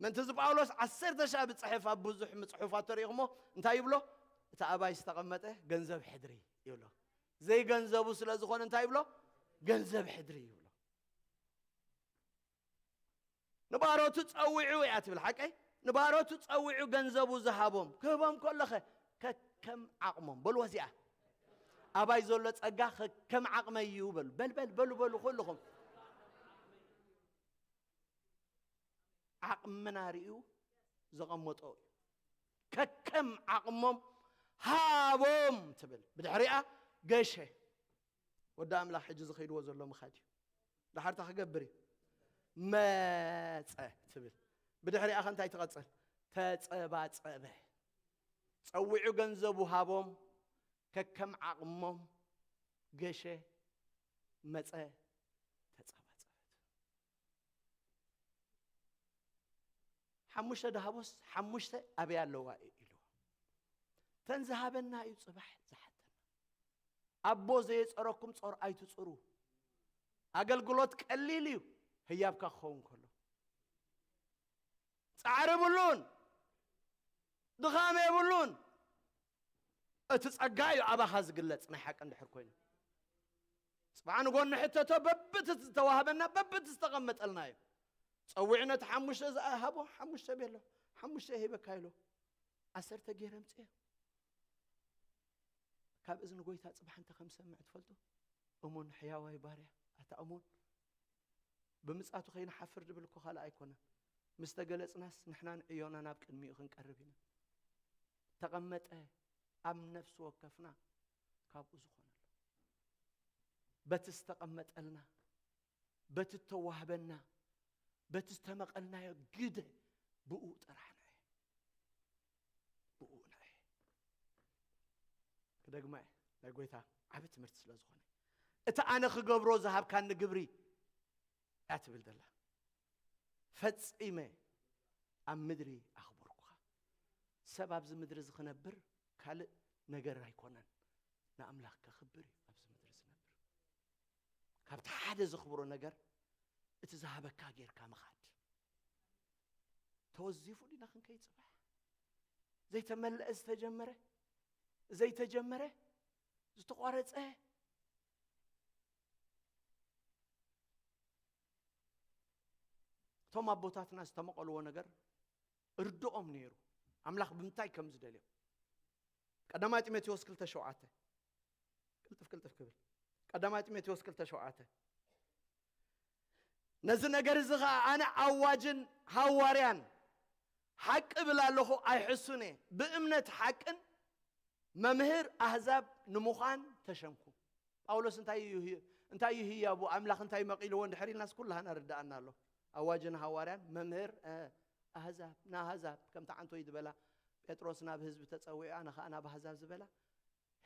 ምእንቲ እዚ ጳውሎስ ዓሰርተ ሻዕ ብጽሕፍ ኣብ ብዙሕ ምጽሑፋት ተሪእኹሞ እንታይ ይብሎ? እቲ ኣባይ ዝተቐመጠ ገንዘብ ሕድሪ ይብሎ። ዘይገንዘቡ ስለ ዝኾነ እንታይ ይብሎ? ገንዘብ ሕድሪ ይብሎ። ንባሮቱ ጸዊዑ እያ ትብል ሓቀይ። ንባሮቱ ጸዊዑ ገንዘቡ ዝሃቦም ክህቦም ከለኸ ከከም ዓቕሞም በልዎ። እዚኣ ኣባይ ዘሎ ጸጋ ከከም ዓቕመይ እዩ በሉ። በል በል በሉ በሉ ኩልኹም። ዓቕምና ርእዩ ዘቐመጦ እዩ። ከከም ዓቕሞም ሃቦም ትብል። ብድሕሪኣ ገሸ። ወዲ ኣምላኽ ሕጂ ዝኸይድዎ ዘሎ ምኻድ እዩ። ደሓር እንታይ ክገብር እዩ? መጸ ትብል። ብድሕሪኣ ኸ እንታይ ትቐጽል? ተጸባጸበ። ጸዊዑ ገንዘቡ ሃቦም፣ ከከም ዓቕሞም ገሸ፣ መጸ፣ ተጸባጸበ። ሓሙሽተ ደሃቦስ ሓሙሽተ ኣበይ ኣለዋ ኢልዎ። ተን ዝሃበና እዩ ጽባሕ ዝሓተና። ኣቦ ዘየጸረኩም ጾር ኣይትጹሩ። ኣገልግሎት ቀሊል እዩ፣ ህያብካ ክኸውን ከሎ። ጻዕሪ ብሉን፣ ድኻም የብሉን። እቲ ጸጋ እዩ ኣባኻ ዝግለጽ፣ ናይ ሓቂ እንድሕር ኮይኑ። ጽባሕ ንጎኒ ሕተቶ፣ በብቲ ዝተዋህበና፣ በብቲ ዝተቐመጠልና እዩ። ጸዊዑ ነቲ ሓሙሽተ ዝሃቦ፣ ሓሙሽተ ቤሎ፣ ሓሙሽተ ይህበካ ኢሉ። ዓሰርተ ገይረ ኣምጽኤ። ካብ እዝኒ ጎይታ ጽባሕ እንተ ከም ዝሰምዕ ትፈልጡ? እሙን ሕያዋይ ባርያ፣ ኣታ እሙን። ብምጻቱ ከይንሓፍር ድብል እኮ ካልእ ኣይኮነን። ምስ ተገለጽናስ ንሕናን ዕዮና ናብ ቅድሚኡ ክንቀርብ ኢና። ተቐመጠ ኣብ ነፍሲ ወከፍና ካብኡ ዝኾነሉ። በቲ ዝተቐመጠልና፣ በቲ እተዋህበና፣ በቲ ዝተመቐልናዮ ግደ ብኡ ጥራሕ ንዐ። ብኡ ንዐ። ክደግማ እየ፣ ናይ ጎይታ ዓቢ ትምህርቲ ስለ ዝኾነ። እቲ ኣነ ክገብሮ ዝሃብካኒ ግብሪ እያ ትብል ዘላ። ፈጺመ ኣብ ምድሪ ኣኽበርኩኻ። ሰብ ኣብዚ ምድሪ እዚ ክነብር ካልእ ነገር ኣይኮነን፣ ንኣምላኽ ከኽብር እዩ ኣብዚ ምድሪ ዝነብር። ካብቲ ሓደ ዘኽብሮ ነገር እቲ ዝሃበካ ጌርካ ምኻድ። ተወዚፉ ዲና ክንከይድ ጽባሕ? ዘይተመልአ ዝተጀመረ፣ ዘይተጀመረ፣ ዝተቋረጸ። እቶም ኣቦታትና ዝተመቐልዎ ነገር ርድኦም ነይሩ። ኣምላኽ ብምንታይ ከም ዝደልዮ። ቀዳማይ ጢሞቴዎስ ክልተ ሸውዓተ። ቅልጥፍ ቅልጥፍ ክብል። ቀዳማይ ጢሞቴዎስ ክልተ ሸውዓተ። ነዚ ነገር እዚ ኸኣ ኣነ ኣዋጅን ሃዋርያን ሓቂ እብል ኣለኹ፣ ኣይሕሱን እየ። ብእምነት ሓቅን መምህር ኣህዛብ ንምዃን ተሸምኩ። ጳውሎስ እንታይ እዩ ህ-፣ እንታይ እዩ ህያቡ? ኣምላኽ እንታይ መቒልዎ እንድሕር ኢልናስ ኩላህና ርድኣና ኣሎ። ኣዋጅን ሃዋርያን መምህር፣ እ፣ ኣህዛብ፣ ንኣህዛብ ከምቲ ዓንቶይ ዝበላ፣ ጴጥሮስ ናብ ህዝቢ ተጸዊዑ፣ ኣነ ኸኣ ናብ ኣህዛብ ዝበላ፣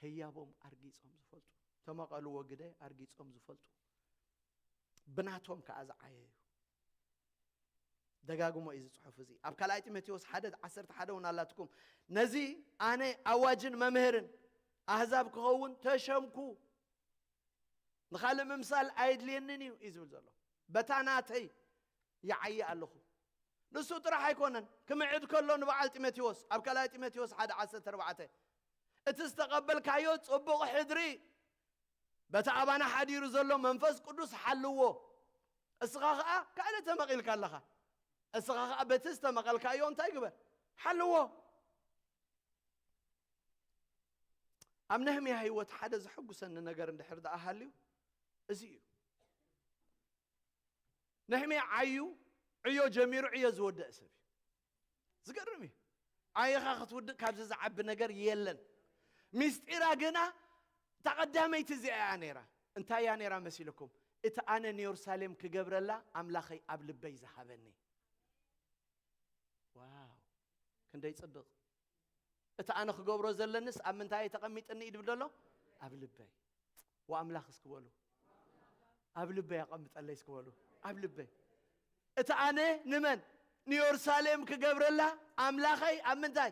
ህያቦም ኣርጊጾም ዝፈልጡ፣ ተመቐልዎ ግደ ኣርጊጾም ዝፈልጡ፣ ብናቶም ከኣ ዝዓየዩ። ደጋግሞ እዩ ዝጽሑፍ እዚ። ኣብ ካልኣይ ጢሞቴዎስ ሓደ ዓሰርተ ሓደ እውን ኣላትኩም። ነዚ ኣነ ኣዋጅን መምህርን ኣህዛብ ክኸውን ተሸምኩ። ንኻልእ ምምሳል ኣየድልየንን እዩ፣ እዩ ዝብል ዘሎ። በታ ናተይ ይዓዪ ኣለኹ። ንሱ ጥራሕ ኣይኮነን፣ ክምዕድ ከሎ ንበዓል ጢሞቴዎስ፣ ኣብ ካልኣይ ጢሞቴዎስ ሓደ ዓሰርተ ኣርባዕተ፣ እቲ ዝተቐበልካዮ ጽቡቕ ሕድሪ፣ በቲ ኣባና ሓዲሩ ዘሎ መንፈስ ቅዱስ ሓልዎ። እስኻ ኸኣ ካልእ ተመቒልካ ኣለኻ። እስኻ ኸኣ በቲ ዝተመቐልካዮ እንታይ ግበር? ሓልዎ። ኣብ ነህምያ ህይወት ሓደ ዘሐጉሰኒ ነገር እንድሕር ደኣ ሃልዩ፣ እዚ እዩ። ነህምያ ዓዩ፣ ዕዮ ጀሚሩ፣ ዕዮ ዝወደአ ሰብ እዩ። ዝገርም እዩ። ዓይኻ ክትውድእ ካብዚ ዝዓቢ ነገር የለን። ሚስጢራ ግና እታ ቀዳመይቲ እዚኣ እያ ነይራ። እንታይ እያ ነይራ መሲልኩም? እቲ ኣነ ንየሩሳሌም ክገብረላ ኣምላኸይ ኣብ ልበይ ዝሃበኒ። ዋው፣ ክንደይ ጽብቕ! እቲ ኣነ ክገብሮ ዘለንስ ኣብ ምንታይ ተቐሚጥኒ እዩ ድብል ዘሎ? ኣብ ልበይ። ወኣምላኽ እስኪ በሉ፣ ኣብ ልበይ ኣቐምጠለይ እስኪ በሉ፣ ኣብ ልበይ። እቲ ኣነ ንመን? ንየሩሳሌም ክገብረላ ኣምላኸይ ኣብ ምንታይ?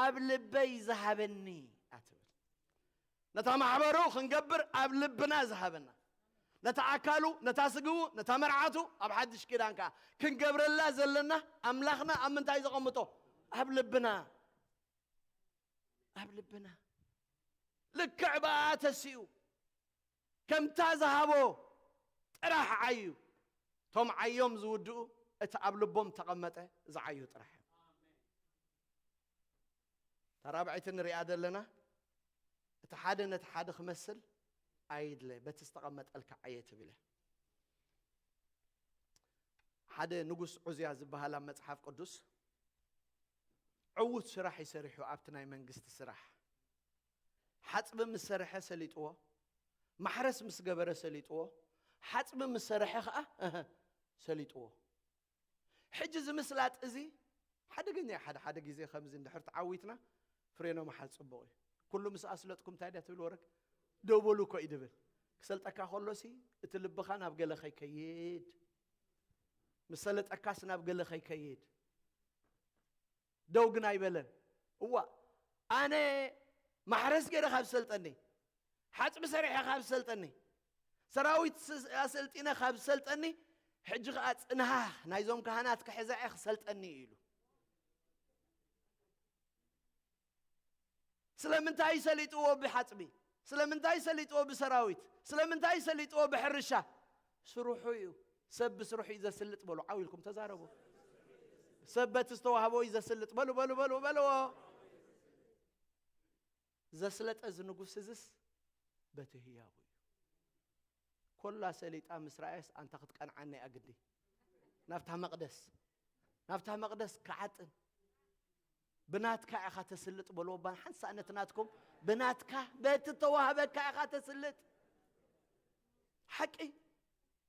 ኣብ ልበይ ዝሃበኒ ኣትብል። ነታ ማሕበሩ ክንገብር ኣብ ልብና ዝሃበና፣ ነታ ኣካሉ፣ ነታ ስግኡ፣ ነታ መርዓቱ፣ ኣብ ሓድሽ ኪዳን ከኣ ክንገብረላ ዘለና ኣምላኽና ኣብ ምንታይ ዘቐምጦ? ኣብ ልብና። ኣብ ልብና። ልክዕ ብኣ ተሲኡ፣ ከምታ ዝሃቦ ጥራሕ ዓዩ። እቶም ዓዮም ዝውድኡ፣ እቲ ኣብ ልቦም ተቐመጠ ዝዓዩ ጥራሕ እዮም። እታ ራብዐይቲ ንሪኣ ዘለና፣ እቲ ሓደ ነቲ ሓደ ክመስል ኣይድለ፣ በቲ ዝተቐመጠልካ ዓየ ትብል እያ። ሓደ ንጉስ ዑዝያ ዝበሃል ኣብ መጽሓፍ ቅዱስ ዕዉት ስራሕ እዩ ሰሪሑ፣ ኣብቲ ናይ መንግስቲ ስራሕ። ሓጽቢ ምስ ሰርሐ ሰሊጥዎ፣ ማሕረስ ምስ ገበረ ሰሊጥዎ፣ ሓጽቢ ምስ ሰርሐ ኸኣ፣ እህ፣ ሰሊጥዎ። ሕጂ እዚ ምስላጥ እዚ ሓደገኛ እዩ። ሓደ ሓደ ግዜ ከምዚ እንድሕር ተዓዊትና፣ ፍሬኖ መሓዝ ጽቡቕ እዩ። ኩሉ ምስ ኣስለጥኩም እንታይ ድያ ትብል ወረግ? ደው በሉ እኮ እዩ ድብል። ክሰልጠካ ከሎሲ እቲ ልብኻ ናብ ገለ ከይከይድ፣ ምስ ሰለጠካስ ናብ ገለ ከይከይድ። ደው ግን ኣይበለን። እዋ፣ ኣነ ማሕረስ ገይረ ካብ ዝሰልጠኒ፣ ሓጽቢ ሰሪሐ ካብ ዝሰልጠኒ፣ ሰራዊት ስ-፣ ኣሰልጢነ ካብ ዝሰልጠኒ፣ ሕጂ ኸኣ ጽንሃ ናይዞም ካህናት ክሕዘዐ ክሰልጠኒ እዩ ኢሉ። ስለምንታይ ሰሊጥዎ ብሓጽቢ? ስለምንታይ ሰሊጥዎ ብሰራዊት? ስለምንታይ ሰሊጥዎ ብሕርሻ? ስርሑ እዩ። ሰብ ብስርሑ እዩ ዘስልጥ በሉ። ዓው ኢልኩም ተዛረቡ። ሰብ በቲ ዝተዋህቦ እዩ ዘስልጥ። በሉ፣ በሉ፣ በሉ፣ በልዎ። ዘስለጠ እዚ ንጉስ እዝስ በቲ ህያቡ እዩ። ኮላ ሰሊጣ ምስ ረኣየስ፣ ኣንታ ክትቀንዓኒ እያ ግዲ። ናብታ መቕደስ፣ ናብታ መቕደስ ክዓጥን። ብናትካ ኢኻ ተስልጥ በልዎ። እባ ሓንሳእ ነቲ ናትኩም፣ ብናትካ፣ በቲ ተዋህበካ ኢኻ ተስልጥ። ሓቂ፣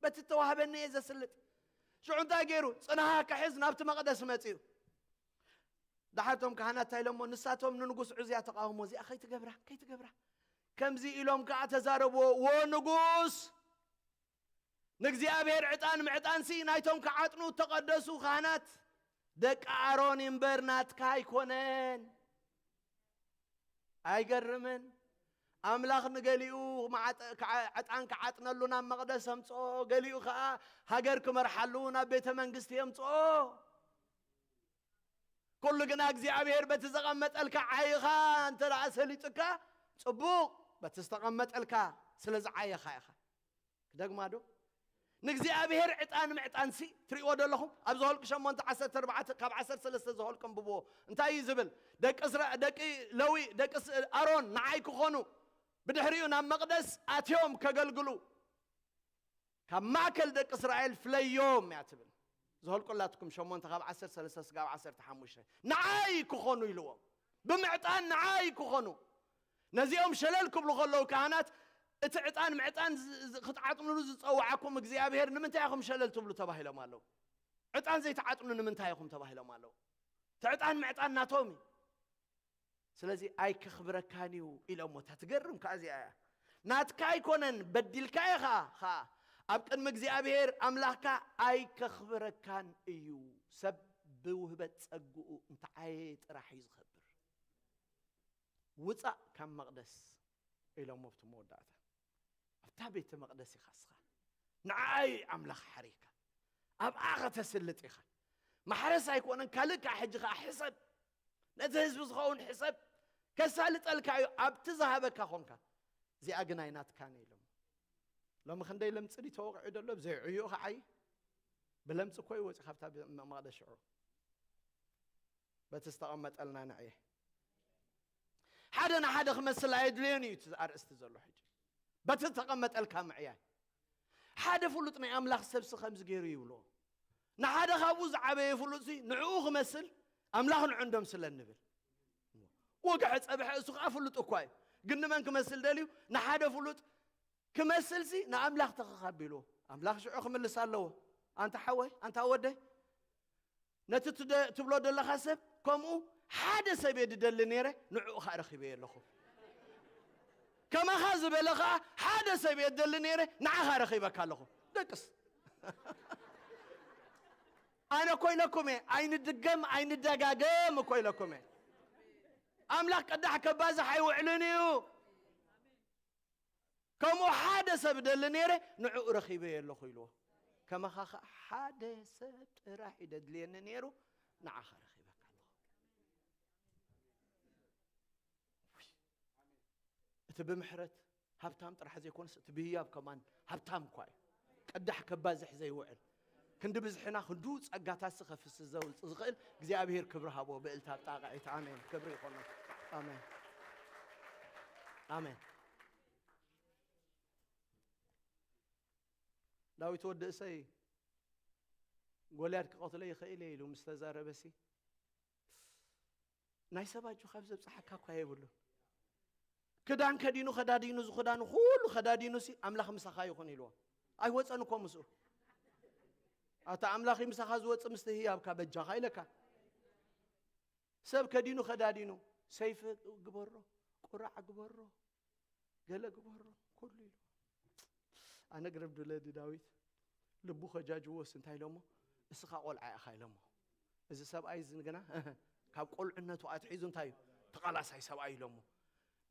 በቲ ተዋህበኒ እየ ዘስልጥ። ሽዑ እንታይ ገይሩ? ጽንሃ ክሕዝ ናብቲ መቕደስ መጺኡ። ደሓር እቶም ካህናት እንታይ ኢሎሞ? ንሳቶም ንንጉስ ዑዝያ ተቃውሞ፣ እዚኣ ከይትገብራ፣ ከይትገብራ። ከምዚ ኢሎም ከኣ ተዛረብዎ፣ "ወ ንጉስ፣ ንእግዚኣብሔር ዕጣን ምዕጣንሲ ናይቶም ክዓጥኑ እተቐደሱ ካህናት ደቂ ኣሮን እምበር ናትካ ኣይኮነን።" ኣይገርምን? ኣምላኽ ንገሊኡ መዓጠ-፣ ክዓ-፣ ዕጣን ክዓጥነሉ ናብ መቕደስ ኣምጽኦ፣ ገሊኡ ከኣ ሃገር ክመርሓሉ ናብ ቤተ መንግስቲ የምጽኦ። ኩሉ ግና እግዚኣብሔር በቲ ዘቐመጠልካ ዓይኻ እንተ ደኣ ሰሊጡካ፣ ጽቡቕ፣ በቲ ዝተቐመጠልካ ስለ ዝዓየኻ ኢኻ። ክደግማ ዶ? ንእግዚኣብሔር ዕጣን ምዕጣንሲ ትርእይዎ ዶ ኣለኹም? ኣብ ዘኍልቁ ሸሞንተ ዓሰርተ ኣርባዕተ ካብ ዓሰርተ ሰለስተ ዘኍልቁ ኣንብብዎ። እንታይ እዩ ዝብል? ደቂ እስራ-፣ ደቂ ለዊ፣ ደቂ ስ-፣ ኣሮን ንዓይ ክኾኑ፣ ብድሕሪኡ ናብ መቕደስ ኣትዮም ከገልግሉ፣ ካብ ማእከል ደቂ እስራኤል ፍለዮም እያ ትብል። ዘኍልቁ ኣላትኩም ሸሞንተ ካብ ዓሰርተ ሰለስተ ስጋብ ዓሰርተ ሓሙሽተ። ንዓይ ክኾኑ ኢልዎም። ብምዕጣን ንዓይ ክኾኑ። ነዚኦም ሸለል ክብሉ ከለዉ ካህናት፣ እቲ ዕጣን ምዕጣን ዝ-፣ ዝ-፣ ክትዓጥኑሉ ዝጸውዓኩም እግዚኣብሔር ንምንታይ ኢኹም ሸለል ትብሉ ተባሂሎም ኣለዉ። ዕጣን ዘይትዓጥኑ ንምንታይ ኢኹም ተባሂሎም ኣለዉ። እቲ ዕጣን ምዕጣን ናቶም እዩ። ስለዚ ኣይከኽብረካን እዩ ኢሎሞ። እታ ትገርም ከኣ እዚኣ እያ። ናትካ ኣይኮነን፣ በዲልካ ኢኻ ኸኣ። ኣብ ቅድሚ እግዚኣብሔር ኣምላኽካ ኣይከኽብረካን እዩ። ሰብ ብውህበት ጸግኡ እንተዓየ ጥራሕ እዩ ዝኸብር። ውጻእ ካብ መቕደስ ኢሎሞ ኣብቲ መወዳእታ። ኣብታ ቤተ መቕደስ ኢኻ እስኻ። ንዓኣ እዩ ኣምላኽ ሓሪካ። ኣብኣ ከተስልጥ ኢኻ። ማሕረስ ኣይኮነን፣ ካልእ ከኣ ሕጂ ከኣ ሕሰብ። ነቲ ህዝቢ ዝኸውን ሕሰብ። ከሳልጠልካ እዩ፣ ኣብቲ ዝሃበካ ኾንካ። እዚኣ ግን ኣይናትካን ኢሎም። ሎሚ ክንደይ ለምጺ ድዩ ተወቒዑ ዘሎ? ብዘይ ዕዮኡ ከዓይ ብለምጺ እኮ እዩ ወጺኡ ካብታ መ-፣ መቕደስ ሽዑ። በቲ ዝተቐመጠልና ንዕየ። ሓደ ንሓደ ክመስል ኣየድልዮን እዩ እቲ ኣርእስቲ ዘሎ ሕጂ። በቲ ዝተቐመጠልካ ምዕያይ። ሓደ ፍሉጥ ናይ ኣምላኽ ሰብሲ ከምዚ ገይሩ ይብሎ። ንሓደ ካብኡ ዝዓበየ ፍሉጥሲ ንዕኡ ክመስል ኣምላኽ ንዑ እንዶ ምስለን ንብል። ወግሐ ጸብሐ እሱ ከኣ ፍሉጥ እኳ እዩ። ግን ንመን ክመስል ደልዩ? ንሓደ ፍሉጥ ክመስልሲ ንኣምላኽ ተኸኻቢሉ። ኣምላኽ ሽዑ ክምልስ ኣለዎ። ኣንታ ሓወይ፣ ኣንታ ወደይ፣ ነቲ ትደ- ትብሎ ዘለኻ ሰብ ከምኡ ሓደ ሰብ እየ ድደሊ ነይረ፣ ንዕኡ ኸኣ ረኺበዮ ኣለኹ። ከማኻ ዝበለ ኸኣ ሓደ ሰብ እየ ድደሊ ነይረ፣ ንዓኻ ረኺበካ ኣለኹ። ደቅስ ኣነ እኮ ኢለኩም እየ፣ ኣይንድገም ኣይንደጋገም እኮ ኢለኩም እየ። ኣምላኽ ቅዳሕ ከባዝሕ ኣይውዕልን እዩ። ከምኡ ሓደ ሰብ ደሊ ነይረ፣ ንዕኡ ረኺበዮ ኣለኹ ኢልዎ። ከማኻ ኸዓ ሓደ ሰብ ጥራሕ እዩ ደድልየኒ ነይሩ፣ ንዓኻ ረኺበካ ኣለኹ። እቲ ብምሕረት ሃብታም ጥራሕ ዘይኮነስ፣ እቲ ብህያብ ከማን ሃብታም እኳ እዩ። ቅዳሕ ከባዝሕ ዘይውዕል፣ ክንዲ ብዝሕና ክንዱ ጸጋታትሲ ከፍስስ ዘውጽእ ዝኽእል እግዚኣብሔር ክብሪ ሃቦ። ብእልታ ጣቕዒት ኣሜን። ክብሪ ይኾኖ። ኣሜን። ኣሜን። ዳዊት ወዲ እሰይ፣ ጎልያድ ክቐትሎ ይኽእል እየ ኢሉ ምስ ተዛረበሲ፣ ናይ ሰብ ኣጆ ካብ ዘብጽሓካ እኳ የብሉን። ክዳን ከዲኑ፣ ከዳዲኑ፣ ዝኽዳኑ ኩሉ ከዳዲኑሲ፣ ኣምላኽ ምሳኻ ይኹን ኢልዎ። ኣይወጸን እኮ ምስኡ። ኣታ ኣምላኽ ምሳኻ ዝወጽእ ምስቲ ህያብካ በጃኻ ኢለካ። ሰብ ከዲኑ ከዳዲኑ፣ ሰይፊ ግበሮ፣ ቁራዕ ግበሮ፣ ገለ ግበሮ፣ ኩሉ ኢሉ። ኣነ ግርም ድለኒ ዳዊት፣ ልቡ ከጃጅዎስ እንታይ ኢሎሞ? እስኻ ቆልዓ ኢኻ ኢሎሞ። እዚ ሰብኣይ እዚ ግና ካብ ቆልዕነቱ ኣትሒዙ እንታይ እዩ? ተቓላሳይ ሰብኣይ ኢሎሞ።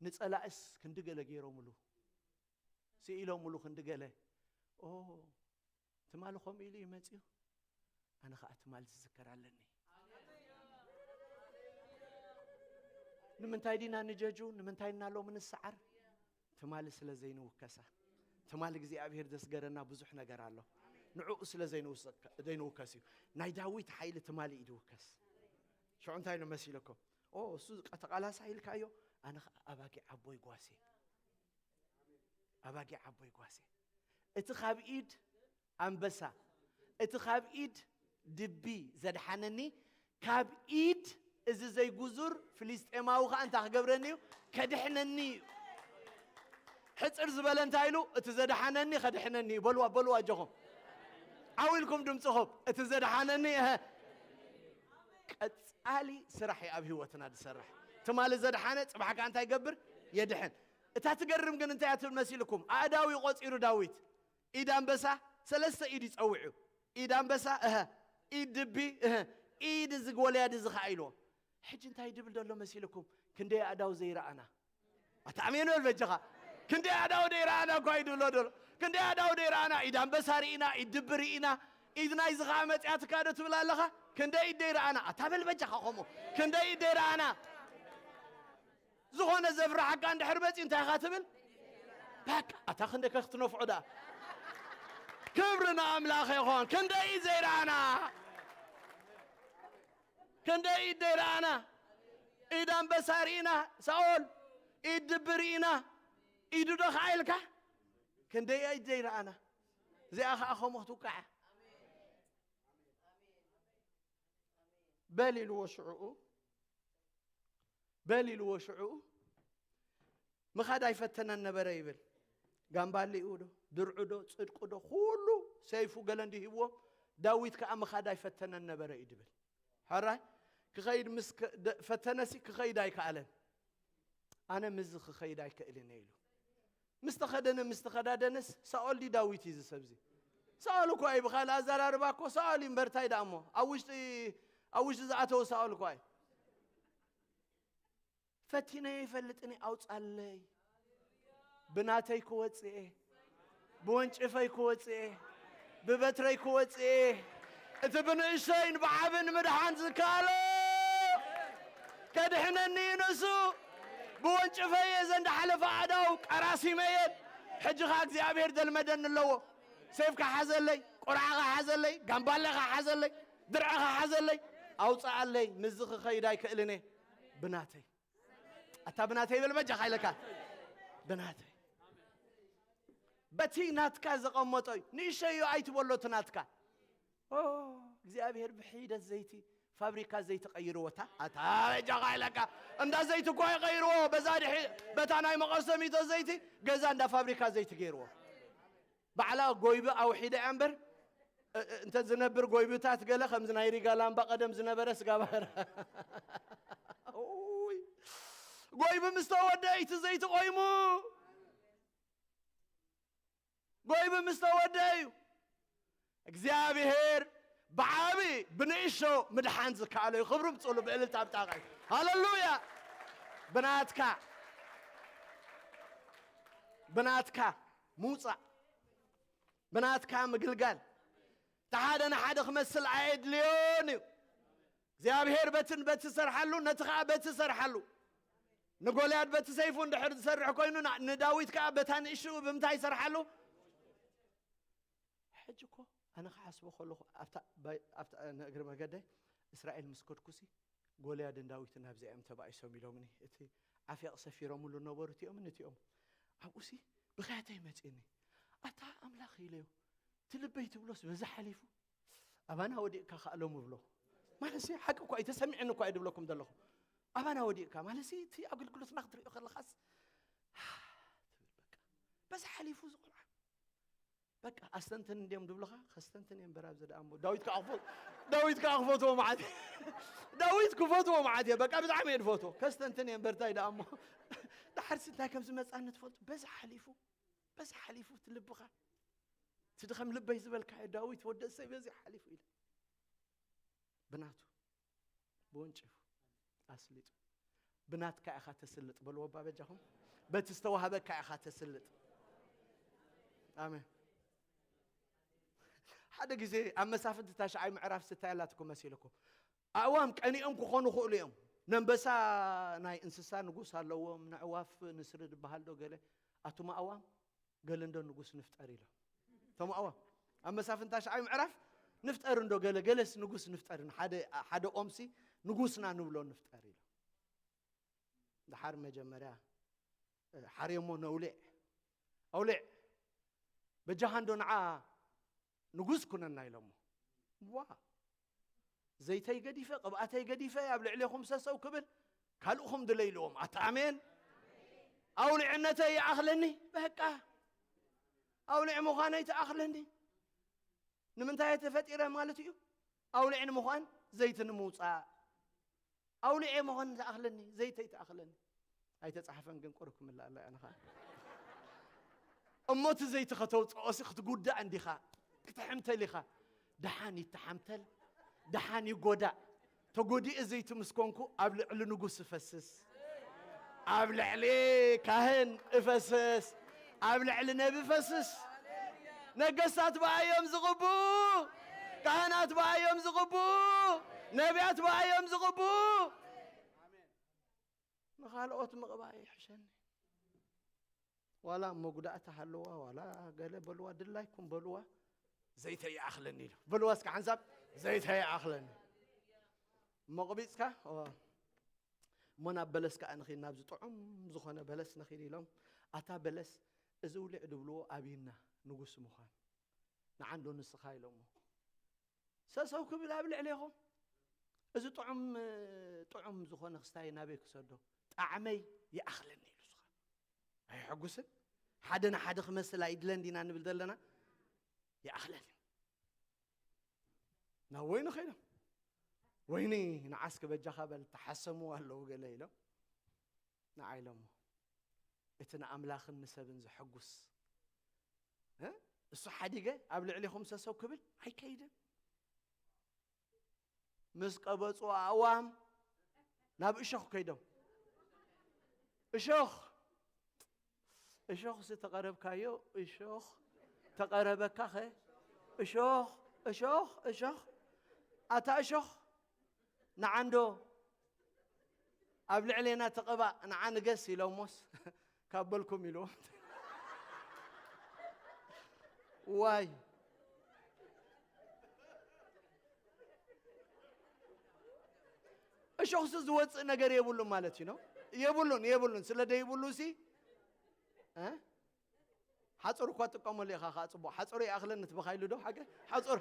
ንጸላእስ ክንዲ ገለ ገይሮምሉ፣ ስኢሎምሉ ክንዲ ገለ። ኦ፣ ትማሊ ከምኡ ኢሉ እዩ መጺኡ፣ ኣነ ኸኣ ትማሊ ዝዝከር ኣለኒ። ንምንታይ ዲና ንጀጁ? ንምንታይ ኢና ሎሚ ንሰዓር? ትማሊ ስለ ዘይንውከሳ። ትማሊ እግዚኣብሔር ዘስገረና ብዙሕ ነገር ኣሎ። ንዕኡ ስለ ዘይንውሰ- ዘይንውከስ እዩ። ናይ ዳዊት ሓይሊ ትማሊ እዩ ዝውከስ። ሽዑ እንታይ ኢሉ መሲለኩም? ኦ፣ እሱ ቀ- ተቓላሳይ ኢልካዮ፣ ኣነ ኸኣ ኣባጊዕ ዓቦይ ጓሴ። ኣባጊዕ ዓቦይ ጓሴ። እቲ ካብ ኢድ ኣንበሳ፣ እቲ ካብ ኢድ ድቢ ዘድሓነኒ፣ ካብ ኢድ እዚ ዘይጉዙር ፍልስጤማዊ ኸኣ እንታይ ክገብረኒ እዩ? ከድሕነኒ እዩ። ሕጽር ዝበለ እንታይ ኢሉ? እቲ ዘድሓነኒ ከድሕነኒ እዩ። በልዋ፣ በልዋ፣ ኣጆኹም። ዓው ኢልኩም ድምጽኹም። እቲ ዘድሓነኒ፣ እሀ። ቀጻሊ ስራሕ እዩ ኣብ ህይወትና ዝሰርሕ። ትማሊ ዘድሓነ፣ ጽባሕ ከኣ እንታይ ይገብር? የድሕን። እታ ትገርም ግን እንታይ እያ ትብል መሲልኩም? ኣእዳው እዩ ቆጺሩ ዳዊት። ኢድ ኣንበሳ፣ ሰለስተ ኢድ ይጸውዑ። ኢድ ኣንበሳ፣ እሀ። ኢድ ድቢ፣ እሀ። ኢድ እዚ ጎልያድ እዚ ኸዓ ኢልዎ። ሕጂ እንታይ ድብል ዘሎ መሲልኩም? ክንደይ ኣእዳው ዘይረኣና። ኣታ ኣሜን በል በጃኻ። ክንደይ ኣእዳው ዘይረኣና እኳ እዩ ድብሎ ዘሎ። ክንደይ ኣእዳው ዘይረኣና፣ ኢድ ኣንበሳ ርኢና፣ ኢድ ድቢ ርኢና፣ ኢድ ናይዚ ኸዓ መጺኣትካ ዶ ትብል ኣለኻ? ክንደይ ኢድ ዘይረኣና። ኣታ በል በጃኻ ከምኡ። ክንደይ ኢድ ዘይረኣና። ዝኾነ ዘፍርሓካ እንድሕር መጺኡ እንታይ ኢኻ ትብል? በቃ፣ ኣታ ክንደይ ከ ክትነፍዖ ደኣ። ክብሪ ንኣምላኽ ይኹን። ክንደይ ኢድ ዘይረኣና። ክንደይ ኢድ ዘይረኣና። ኢድ ኣንበሳ ርኢና፣ ሳኦል። ኢድ ድቢ ርኢና። ኢዱ ዶ ኸዓ ኢልካ? ክንደይ ኢድ ዘይረኣና። እዚኣ ኸዓ ከምኡ ክትውቃዓ። በል ኢልዎ ሽዕኡ። በል ኢልዎ ሽዕኡ። ምኻድ ኣይፈተነን ነበረ ይብል። ጋምባሊኡ ዶ፣ ድርዑ ዶ፣ ጽድቁ ዶ፣ ኩሉ ሰይፉ ገለ እንዲሂብዎ፣ ዳዊት ከኣ ምኻድ ኣይፈተነን ነበረ እዩ ድብል። ሕራይ ክኸይድ ምስ ከ- ደ- ፈተነሲ ክኸይድ ኣይከኣለን። ኣነ ምስዚ ክኸይድ ኣይክእልን እየ ኢሉ። ምስ ተኸደነ፣ ምስ ተኸዳደነስ ሳኦል ዲ ዳዊት እዩ እዚ ሰብዚ? ሳኦል እኳ እዩ። ብኻልእ ኣዘራርባ እኮ ሳኦል እዩ እምበር እንታይ ደኣ እሞ። ኣብ ውሽጢ፣ ኣብ ውሽጢ ዝኣተወ ሳኦል እኳ እዩ። ፈቲነ ይፈልጥኒ ኣውጻለይ። ብናተይ ክወጽእ እየ። ብወንጭፈይ ክወጽእ እየ። ብበትረይ ክወጽእ እየ። እቲ ብንእሽተይን ብዓብን ምድሓን ዝከኣሎ ከድሕነኒ እዩ ንሱ። ብወንጭፈይ እየ ዘንዳ ሓለፈ ኣእዳው ቀራሲመየን። ሕጂ ኸኣ እግዚኣብሔር ዘልመደኒ ኣለዎ። ሴፍካ ሓዘለይ፣ ቁርዓኻ ሓዘለይ፣ ጋምባሌኻ ሓዘለይ፣ ድርዕኻ ሓዘለይ፣ ኣውጽኣለይ። ምስዚ ክኸይድ ኣይክእልን እየ። ብናተይ ኣታ ብናተይ በል በጃኻ ኢለካ። ብናተይ። በቲ ናትካ ዘቐመጦ እዩ። ንእሽተይ እዩ ኣይትበሎ እቲ ናትካ። ኦ፣ እግዚኣብሔር ብሒደት ዘይቲ ፋብሪካ ዘይቲ ቀይርዎ። ኣታ፣ ኣታ በጃኻ ኢለካ። እንዳ ዘይቲ እኮ ይቀይርዎ። በዛ ድሒ፣ በታ ናይ መቐሰሚቶ ዘይቲ፣ ገዛ እንዳ ፋብሪካ ዘይቲ ገይርዎ። ባዕላ ጎይቢ ኣውሒዳ እያ እምበር፣ እ-፣ እ-፣ እንተ ዝነብር ጎይብታት ገለ ከምዚ ናይ ሪጋ ላምባ ቀደም ዝነበረ ስጋ ባህር። ኡይ፣ ጎይቢ ምስ ተወደአ እቲ ዘይቲ ቆይሙ። ጎይቢ ምስ ተወደአ እዩ። እግዚኣብሔር ብዓቢ ብንእሾ ምድሓን ዝከኣሎ እዩ። ክብሪ ምጽሉ ብእልልታ ብጣቓይ። ሃሌሉያ! ብናትካ፣ ብናትካ ምውጻእ፣ ብናትካ ምግልጋል። እቲ ሓደ ንሓደ ክመስል ኣየድልዮን እዩ። እግዚኣብሔር በትን በቲ ሰርሓሉ፣ ነቲ ኸዓ በቲ ሰርሓሉ። ንጎልያድ በቲ ሰይፉ እንድሕር ዝሰርሕ ኮይኑ፣ ና-፣ ንዳዊት ከኣ በታ ንእሽኡ ብምንታይ ይሰርሓሉ? ሕጂ እኮ ኣነ ክሓስቦ ከለኹ፣ ኣብታ፣ ባይ-፣ ኣብታ ንእግሪ መገደይ እስራኤል ምስ ከድኩሲ፣ ጎልያድን ዳዊትን ኣብዚኣ እዮም ተባኢሶም ኢሎምኒ። እቲ ዓፍያ ሰፊሮምሉ ነበሩ እቲኦምን እቲኦም። ኣብኡሲ ብኽያተይ መጺእኒ። ኣታ ኣምላኽ ኢለዮ፣ እቲ ልበይ ትብሎስ በዚ ሓሊፉ፣ ኣባና ወዲቕካ ከኣ ሎም እብሎ። ማለትሲ ሓቂ እኳ እዩ፣ ተሰሚዕኒ እኳ እዩ ድብለኩም ዘለኹ። ኣባና ወዲቕካ፣ ማለትሲ እቲ ኣገልግሎትና ክትሪኦ ከለኻስ፣ ትብል በቃ። በዚ ሓሊፉ እዚ ቆልዓ። በቃ፣ ኣስተንትን እንድዮም ድብሉኻ፣ ከስተንትን እዮም በራብ ዘደኣሞ። ዳዊት ከኣ ክፈ-፣ ዳዊት ከኣ ክፈትዎ መዓት እየ። ዳዊት ክፈትዎ መዓት እየ። በቃ፣ ብጣዕሚ እየ ዝፈትዎ። ከስተንትን እዮም በርታይ ደኣሞ። ደሓርሲ እንታይ ከም ዝመጻኒ ትፈልጡ? በዚ ሓሊፉ፣ በዚ ሓሊፉ እቲ ልብኻ። እቲ ድኸም ልበይ ዝበልካዮ ዳዊት ወዲ እሰይ በዚ ሓሊፉ ኢለ። ብናቱ፣ ብወንጭፉ፣ ኣስሊጡ። ብናትካ ኢኻ ተስልጥ በልዎ እባ በጃኹም። በቲ ዝተዋህበካ ኢኻ ተስልጥ። ኣሜን። ሓደ ግዜ ኣብ መሳፍንቲ ታሽዓይ ምዕራፍ ስታይ ኣላትኩም መሲልኩም። ኣእዋም ቀኒኦም ክኾኑ ይኽእሉ እዮም። ነንበሳ ናይ እንስሳ ንጉስ ኣለዎም፣ ነዕዋፍ ንስሪ ዝበሃል ዶ ገለ። ኣቱም ኣእዋም ገለ እንዶ ንጉስ ንፍጠር ኢሎም። እቶም ኣእዋም ኣብ መሳፍንቲ ታሽዓይ ምዕራፍ ንፍጠር እንዶ ገለ፣ ገለስ ንጉስ ንፍጠር፣ ሓደ፣ ሓደ ኦምሲ ንጉስና ንብሎ ንፍጠር ኢሎም። ደሓር መጀመርያ፣ እ፣ ሓርዮሞ ነውሊዕ። ኣውሊዕ፣ በጃኻ እንዶ ንዓ ንጉስ ኩነና ኢሎሞ። ዋ፣ ዘይተይ ገዲፈ፣ ቅብኣተይ ገዲፈ፣ ኣብ ልዕሌኹም ሰሰው ክብል፣ ካልእኹም ድለይ ኢልዎም። ኣታ ኣሜን። ኣውሊዕነተይ ይኣኽለኒ፣ በቃ። ኣውሊዕ ምዃነይ ትኣኽለኒ። ንምንታይ እየ ተፈጢረ ማለት እዩ? ኣውሊዕ ንምዃን፣ ዘይቲ ንምውፃእ። ኣውሊዕ ምዃን ትኣኽለኒ፣ ዘይተይ ትኣኽለኒ። ኣይተጻሕፈን ግን ቁሩብ ክምላእ ኣላ ኣነ ኸኣ። እሞ እቲ ዘይቲ ከተውፅኦሲ ክትጉዳእ እንዲኻ፣ ክትሕምተል ኢኻ። ደሓን ይተሓምተል፣ ደሓን ይጎዳእ። ተጎዲኤ ዘይቲ ምስ ኮንኩ ኣብ ልዕሊ ንጉስ እፈስስ፣ ኣብ ልዕሊ ካህን እፈስስ፣ ኣብ ልዕሊ ነቢ እፈስስ። ነገስታት ብኣዮም ዝቕቡ፣ ካህናት ብኣዮም ዝቕቡ፣ ነቢያት ብኣዮም ዝቕቡ። ንኻልኦት ምቕባእ ይሕሸኒ። ዋላ መጉዳእቲ ሃለዋ፣ ዋላ ገለ በልዋ፣ ድላይኩም በልዋ፣ ዘይተይኣኽለኒ ኢሉ። በልዋ እስከ ሓንሳብ፣ ዘይተይኣኽለኒ። መቕቢጽካ፣ ኦ፣ እሞ ናብ በለስ ከኣ ንኺድ፣ ናብዚ ጥዑም ዝኾነ በለስ ንኺድ ኢሎም። ኣታ በለስ፣ እዚ ውሊዕ ድብልዎ ኣብይና ንጉስ ምዃን። ንዓንዶ ንስኻ ኢሎሞ። ሰሰው ክብል ኣብ ልዕሌኹም። እዚ ጥዑም፣ ጥዑም ዝኾነ ክስታይ ናበይ ክሰዶ? ጣዕመይ ይኣኽለኒ ኢሉ ስኻ። ኣይሕጉስን? ሓደ ንሓደ ክመስል ኣይድለን ዲና ንብል ዘለና? ይኣኽለኒ። ናብ ወይኒ ኸይዶም። ወይኒ ንዓስኪ በጃኻ በል፣ ተሓሰሙ ኣለዉ ገለ ኢሎም። ንዓ ኢሎሞ። እቲ ንኣምላኽን ንሰብን ዘሐጉስ፣ እ? እሱ ሓዲገ ኣብ ልዕሌኹም ሰሰው ክብል ኣይከይድን። ምስ ቀበጹ ኣእዋም ናብ እሾኽ ከይዶም። እሾኽ፣ እሾኽ ዝተቐረብካዮ፣ እሾኽ ተቐረበካ ኸ? እሾኽ፣ እሾኽ፣ እሾኽ። ኣታ እሾኽ፣ ንዓንዶ ኣብ ልዕሌና ተቐባእ፣ ንዓ ንገስ ኢሎሞስ፣ ካብ በልኩም ኢልዎም። ዋይ። እሾኽሲ ዝወፅእ ነገር የብሉን ማለት እዩ ነው? የብሉን፣ የብሉን። ስለ ደይብሉ ሲ፣ እ? ሓፁር እኳ ትጥቀመሉ ኢኻ፣ ከዓ ፅቡቕ። ሓፁር ይኣኽለኒ ትበኻ ኢሉ ዶ? ሓቂ? ሓፁር።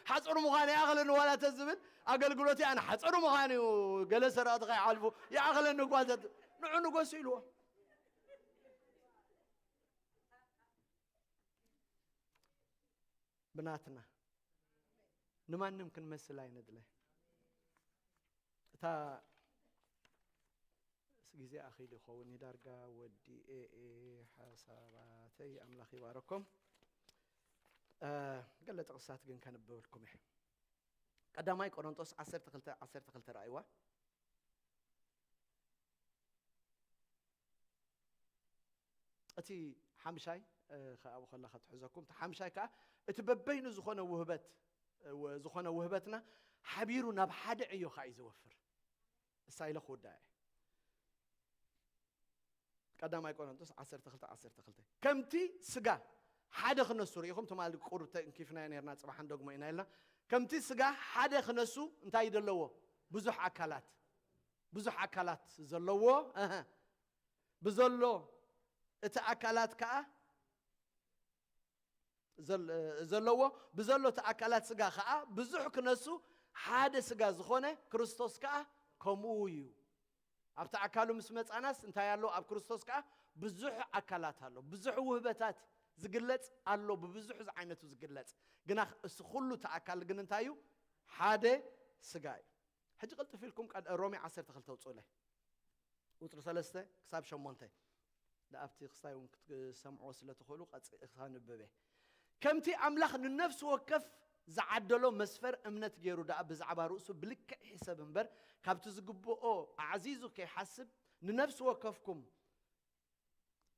ሓፁር ምዃን ይኣኽለኒ ዋላ ተዝብል፣ ኣገልግሎት ኣነ ሓፁር ምዃን እዩ። ገለ ሰረቕቲ ከይሓልፉ፣ ይኣኽለኒ እኳ እንተ-፣ ንዑ ንገሱ ኢልዎ። ብናትና ንማንም ክንመስል ኣይንድለ። እታ ግዜ ኣኺሉ ይኸውን እዩ ዳርጋ ወዲኤ እየ ሓሳባተይ። ኣምላኽ ይባረኩም። እ፣ ገለ ጥቕስታት ግን ከንብበልኩም እየ። ቀዳማይ ቆሮንቶስ ዓሰርተ ክልተ ዓሰርተ ክልተ ረኣይዋ። እቲ ሓምሻይ፣ እ፣ ከኣብኡ ከለኻ ትሕዘኩም። እቲ ሓምሻይ ከኣ እቲ በበይኑ ዝኾነ ውህበት፣ እ፣ ወ-፣ ዝኾነ ውህበትና ሓቢሩ ናብ ሓደ ዕዮ ከኣ እዩ ዘወፍር። እሳ ኢለ ክውዳእ እየ። ቀዳማይ ቆሮንቶስ ዓሰርተ ክልተ ዓሰርተ ክልተ። ከምቲ ስጋ ሓደ ክነሱ፣ ርኢኹም ትማሊ ቁሩብ ተንኪፍናዮ ነርና፣ ጽባሕ ንደግሞ ኢና ኢልና። ከምቲ ስጋ ሓደ ክነሱ እንታይ እዩ ዘለዎ? ብዙሕ ኣካላት፣ ብዙሕ ኣካላት ዘለዎ፣ እህ፣ ብዘሎ እቲ ኣካላት ከኣ ዘል-፣ ዘለዎ፣ ብዘሎ እቲ ኣካላት ስጋ ከኣ ብዙሕ ክነሱ ሓደ ስጋ ዝኾነ ክርስቶስ ከኣ ከምኡ እዩ። ኣብቲ ኣካሉ ምስ መጻናስ እንታይ ኣሎ? ኣብ ክርስቶስ ከኣ ብዙሕ ኣካላት ኣሎ፣ ብዙሕ ውህበታት ዝግለጽ ኣሎ፣ ብብዙሕ ዝዓይነቱ ዝግለጽ። ግና እሱ ኩሉ እቲ ኣካል ግን እንታይ እዩ? ሓደ ስጋ እዩ። ሕጂ ቅልጥፍ ኢልኩም ቀድ-፣ ሮሜ ዓሰርተ ክልተ ኣውጽኡለይ። ቁጽሪ ሰለስተ ክሳብ ሸሞንተ። ደኣ ኣብቲ ክስታይ እውን ክትሰምዕዎ ስለ ትኽእሉ ቀጽ-፣ ክሳብ ንብብ እየ። ከምቲ ኣምላኽ ንነፍሲ ወከፍ ዝዓደሎ መስፈር እምነት ገይሩ ደኣ ብዛዕባ ርእሱ ብልክዕ ይሕሰብ እምበር፣ ካብቲ ዝግብኦ ኣዕዚዙ ከይሓስብ፣ ንነፍሲ ወከፍኩም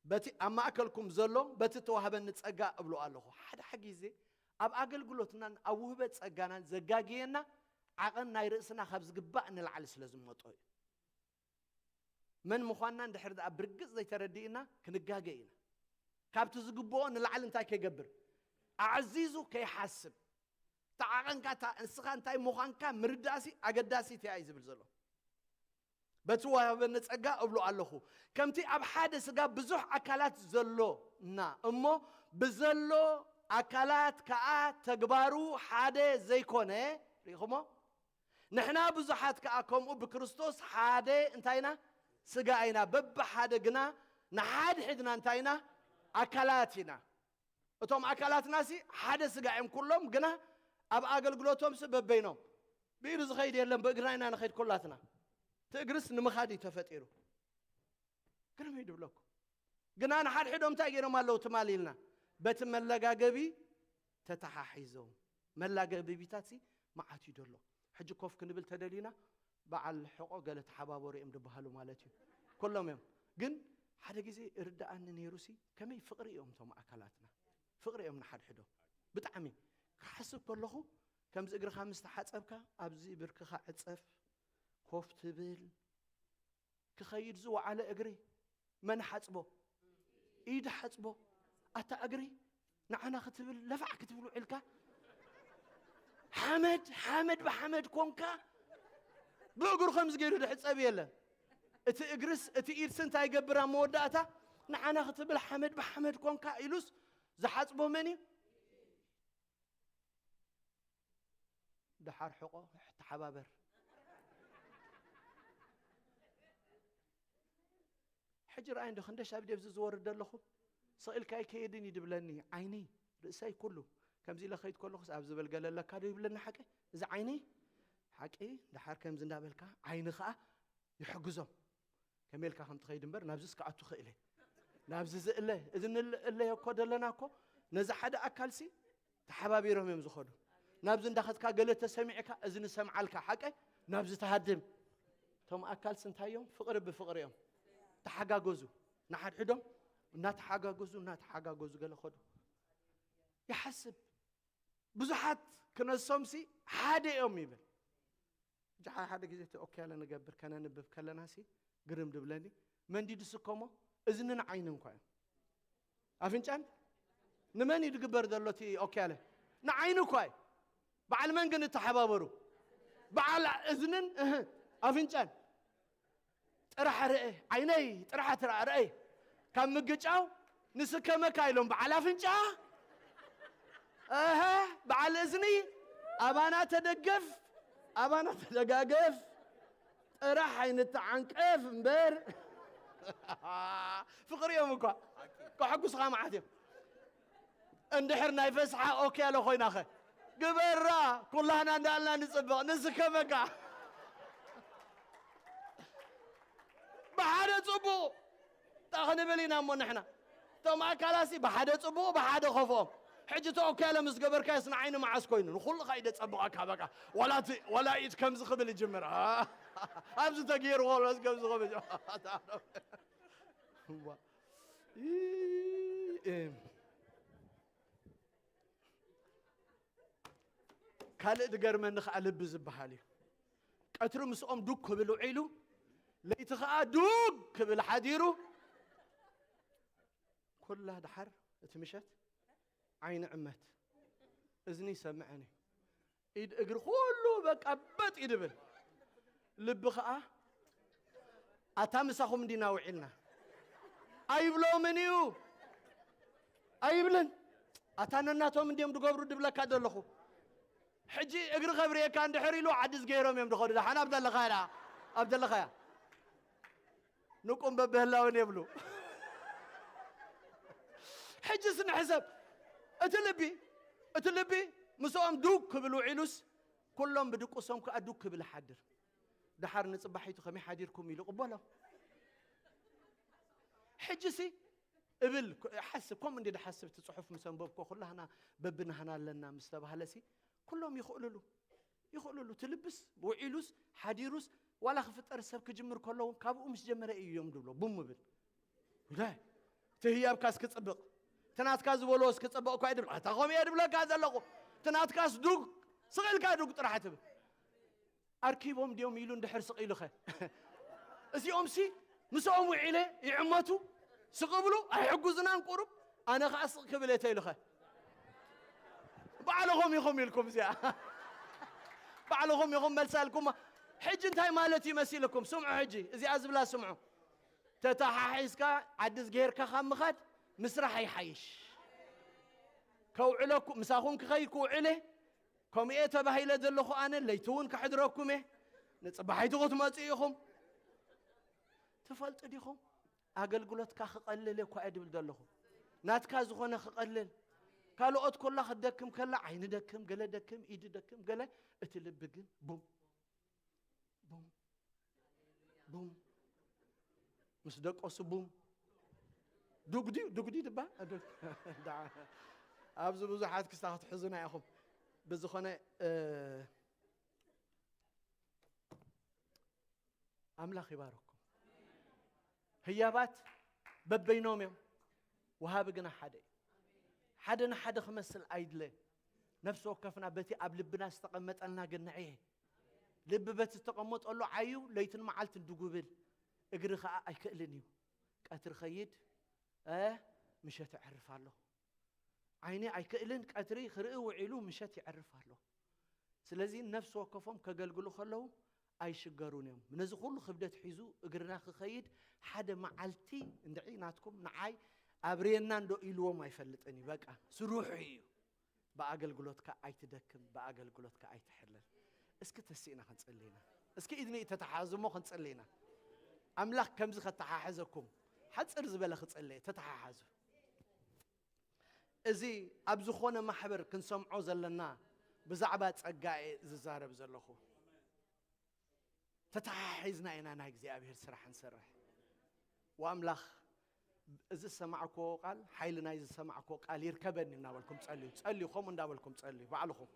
በቲ ኣብ ማእከልኩም ዘሎ በቲ እተዋህበኒ ጸጋ እብሎ ኣለኹ። ሓደ ሓደ ግዜ ኣብ ኣገልግሎትናን ኣብ ውህበት ጸጋናን ዘጋግየና ዓቐን ናይ ርእስና ካብ ዝግባእ ንላዕሊ ስለ ዝመጦ እዩ። መን ምዃንና እንድሕር ደኣ ብርግጽ ዘይተረዲእና ክንጋገ ኢና። ካብቲ ዝግብኦ ንላዕሊ እንታይ ከይገብር? ኣዕዚዙ ከይሓስብ። እታ ዓቐንካ፣ እታ ንስኻ እንታይ ምዃንካ ምርዳእሲ ኣገዳሲት እያ እዩ ዝብል ዘሎ። በቲ ወሃበኒ ጸጋ እብሎ ኣለኹ። ከምቲ ኣብ ሓደ ስጋ ብዙሕ ኣካላት ዘሎና እሞ ብዘሎ ኣካላት ከኣ ተግባሩ ሓደ ዘይኮነ፣ ርኢኹሞ? ንሕና ብዙሓት ከኣ ከምኡ ብክርስቶስ ሓደ እንታይ ኢና? ስጋ ኢና። በብሓደ ግና ንሓድሕድና እንታይ ኢና? ኣካላት ኢና። እቶም ኣካላትናሲ ሓደ ስጋ እዮም ኩሎም፣ ግና ኣብ ኣገልግሎቶምሲ በበይኖም። ብኢዱ ዝኸይድ የለን፣ ብእግርና ኢና ንኸይድ ኩላትና። እቲ እግርስ ንምኻድ እዩ ተፈጢሩ። ግርም እዩ ድብለኩም። ግና ንሓድሕዶም እንታይ ገይሮም ኣለዉ ትማሊ ኢልና? በቲ መለጋገቢ ተተሓሒዞም። መላገቢቢታትሲ መዓት እዩ ደሎ። ሕጂ ኮፍ ክንብል ተደሊና፣ በዓል ሕቆ ገለ ተሓባበሩ እዮም ዝበሃሉ ማለት እዩ። ኩሎም እዮም። ግን ሓደ ግዜ እርድኣኒ ነይሩሲ፣ ከመይ ፍቕሪ እዮም እቶም ኣካላትና። ፍቕሪ እዮም ንሓድሕዶም። ብጣዕሚ ክሓስብ ከለኹ፣ ከምዚ እግርኻ ምስ ተሓጸብካ፣ ኣብዚ ብርክኻ ዕጸፍ፣ ኮፍ ትብል፣ ክኸይድ ዝወዓለ እግሪ መን ሓጽቦ? ኢድ ሓጽቦ። ኣታ እግሪ ንዓና ክትብል ለፋዕ ክትብል ውዒልካ፣ ሓመድ፣ ሓመድ ብሓመድ ኮንካ። ብእግሩ ከምዚ ገይሩ ድሕጸብ የለን። እቲ እግርስ፣ እቲ ኢድስ እንታይ ይገብር ኣብ መወዳእታ? ንዓና ክትብል ሓመድ ብሓመድ ኮንካ ኢሉስ ዝሓጽቦ መን እዩ? ደሓር ሕቆ ተሓባበር። ሕጂ ረኣይ እንዶ ክንደሽ ኣብ ደብዚ ዝወርድ ኣለኹ። ስቕ ኢልካ ኣይከየድን እዩ ድብለኒ። ዓይኒ፣ ርእሰይ፣ ኩሉ። ከምዚ ኢለ ከይድ ከለኹስ ኣብ ዝበል ገለ ኣለካ ዶ ይብለኒ ሓቂ? እዚ ዓይኒ ሓቂ፣ ደሓር ከምዚ እንዳበልካ ዓይኒ ኸኣ ይሕግዞም። ከመይ ኢልካ ከም ትኸይድ እምበር ናብዚ እስከ ኣቱ ክእለ። ናብዚ ዝእለ፣ እዚ ንእለዮ እኮ ደለና እኮ ነዚ ሓደ ኣካልሲ ተሓባቢሮም እዮም ዝኸዱ። ናብዚ እንዳኸድካ ገለ ተሰሚዕካ እዚ ንሰምዓልካ ሓቀይ ናብዚ ተሃድም። እቶም ኣካልሲ እንታይ እዮም? ፍቕሪ ብፍቕሪ እዮም። ተሓጋገዙ። ንሓድሕዶም እናተሓጋገዙ፣ እናተሓጋገዙ ገለ ኸዱ። ይሓስብ። ብዙሓት ክነሶምሲ ሓደ እዮም ይብል። ሕጂ ሓደ ሓደ ግዜ እቲ ኦክያለ ንገብር ከነንብብ ከለናሲ ግርም ድብለኒ። መንዲድስ እኮ እሞ እዝንን ዓይንን እኳ እዮም። ኣፍንጫን ንመን እዩ ዝግበር ዘሎ እቲ ኦክያለ? ንዓይኒ እኳ እዩ። በዓል መን ግን እተሓባበሩ? በዓል እዝንን፣ እህ፣ ኣፍንጫን። ጥራሕ ርአ፣ ዓይነይ ጥራሕ ትርኣ፣ ርአይ። ካብ ምግጫው ንስከመካ ኢሎም በዓል ኣፍንጫ፣ እሀ፣ በዓል እዝኒ፣ ኣባና ተደገፍ፣ ኣባና ተደጋገፍ፣ ጥራሕ ኣይንተዓንቀፍ እምበር። ፍቕሪ እዮም እኳ፣ ከሐጉስኻ መዓት እዮም። እንድሕር ናይ ፈስሓ ኦኬ ያለ ኮይናኸ? ግበራ። ኩላህና እንዳልና ንጽብቕ፣ ንስከመካ። ብሓደ ጽቡቕ። እንታይ ክንብል ኢና እሞ ንሕና? እቶም ኣካላሲ ብሓደ ጽቡቕ፣ ብሓደ ከፍኦም። ሕጂ እቲ ኦኬ ያለ ምስ ገበርካዮስ ንዓይ ንመዓስ ኮይኑ? ንኹሉ ኸይደ ጸብቐካ በቃ። ዋላ እቲ፣ ዋላ ኢድ ከምዚ ክብል ይጅምር። ኣ፣ ኣብዚ ተገይሩ ወሎስ ከምዚ ክብል። ዋ። ኢ-፣ እም። ካልእ ዝገርመኒ ኸዓ ልቢ ዝበሃል እዩ። ቀትሪ ምስኦም ዱግ ክብል ውዒሉ፣ ለይቲ ኸዓ ዱግ ክብል ሓዲሩ፣ ኩላ ደሓር እቲ ምሸት ዓይኒ ዕመት፣ እዝኒ ይሰምዐን እዩ። ኢድ እግሪ ኩሉ በቃ በጥ ይድብል። ልቢ ኸዓ ኣታ ምሳኹም እንዲና ውዒልና ኣይብሎምን እዩ። ኣይብልን። ኣታ ነናቶም እንዲዮም ድገብሩ ድብለካ ዘለኹ። ሕጂ እግሪ ከብርየካ እንድሕር ኢሉ ዓዲ ዝገይሮም እዮም ድኸዱ። ደሓን ኣብ ዘለኻያ ደኣ፣ ኣብ ዘለኻያ። ንቁም በብህላውን የብሉ። ሕጅስ ንሕሰብ። እቲ ልቢ፣ እቲ ልቢ ምስኦም ዱግ ክብል ውዒሉስ፣ ኩሎም ብድቁሶም ከኣ ዱግ ክብል ይሓድር። ደሓር ንጽባሒቱ ከመይ ሓዲርኩም ኢሉ ቅበሎም። ሕጅሲ እብል፣ ሓስብ፣ ከምኡ እንዲ ድሓስብ፣ እቲ ጽሑፍ ምስ ኣንበብኮ፣ ኩላህና በብናህና ኣለና ምስ ተባህለሲ፣ ኩሎም ይኽእሉሉ። ይኽእሉሉ። እቲ ልብስ ውዒሉስ ሓዲሩስ ዋላ ክፍጠር ሰብ ክጅምር ከሎ እውን ካብኡ ምስ ጀመረ እዩ እዮም ድብሎ። ቡም ብል። እንታይ? እቲ ህያብካስ ክጽብቕ፣ እቲ ናትካ ዝበልዎ እስክጽብቕ እኳ እዩ ድብል። ኣታ ከምኡ እየ ድብለካ ዘለኹ። እቲ ናትካስ ዱግ፣ ስቕ ኢልካ ዱግ ጥራሕ ትብል። ኣርኪቦም ድዮም ኢሉ እንድሕር ስቕ ኢሉኸ? እዚኦምሲ ምስኦም ውዒለ ይዕመቱ፣ ስቕ ብሉ ኣይሕጉዝናን ቁሩብ። ኣነ ኸዓ ስቕ ክብል እየ ተኢሉኸ? ባዕልኹም ኢኹም ኢልኩም እዚኣ። ባዕልኹም ኢኹም መልሳ ኢልኩማ። ሕጂ እንታይ ማለት እዩ መሲልኩም? ስምዑ ሕጂ፣ እዚኣ ዝብላ ስምዑ። ተተሓሒዝካ ዓዲ ዝገይርካ ካብ ምኻድ ምስራሕ ይሓይሽ። ከውዕለኩ-፣ ምሳኹም ክኸይድ ክውዕለ፣ ከምኡ እየ ተባሂለ ዘለኹ ኣነ፣ ለይቲ እውን ከሕድረኩም እየ። ንጽባሒቱ ክትመጹ ኢኹም። ትፈልጡ ዲኹም? ኣገልግሎትካ ክቐልል እኳ እየ ድብል ዘለኹ። ናትካ ዝኾነ ክቐልል። ካልኦት ኮላ ክትደክም ከላ፣ ዓይኒ ደክም፣ ገለ ደክም፣ ኢድ ደክም፣ ገለ፣ እቲ ልቢ ግን ቡም፣ ቡም፣ ቡም። ምስ ደቀሱ ቡም። ዱግ ድዩ? ዱግ ድዩ ድባ? ዱግ። ደዓ-፣ ኣብዚ ብዙሓት ክስታ ክትሕዙና ኢኹም። ብዝኾነ፣ እ፣ ኣምላኽ ይባርኩም። ህያባት በበይኖም እዮም፣ ወሃቢ ግና ሓደ እዩ። ሓደ ንሓደ ክመስል ኣይድለ። ነፍሲ ወከፍና በቲ ኣብ ልብና ዝተቐመጠልና ግን ንዕየ። ልቢ በቲ ዝተቐመጠሉ ዓዩ ለይትን መዓልትን ድጉብል፣ እግሪ ኸዓ ኣይክእልን እዩ። ቀትሪ ኸይድ፣ እ፣ ምሸት የዕርፍ ኣሎ። ዓይኒ ኣይክእልን፣ ቀትሪ ክርኢ ውዒሉ ምሸት የዕርፍ ኣሎ። ስለዚ ነፍሲ ወከፎም ከገልግሉ ከለዉ ኣይሽገሩን እዮም። ነዚ ኩሉ ክብደት ሒዙ እግርና ክኸይድ ሓደ መዓልቲ እንድዒ ናትኩም ንዓይ ኣብርየና እንዶ ኢልዎም ኣይፈልጥን እዩ። በቃ ስሩሑ እዩ። ብኣገልግሎትካ ኣይትደክም፣ ብኣገልግሎትካ ኣይትሕለል። እስኪ ተሲእና ክንጽሊ ኢና። እስኪ ኢድኒ ተተሓዙ እሞ ክንጽሊ ኢና። ኣምላኽ ከምዚ ከተሓሕዘኩም። ሓጽር ዝበለ ክጽሊ እየ፣ ተተሓሓዙ። እዚ ኣብ ዝኾነ ማሕበር ክንሰምዖ ዘለና ብዛዕባ ጸጋ እየ ዝዛረብ ዘለኹ። ተተሓሒዝና ኢና ናይ እግዚኣብሔር ስራሕ ንሰርሕ። ወኣምላኽ፣ እዚ ዝሰማዕክዎ ቃል፣ ሓይሊ ናይ ዝሰማዕክዎ ቃል ይርከበኒ እናበልኩም ጸልዩ። ጸልዩ፣ ከምኡ እንዳበልኩም ጸልዩ። ባዕልኹም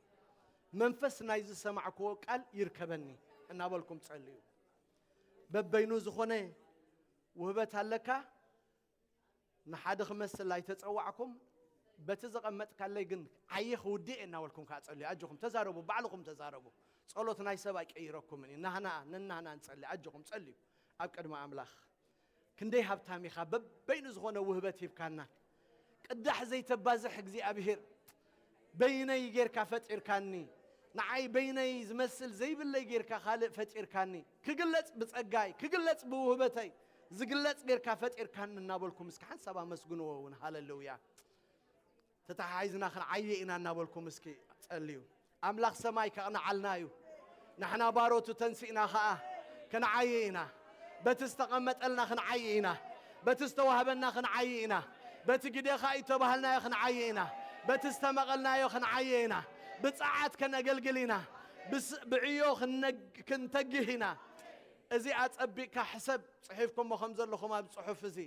መንፈስ ናይ ዝሰማዕክዎ ቃል ይርከበኒ እናበልኩም ጸልዩ። በበይኑ ዝኾነ ውህበት ኣለካ፣ ንሓደ ክመስል ኣይተጸዋዕኩም፣ በቲ ዘቐመጥካለይ ግን ዓየ ክውድእ እየ እናበልኩም ከዓ ጸልዩ። ኣጆኹም ተዛረቡ፣ ባዕልኹም ተዛረቡ። ጸሎት ናይ ሰብ ኣይቀይረኩምን እዩ። ናህና፣ ነናህና ንጸሊ። ኣጆኹም ጸልዩ ኣብ ቅድሚ ኣምላኽ። ክንደይ ሃብታም ኢኻ፣ በበይኑ ዝኾነ ውህበት ሂብካና። ቅዳሕ ዘይተባዝሕ እግዚኣብሔር፣ በይነይ ጌርካ ፈጢርካኒ። ንዓይ በይነይ ዝመስል ዘይብለይ ጌርካ ካልእ ፈጢርካኒ። ክግለጽ ብጸጋይ፣ ክግለጽ ብውህበተይ፣ ዝግለጽ ጌርካ ፈጢርካኒ እናበልኩም እስኪ ሓንሳብ ኣመስግንዎ እውን። ሃለሉያ። ተተሓሒዝና ክንዓየ ኢና እናበልኩም እስኪ ጸልዩ። ኣምላኽ ሰማይ ከቕንዓልና እዩ። ንሕና ባሮቱ ተንሲእና ኸኣ ክንዓይ ኢና። በቲ ዝተቐመጠልና ክንዓይ ኢና። በቲ ዝተዋህበና ክንዓይ ኢና። በቲ ግደኻ እዩ እተባህልናዮ ክንዓይ ኢና። በቲ ዝተመቐልናዮ ክንዓየ ኢና። ብጸዓት ከነገልግል ኢና። ብስ-፣ ብዕዮ ክነግ-፣ ክንተግህ ኢና። እዚ ኣጸቢቕካ ሕሰብ፣ ጽሒፍኩሞ ከም ዘለኹም ኣብ ጽሑፍ እዚ።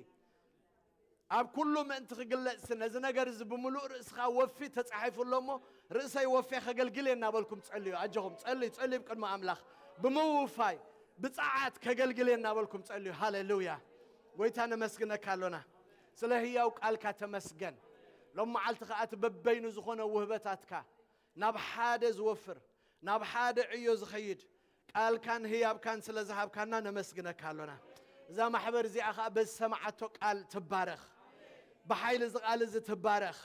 ኣብ ኩሉ ምእንቲ ክግለጽ፣ ነዚ ነገር እዚ ብምሉእ ርእስኻ ወፊ ተጻሒፉ ኣሎ እሞ፣ "ርእሰይ ወፌ ከገልግል እየ" እናበልኩም ጸልዩ። ኣጆኹም፣ ጸልዩ፣ ጸልዩ ቅድሚ ኣምላኽ ብምውፋይ፣ ብጸዓት ከገልግል እየ እናበልኩም ጸልዩ። ሃሌሉያ። ጎይታ ነመስግነካ ኣሎና። ስለ ህያው ቃልካ ተመስገን። ሎም መዓልቲ ከኣ እቲ በበይኑ ዝኾነ ውህበታትካ ናብ ሓደ ዝወፍር፣ ናብ ሓደ ዕዮ ዝኸይድ ቃልካን ህያብካን ስለ ዝሃብካና ነመስግነካ ኣሎና። እዛ ማሕበር እዚኣ ኸኣ በዚ ሰማዓቶ ቃል ትባረኽ። ብሓይሊ እዚ ቃል እዚ ትባረኽ።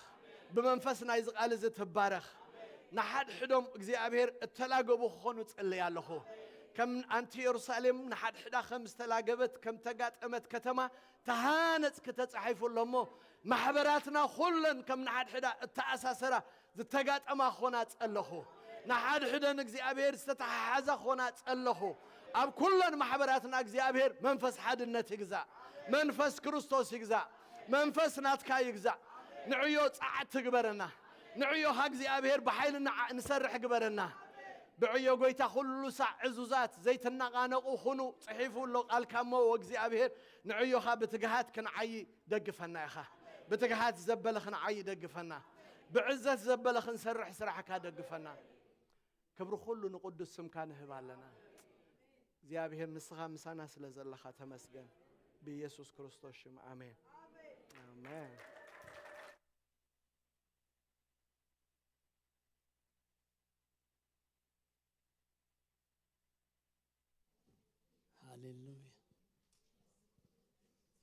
ብመንፈስ ናይዚ ቃል እዚ ትባረኽ። ንሓድሕዶም እግዚኣብሔር እተላገቡ ክኾኑ ጽልይ ኣለኹ። ከም ኣንቲ የሩሳሌም ንሓድሕዳ ከም ዝተላገበት፣ ከም ተጋጠመት ከተማ ተሃነጽ ክተጻሒፉ ኣሎ እሞ፣ ማሕበራትና ኩለን ከም ንሓድሕዳ እተኣሳሰራ ዝተጋጠማ ክኾና ጸለኹ። ንሓድሕደን እግዚኣብሔር ዝተተሓሓዛ ክኾና ጸለኹ። ኣብ ኩለን ማሕበራትና እግዚኣብሔር መንፈስ ሓድነት ይግዛእ። መንፈስ ክርስቶስ ይግዛእ። መንፈስ ናትካ ይግዛእ። ንዕዮ ጸዓት ትግበረና። ንዕዮኻ እግዚኣብሔር ብሓይሊ ንዓ-፣ ንሰርሕ ግበረና። ብዕዮ ጎይታ ኩሉ ሳዕ ዕዙዛት ዘይትነቓነቑ ኩኑ ጽሒፉ ኣሎ ቃልካ እሞ፣ ወእግዚኣብሔር ንዕዮኻ ብትግሃት ክንዓዪ ደግፈና ኢኻ። ብትግሃት ዘበለ ክንዓዪ ደግፈና። ብዕዘት ዘበለ ክንሰርሕ ስራሕካ ደግፈና። ክብሪ ኩሉ ንቅዱስ ስምካ ንህብ ኣለና። እግዚኣብሔር ንስኻ ምሳና ስለ ዘለኻ ተመስገን። ብኢየሱስ ክርስቶስ ሽም ኣሜን። ኣሜን። ሃሌሉያ።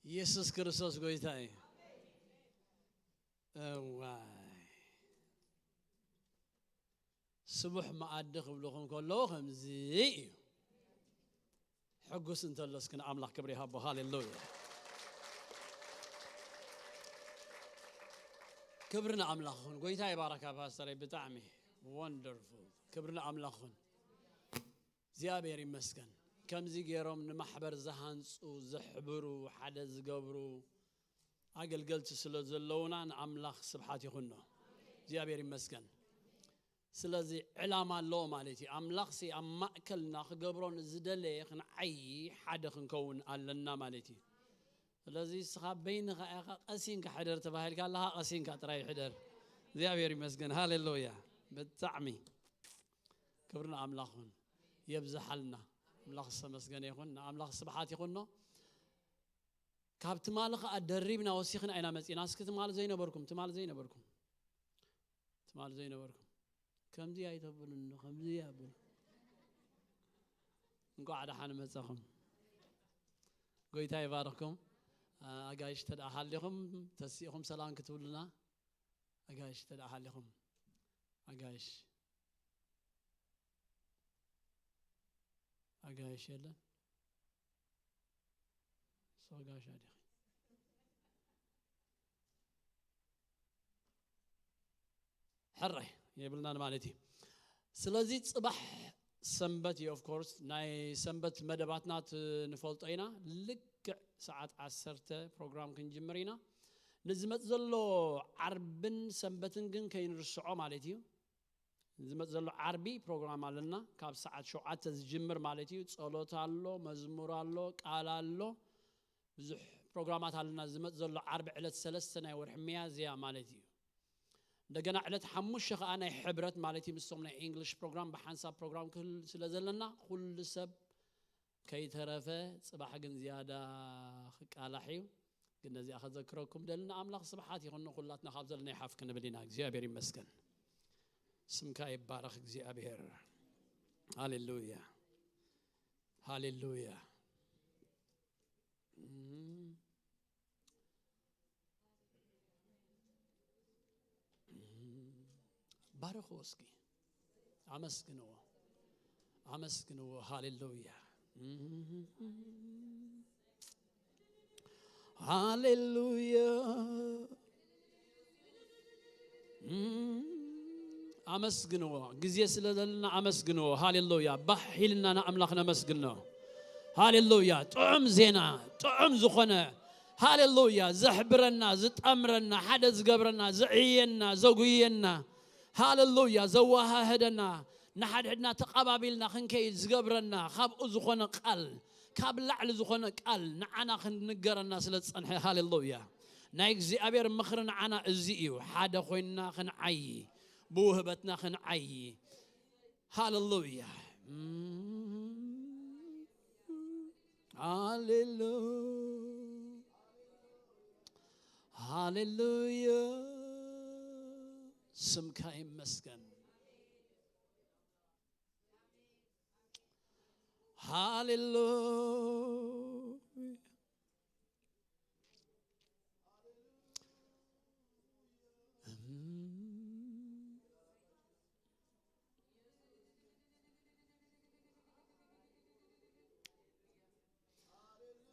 ኢየሱስ ክርስቶስ ጎይታ እዩ። እዋይ። ስቡሕ መኣዲ ክብልኹም ከለዉ ከምዚ እዩ። ሕጉስ እንተሎ እስኪ ንኣምላኽ ክብሪ ይሃቦ። ሃሌሉያ። ክብሪ ንኣምላኽ ይኹን። ጎይታ ይባረካ ፓስተረይ፣ ብጣዕሚ ወንደርፉል። ክብሪ ንኣምላኽ ይኹን። እግዚኣብሔር ይመስገን። ከምዚ ገይሮም ንማሕበር ዝሃንጹ፣ ዘሕብሩ፣ ሓደ ዝገብሩ ኣገልገልቲ ስለ ዘለዉና ንኣምላኽ ስብሓት ይኹኖ። እግዚኣብሔር ይመስገን። ስለዚ ዕላማ ኣለዎ ማለት እዩ። ኣምላኽሲ ኣብ ማእከልና ክገብሮ ንዝደለየ ክንዓዪ ሓደ ክንከውን ኣለና ማለት እዩ። ስለዚ ንስኻ በይንኻ ኢኻ ቀሲንካ ሕደር ተባሂልካ ኣለኻ፣ ቀሲንካ ጥራይ ሕደር። እግዚኣብሔር ይመስገን። ሃሌሉያ። ብጣዕሚ ክብሪ ንኣምላኽ ይኹን። የብዝሓልና። ኣምላኽ ዝተመስገነ ይኹን። ንኣምላኽ ስብሓት ይኹኖ። ካብ ትማሊ ኸኣ ደሪብና ወሲኽና ኢና መጺና። እስኪ ትማሊ ዘይነበርኩም፣ ትማሊ ዘይነበርኩም፣ ትማሊ ዘይነበርኩም፣ ከምዚ ኣይተብሉኒ፣ ከምዚ ኣብሉ። እንቋዕ ደሓን መጻኹም። ጎይታ ይባርኽኩም። ኣጋይሽ ተደኣ ሃሊኹም፣ ተሲእኹም ሰላም ክትብሉና። ኣጋይሽ ተደኣ ሃሊኹም። ኣጋይሽ። ኣጋይሽ የለን። ንስኺ ጋሻ ዲኺ? ሕራይ የብልናን ማለት እዩ። ስለዚ ጽባሕ ሰንበት እዩ። Of course ናይ ሰንበት መደባትና ት-፣ ንፈልጦ ኢና። ልክዕ ሰዓት ዓሰርተ ፕሮግራም ክንጅምር ኢና። ንዝመጽእ ዘሎ ዓርብን ሰንበትን ግን ከይንርስዖ ማለት እዩ። ዝመጽእ ዘሎ ዓርቢ ፕሮግራም ኣለና። ካብ ሰዓት ሸውዓተ ዝጅምር ማለት እዩ። ጸሎት ኣሎ፣ መዝሙር ኣሎ፣ ቃል ኣሎ። ብዙሕ ፕሮግራማት ኣለና። ዝመጽእ ዘሎ ዓርቢ ዕለት ሰለስተ ናይ ወርሒ ሚያዝያ ማለት እዩ። እንደገና ዕለት ሓሙሽተ ኸኣ ናይ ሕብረት ማለት እዩ። ምስቶም ናይ እንግሊሽ ፕሮግራም ብሓንሳብ ፕሮግራም ክህሉ ስለ ዘለና ኩሉ ሰብ ከይተረፈ ጽባሕ ግን ዝያዳ ክቃላሕ እዩ። ግን ነዚኣ ከዘክረኩም ደሊ ንኣምላኽ ስብሓት ይኹን። ንኹላትና ካብ ዘለና ይሓፍ ክንብል ኢና። እግዚኣብሔር ይመስገን። ስምካ ይባረኽ እግዚኣብሔር። ሃሌሉያ። ሃሌሉያ። እም። ባርኽዎ እስኪ። ኣመስግንዎ። ኣመስግንዎ። ሃሌሉያ። ሃሌሉያ። ኣመስግንዎ። ግዜ ስለ ዘለና ኣመስግንዎ። ሃሌሉያ። ባህ ኢልና ንኣምላኽ ነመስግኖ። ሃሌሉያ። ጥዑም ዜና፣ ጥዑም ዝኾነ ሃሌሉያ። ዘሕብረና፣ ዝጠምረና፣ ሓደ ዝገብረና፣ ዝዕየና፣ ዘጉየና፣ ሃሌሉያ፣ ዘወሃህደና፣ ንሓድሕድና ተቐባቢልና ክንከይድ ዝገብረና፣ ካብኡ ዝኾነ ቃል፣ ካብ ላዕሊ ዝኾነ ቃል ንዓና ክንንገረና ስለ ዝጸንሐ፣ ሃሌሉያ። ናይ እግዚኣብሔር ምኽሪ ንዓና እዚ እዩ። ሓደ ኮይንና ክንዓዪ፣ ብውህበትና ክንዓዪ። ሃሌሉያ። ሃሌሉ-፣ ሃሌሉያ። ስምካ ይመስገን። ሃሌሉያ።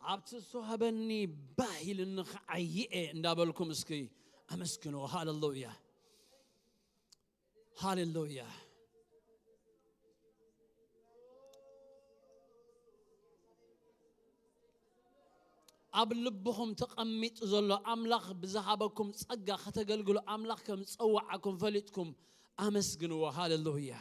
ኣብቲ እሱ ሃበኒ ባህ ኢልኒ ክዓይየ እንዳበልኩም እስኪ ኣመስግንዎ። ሃሌሉያ፣ ሃሌሉያ። ኣብ ልብኹም ተቐሚጡ ዘሎ ኣምላኽ ብዝሃበኩም ጸጋ ከተገልግሉ ኣምላኽ ከም ዝጸዋዓኩም ፈሊጥኩም ኣመስግንዎ። ሃሌሉያ።